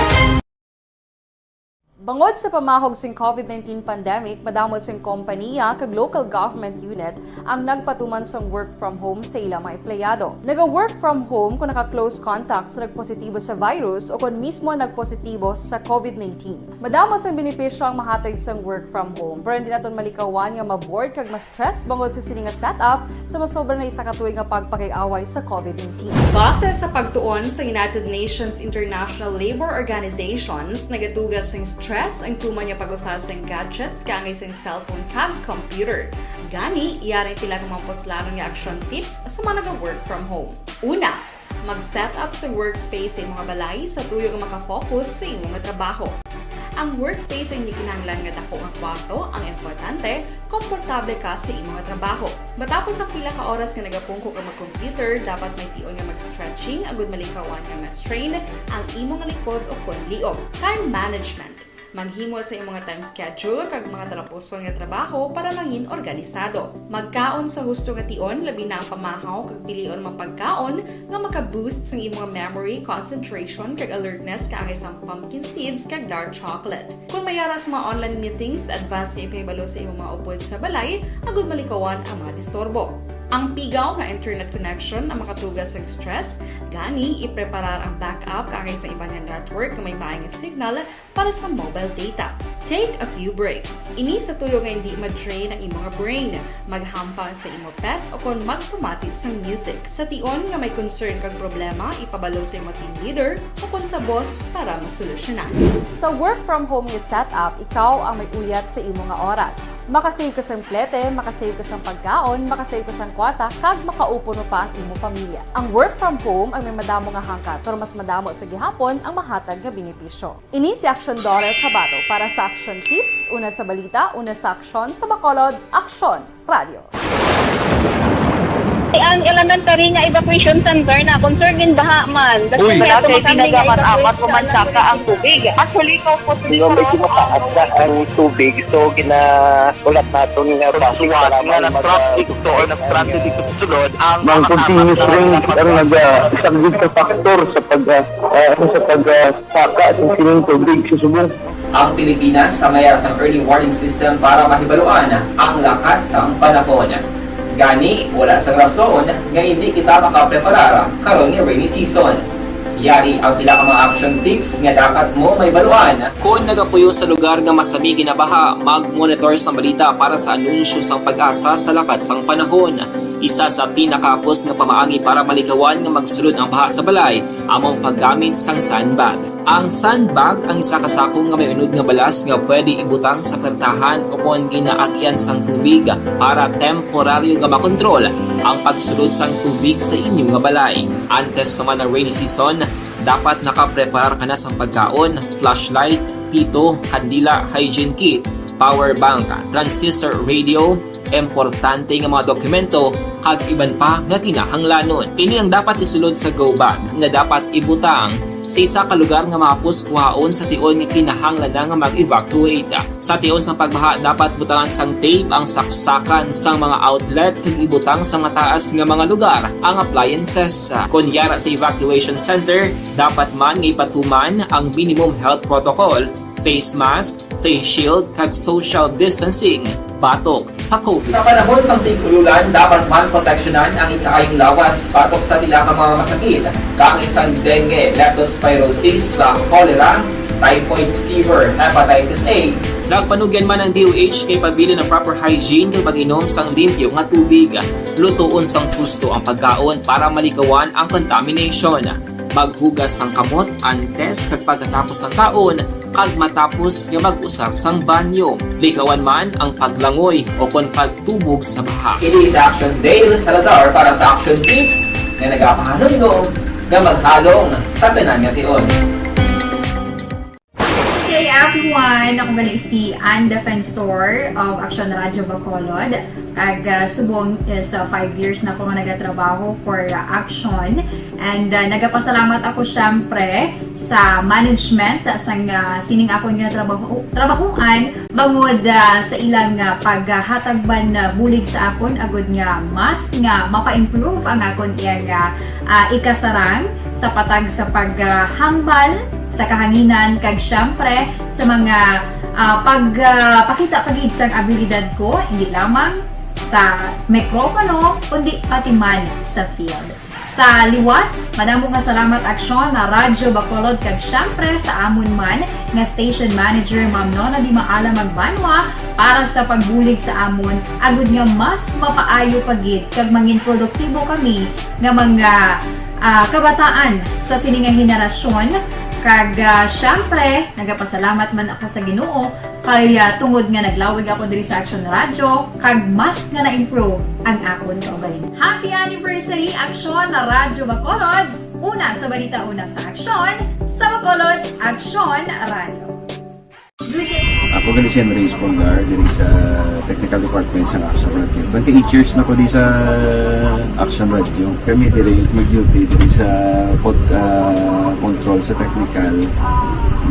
Bangod sa pamahog sing COVID nineteen pandemic, madamo sing kompaniya kag local government unit ang nagpatuman sang work from home sa ila mga empleyado. Naga-work from home kung naka-close contact sa nagpositibo sa virus o kon mismo nagpositibo sa COVID nineteen. Madamo sang benepisyo ang mahatag sang work from home, pero hindi naton malikawan nga ma-bored kag ma-stress bangod sa sini nga setup sa masobra na isa ka tuig nga pagpakig-away sa COVID nineteen. Base sa pagtuon sa United Nations International Labor Organizations, nagatuga sing stress ang tuman nga pag-usa sing gadgets kaangay sing cellphone kag computer. Gani, yari ang pila ka mga puslanon nga action tips sa mga naga-work from home. Una, mag-set up sa workspace sa imo nga balay sa tuyo nga makafocus sa imo nga trabaho. Ang workspace ay hindi kinahanglan nga dako nga kwarto, ang importante, komportable ka sa imo nga trabaho. Matapos ang pila ka oras nga nagapungko ka mag-computer, dapat may tion nga mag-stretching agud malikawan nga ma-strain ang imo nga likod o kon liog. Time management. Maghimo sa imo nga time schedule kag mga talapuson nga trabaho para mangin organisado. Magkaon sa husto nga tion, labi na ang pamahaw kag pilion mga pagkaon nga maka-boost sang imo nga memory, concentration, kag alertness kaangay sang pumpkin seeds kag dark chocolate. Kon may ara sa mga online meetings, advance nga ipahibalo sa imo mga upod sa balay agud malikawan ang mga disturbo. Ang pigaw nga internet connection ang makatuga sang stress, gani ipreparar ang backup kaangay sa iban nga network nga may maay nga signal para sa mobile data. Take a few breaks. Ini sa tuyo nga hindi ma-drain ang imo nga brain. Maghampang sa imo pet o kon magpamati sang music. Sa tion nga may concern kag problema, ipabalo sa imo team leader o kon sa boss para masolusyonan. Sa work from home nga setup, ikaw ang may uyat sa imo nga oras. Makasave ka sang plete, makasave ka sang pagkaon, makasave ka sang kwarta, kag makaupo pa ang imo pamilya. Ang work from home ang may madamo nga hangkat, pero mas madamo sa gihapon ang mahatag nga benepisyo. Ini si Aksyon Doris Habato para sa Aksyon Tips, una sa balita, una sa aksyon, sa Bacolod, Aksyon Radio. Ang elementary nga evacuation center na concern in baha man. Uy. Wala kay ginagaman-amat, pumansaka ang tubig. Actually, ikaw po, Hindi, medyo mataas na ang tubig. So, gina-, ulat naton nga Pagsuwat nga nag-traffic to or nag-transit ito sulod ang Ang mga continuous rain ang nag-, ah, isa gid sa factor sa pag, ah, ah, ano, sa pag, ah, saka sa sining tubig sa subong. Ang Pilipinas sa mayara sang early warning system para mahibaluan ang lakat sang panahon. Gani, wala sang rason nga hindi kita makapreparar karon nga rainy season. Yari ang pila ka mga action tips nga dapat mo mahibaluan. Kon nagapuyo sa lugar nga masami ginabaha, mag-monitor sang balita para sa anunsyo sang PAGASA sa lakat sang panahon. Isa sa pinakahapos nga pamaagi para malikawan nga magsulod ang baha sa balay amo ang paggamit sang sandbag. Ang sandbag ang isa ka sako nga may unod nga balas nga pwede ibutang sa pertahan o kon ginaagyan sang tubig para temporaryo nga makontrol ang pagsulod sang tubig sa inyo nga balay. Antes pa man ang rainy season, dapat nakapreparar ka na sang pagkaon, flashlight, pito, kandila, hygiene kit, power bank, transistor radio, importante nga mga dokumento, kag iban pa nga kinahanglanon. Ini ang dapat isulod sa go bag nga dapat ibutang sa isa ka lugar nga mahapos kuhaon sa tion nga kinahanglan na nga mag-evacuate. Sa tion sang pagbaha, dapat butangan sang tape ang saksakan sang mga outlet kag ibutang sa mataas nga mga lugar ang appliances. Kon yara sa evacuation center, dapat man nga ipatuman ang minimum health protocol, face mask, face shield, kag social distancing batok sa COVID. Sa panahon sang tig-ululan, dapat man proteksyonan ang ikaayong lawas batok sa pila ka mga masakit, kaangay sang dengue, leptospirosis, sa cholera, typhoid fever, hepatitis A. Nagpanugyan man ang D O H nga ipabilin ang proper hygiene kag pag-inom sang limpyo nga tubig. Lutoon sang husto ang pagkaon para malikawan ang contamination. Maghugas sang kamot antes kag pagkatapos sang kaon, kag matapos nga mag-usar sang banyo. Likawan man ang paglangoy o kon pagtubog sa baha. Ini si Action Dale Salazar para sa Action Tips nga nagapahanumdom nga maghalong sa tanan nga tion. Hey everyone! Ako gali si Ann Defensor of Action Radio Bacolod. Kag, ah, subong is, ah, five years na ako nga nagatrabaho for, ah, Action. And, ah, nagapasalamat ako, syempre, sa management sang, ah, sining akon nga trabaho, trabahuan bangod, ah, sa ilang, ah, paghatag man, ah, bulig sa akon agud nga mas nga mapa-improve ang akon iyang, ah, ah, ikasarang sa patag sa paghambal sa kahanginan kag siyempre sa mga, ah, pag, ah, pakita pa gid sang abilidad ko, hindi lamang sa mikropono, kundi pati man sa field. Sa liwat, madamo nga salamat, Aksyon na Radyo Bacolod, kag siyempre sa amon man nga station manager, Ma'am Nona Di Maala Magbanwa, para sa pagbulig sa amon, agud nga mas mapaayo pa gid kag mangin produktibo kami nga mga, ah, kabataan sa sini nga henerasyon. Kag, ah, siyempre, nagapasalamat man ako sa Ginoo kay, ah, tungod nga naglawig ako diri sa Aksyon Radyo, kag mas nga na-improve ang akon kaugalingon. Happy anniversary, Aksyon na Radyo Bacolod! Una sa balita, una sa aksyon, sa Bacolod, Aksyon Radyo. Ako gali si Andres Polgar, diri sa technical department sa Aksyon Radyo. Twenty-eight years na ko di sa Aksyon Radyo. Kami diri mag-duty diri sa pod, ah, control sa technical.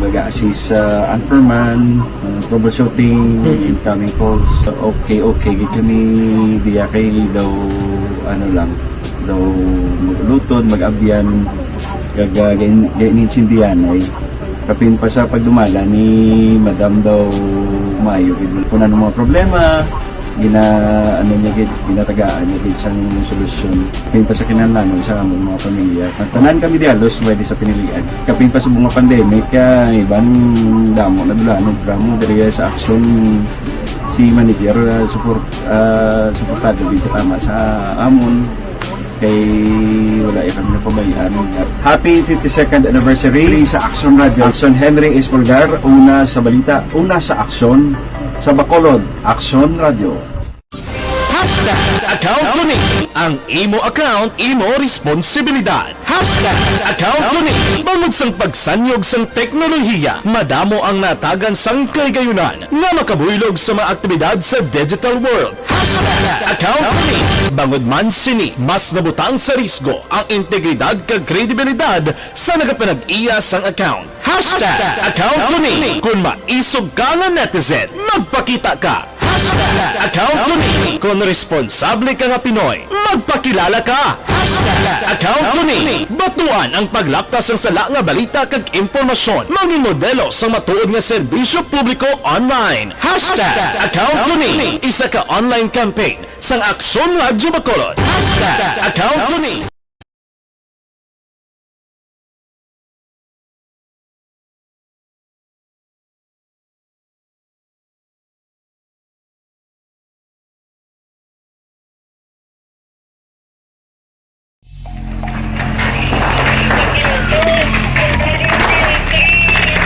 Baga assist sa anchorman, ah, troubleshooting, incoming calls. Okay, okay, gid kami diya kay daw, ano lang, daw mag-ulutod, mag-abyan, kag, ah, gain-, gain-, intindihan ay. Kapin pa sa pagdumala ni Madam daw maayo gid. Kung ano mga problema, gina-, ano niya gid, ginatagaan niya gid sang solusyon. Kapin pa sa kinahanglanon sa among mga pamilya. Ang tanan kami di halos pwede sa pinilian. Kapin pa sa mga pandemic, ah, iban damo na dulanon, programa diri sa Aksyon, si manager, ah, support, ah, suportado gid tama sa amon. Kay wala ya kami napabayaan. Happy fifty-second anniversary sa Aksyon Radyo. Aksyon Henry Espolgar, una sa balita, una sa aksyon, sa Bacolod, Aksyon Radyo. Hashtag account ko ni. Ang imo account, imo responsibilidad. Hashtag account ko ni. Bangod sang pagsanyog sang teknolohiya, madamo ang natagan sang kahigayonan nga makabuylog sa mga aktibidad sa digital world. Hashtag account ko ni. Bangod man sini, mas nabutang sa risgo ang integridad kag kredibilidad sa nagapanag-iya sang account. Hashtag account ko ni. Kung maisog ka nga netizen, magpakita ka. Hashtag account ko ni. Kung responsable ka nga Pinoy, magpakilala ka. Hashtag account ko ni. Batuan ang paglapta sang sala nga balita kag impormasyon. Mangin modelo sang matuod nga serbisyo publiko online. Hashtag account ko ni. Isa ka online campaign sang Aksyon Radyo Bacolod. Hashtag account ko ni.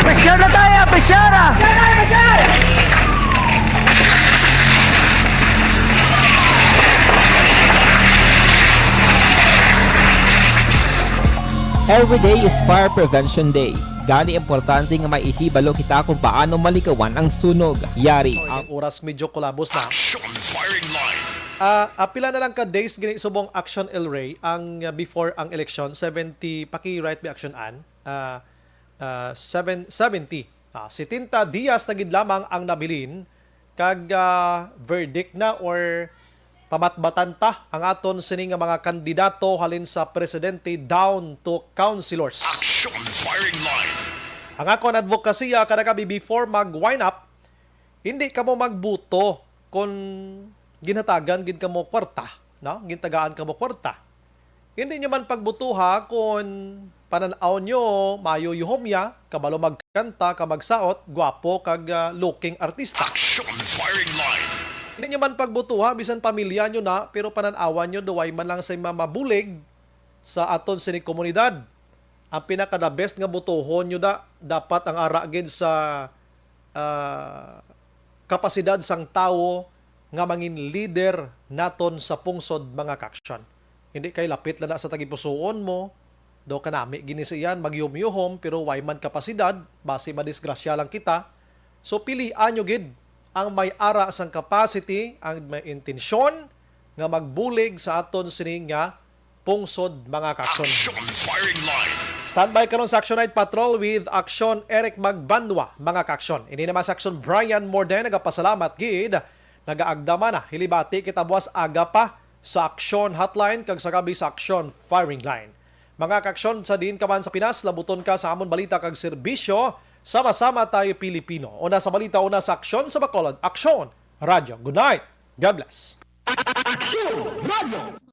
Pressure na tayo, pressure ah! Every day is Fire Prevention Day. Gani, importante nga may ihibalo kita kung paano maligawan ang sunog. Yari. So, ang oras medyo kulabos na. Action Firing Line. Ah, apila na lang ka days gini subong Action El Rey ang, ah, before ang eleksyon, seventy, paki-write ba Action Ann? Ah, ah, seven, seventy. Ah, setenta dias na gid lamang ang nabilin kag, ah, verdict na or pamatbatan ta ang aton sini nga mga kandidato halin sa presidente down to councilors. Action Firing Line. Ang akon advokasya kada gabi before mag-wine up, hindi kamo magbuto kon ginhatagan gid kamo kwarta, no? Gintagaan kamo kwarta. Hindi nyo man pagbutuha kon panan-aw nyo maayo yuhomya, kabalo magkanta, ka magsaot, gwapo, kag, ah, looking artista. Action Firing Line. Hindi nyo man pagbutuha bisan pamilya nyo na, pero panan-awan nyo duway man lang sa mga mabulig sa aton sini komunidad. Ang pinaka the best nga butuhon nyo da, dapat ang ara gid sa, ah, kapasidad sang tawo nga mangin leader naton sa pungsod, mga ka-action. Hindi kay lapit lang na sa tagipusuon mo, do kanami gini sa iyan, magyumyuhom, pero way man kapasidad, basi madisgrasya lang kita. So, pilian nyo gid ang may ara sang capacity, ang may intensyon nga magbulig sa aton sini nga pungsod, mga ka-action. Action Firing Line. Standby karon sa Action Night Patrol with Action Eric Magbanwa, mga ka-action. Ini naman sa Action Brian Morden, nagapasalamat gid. Nagaagda man na, hilibati kita buwas aga pa sa Action Hotline kag sa gabi sa Action Firing Line. Mga ka-action, sa diin ka man sa Pinas, labuton ka sa amon balita kag serbisyo. Sama-sama tayo, Pilipino. Una sa balita, una sa aksyon sa Bacolod. Aksyon! Radyo. Good night. God bless. Aksyon! Radyo!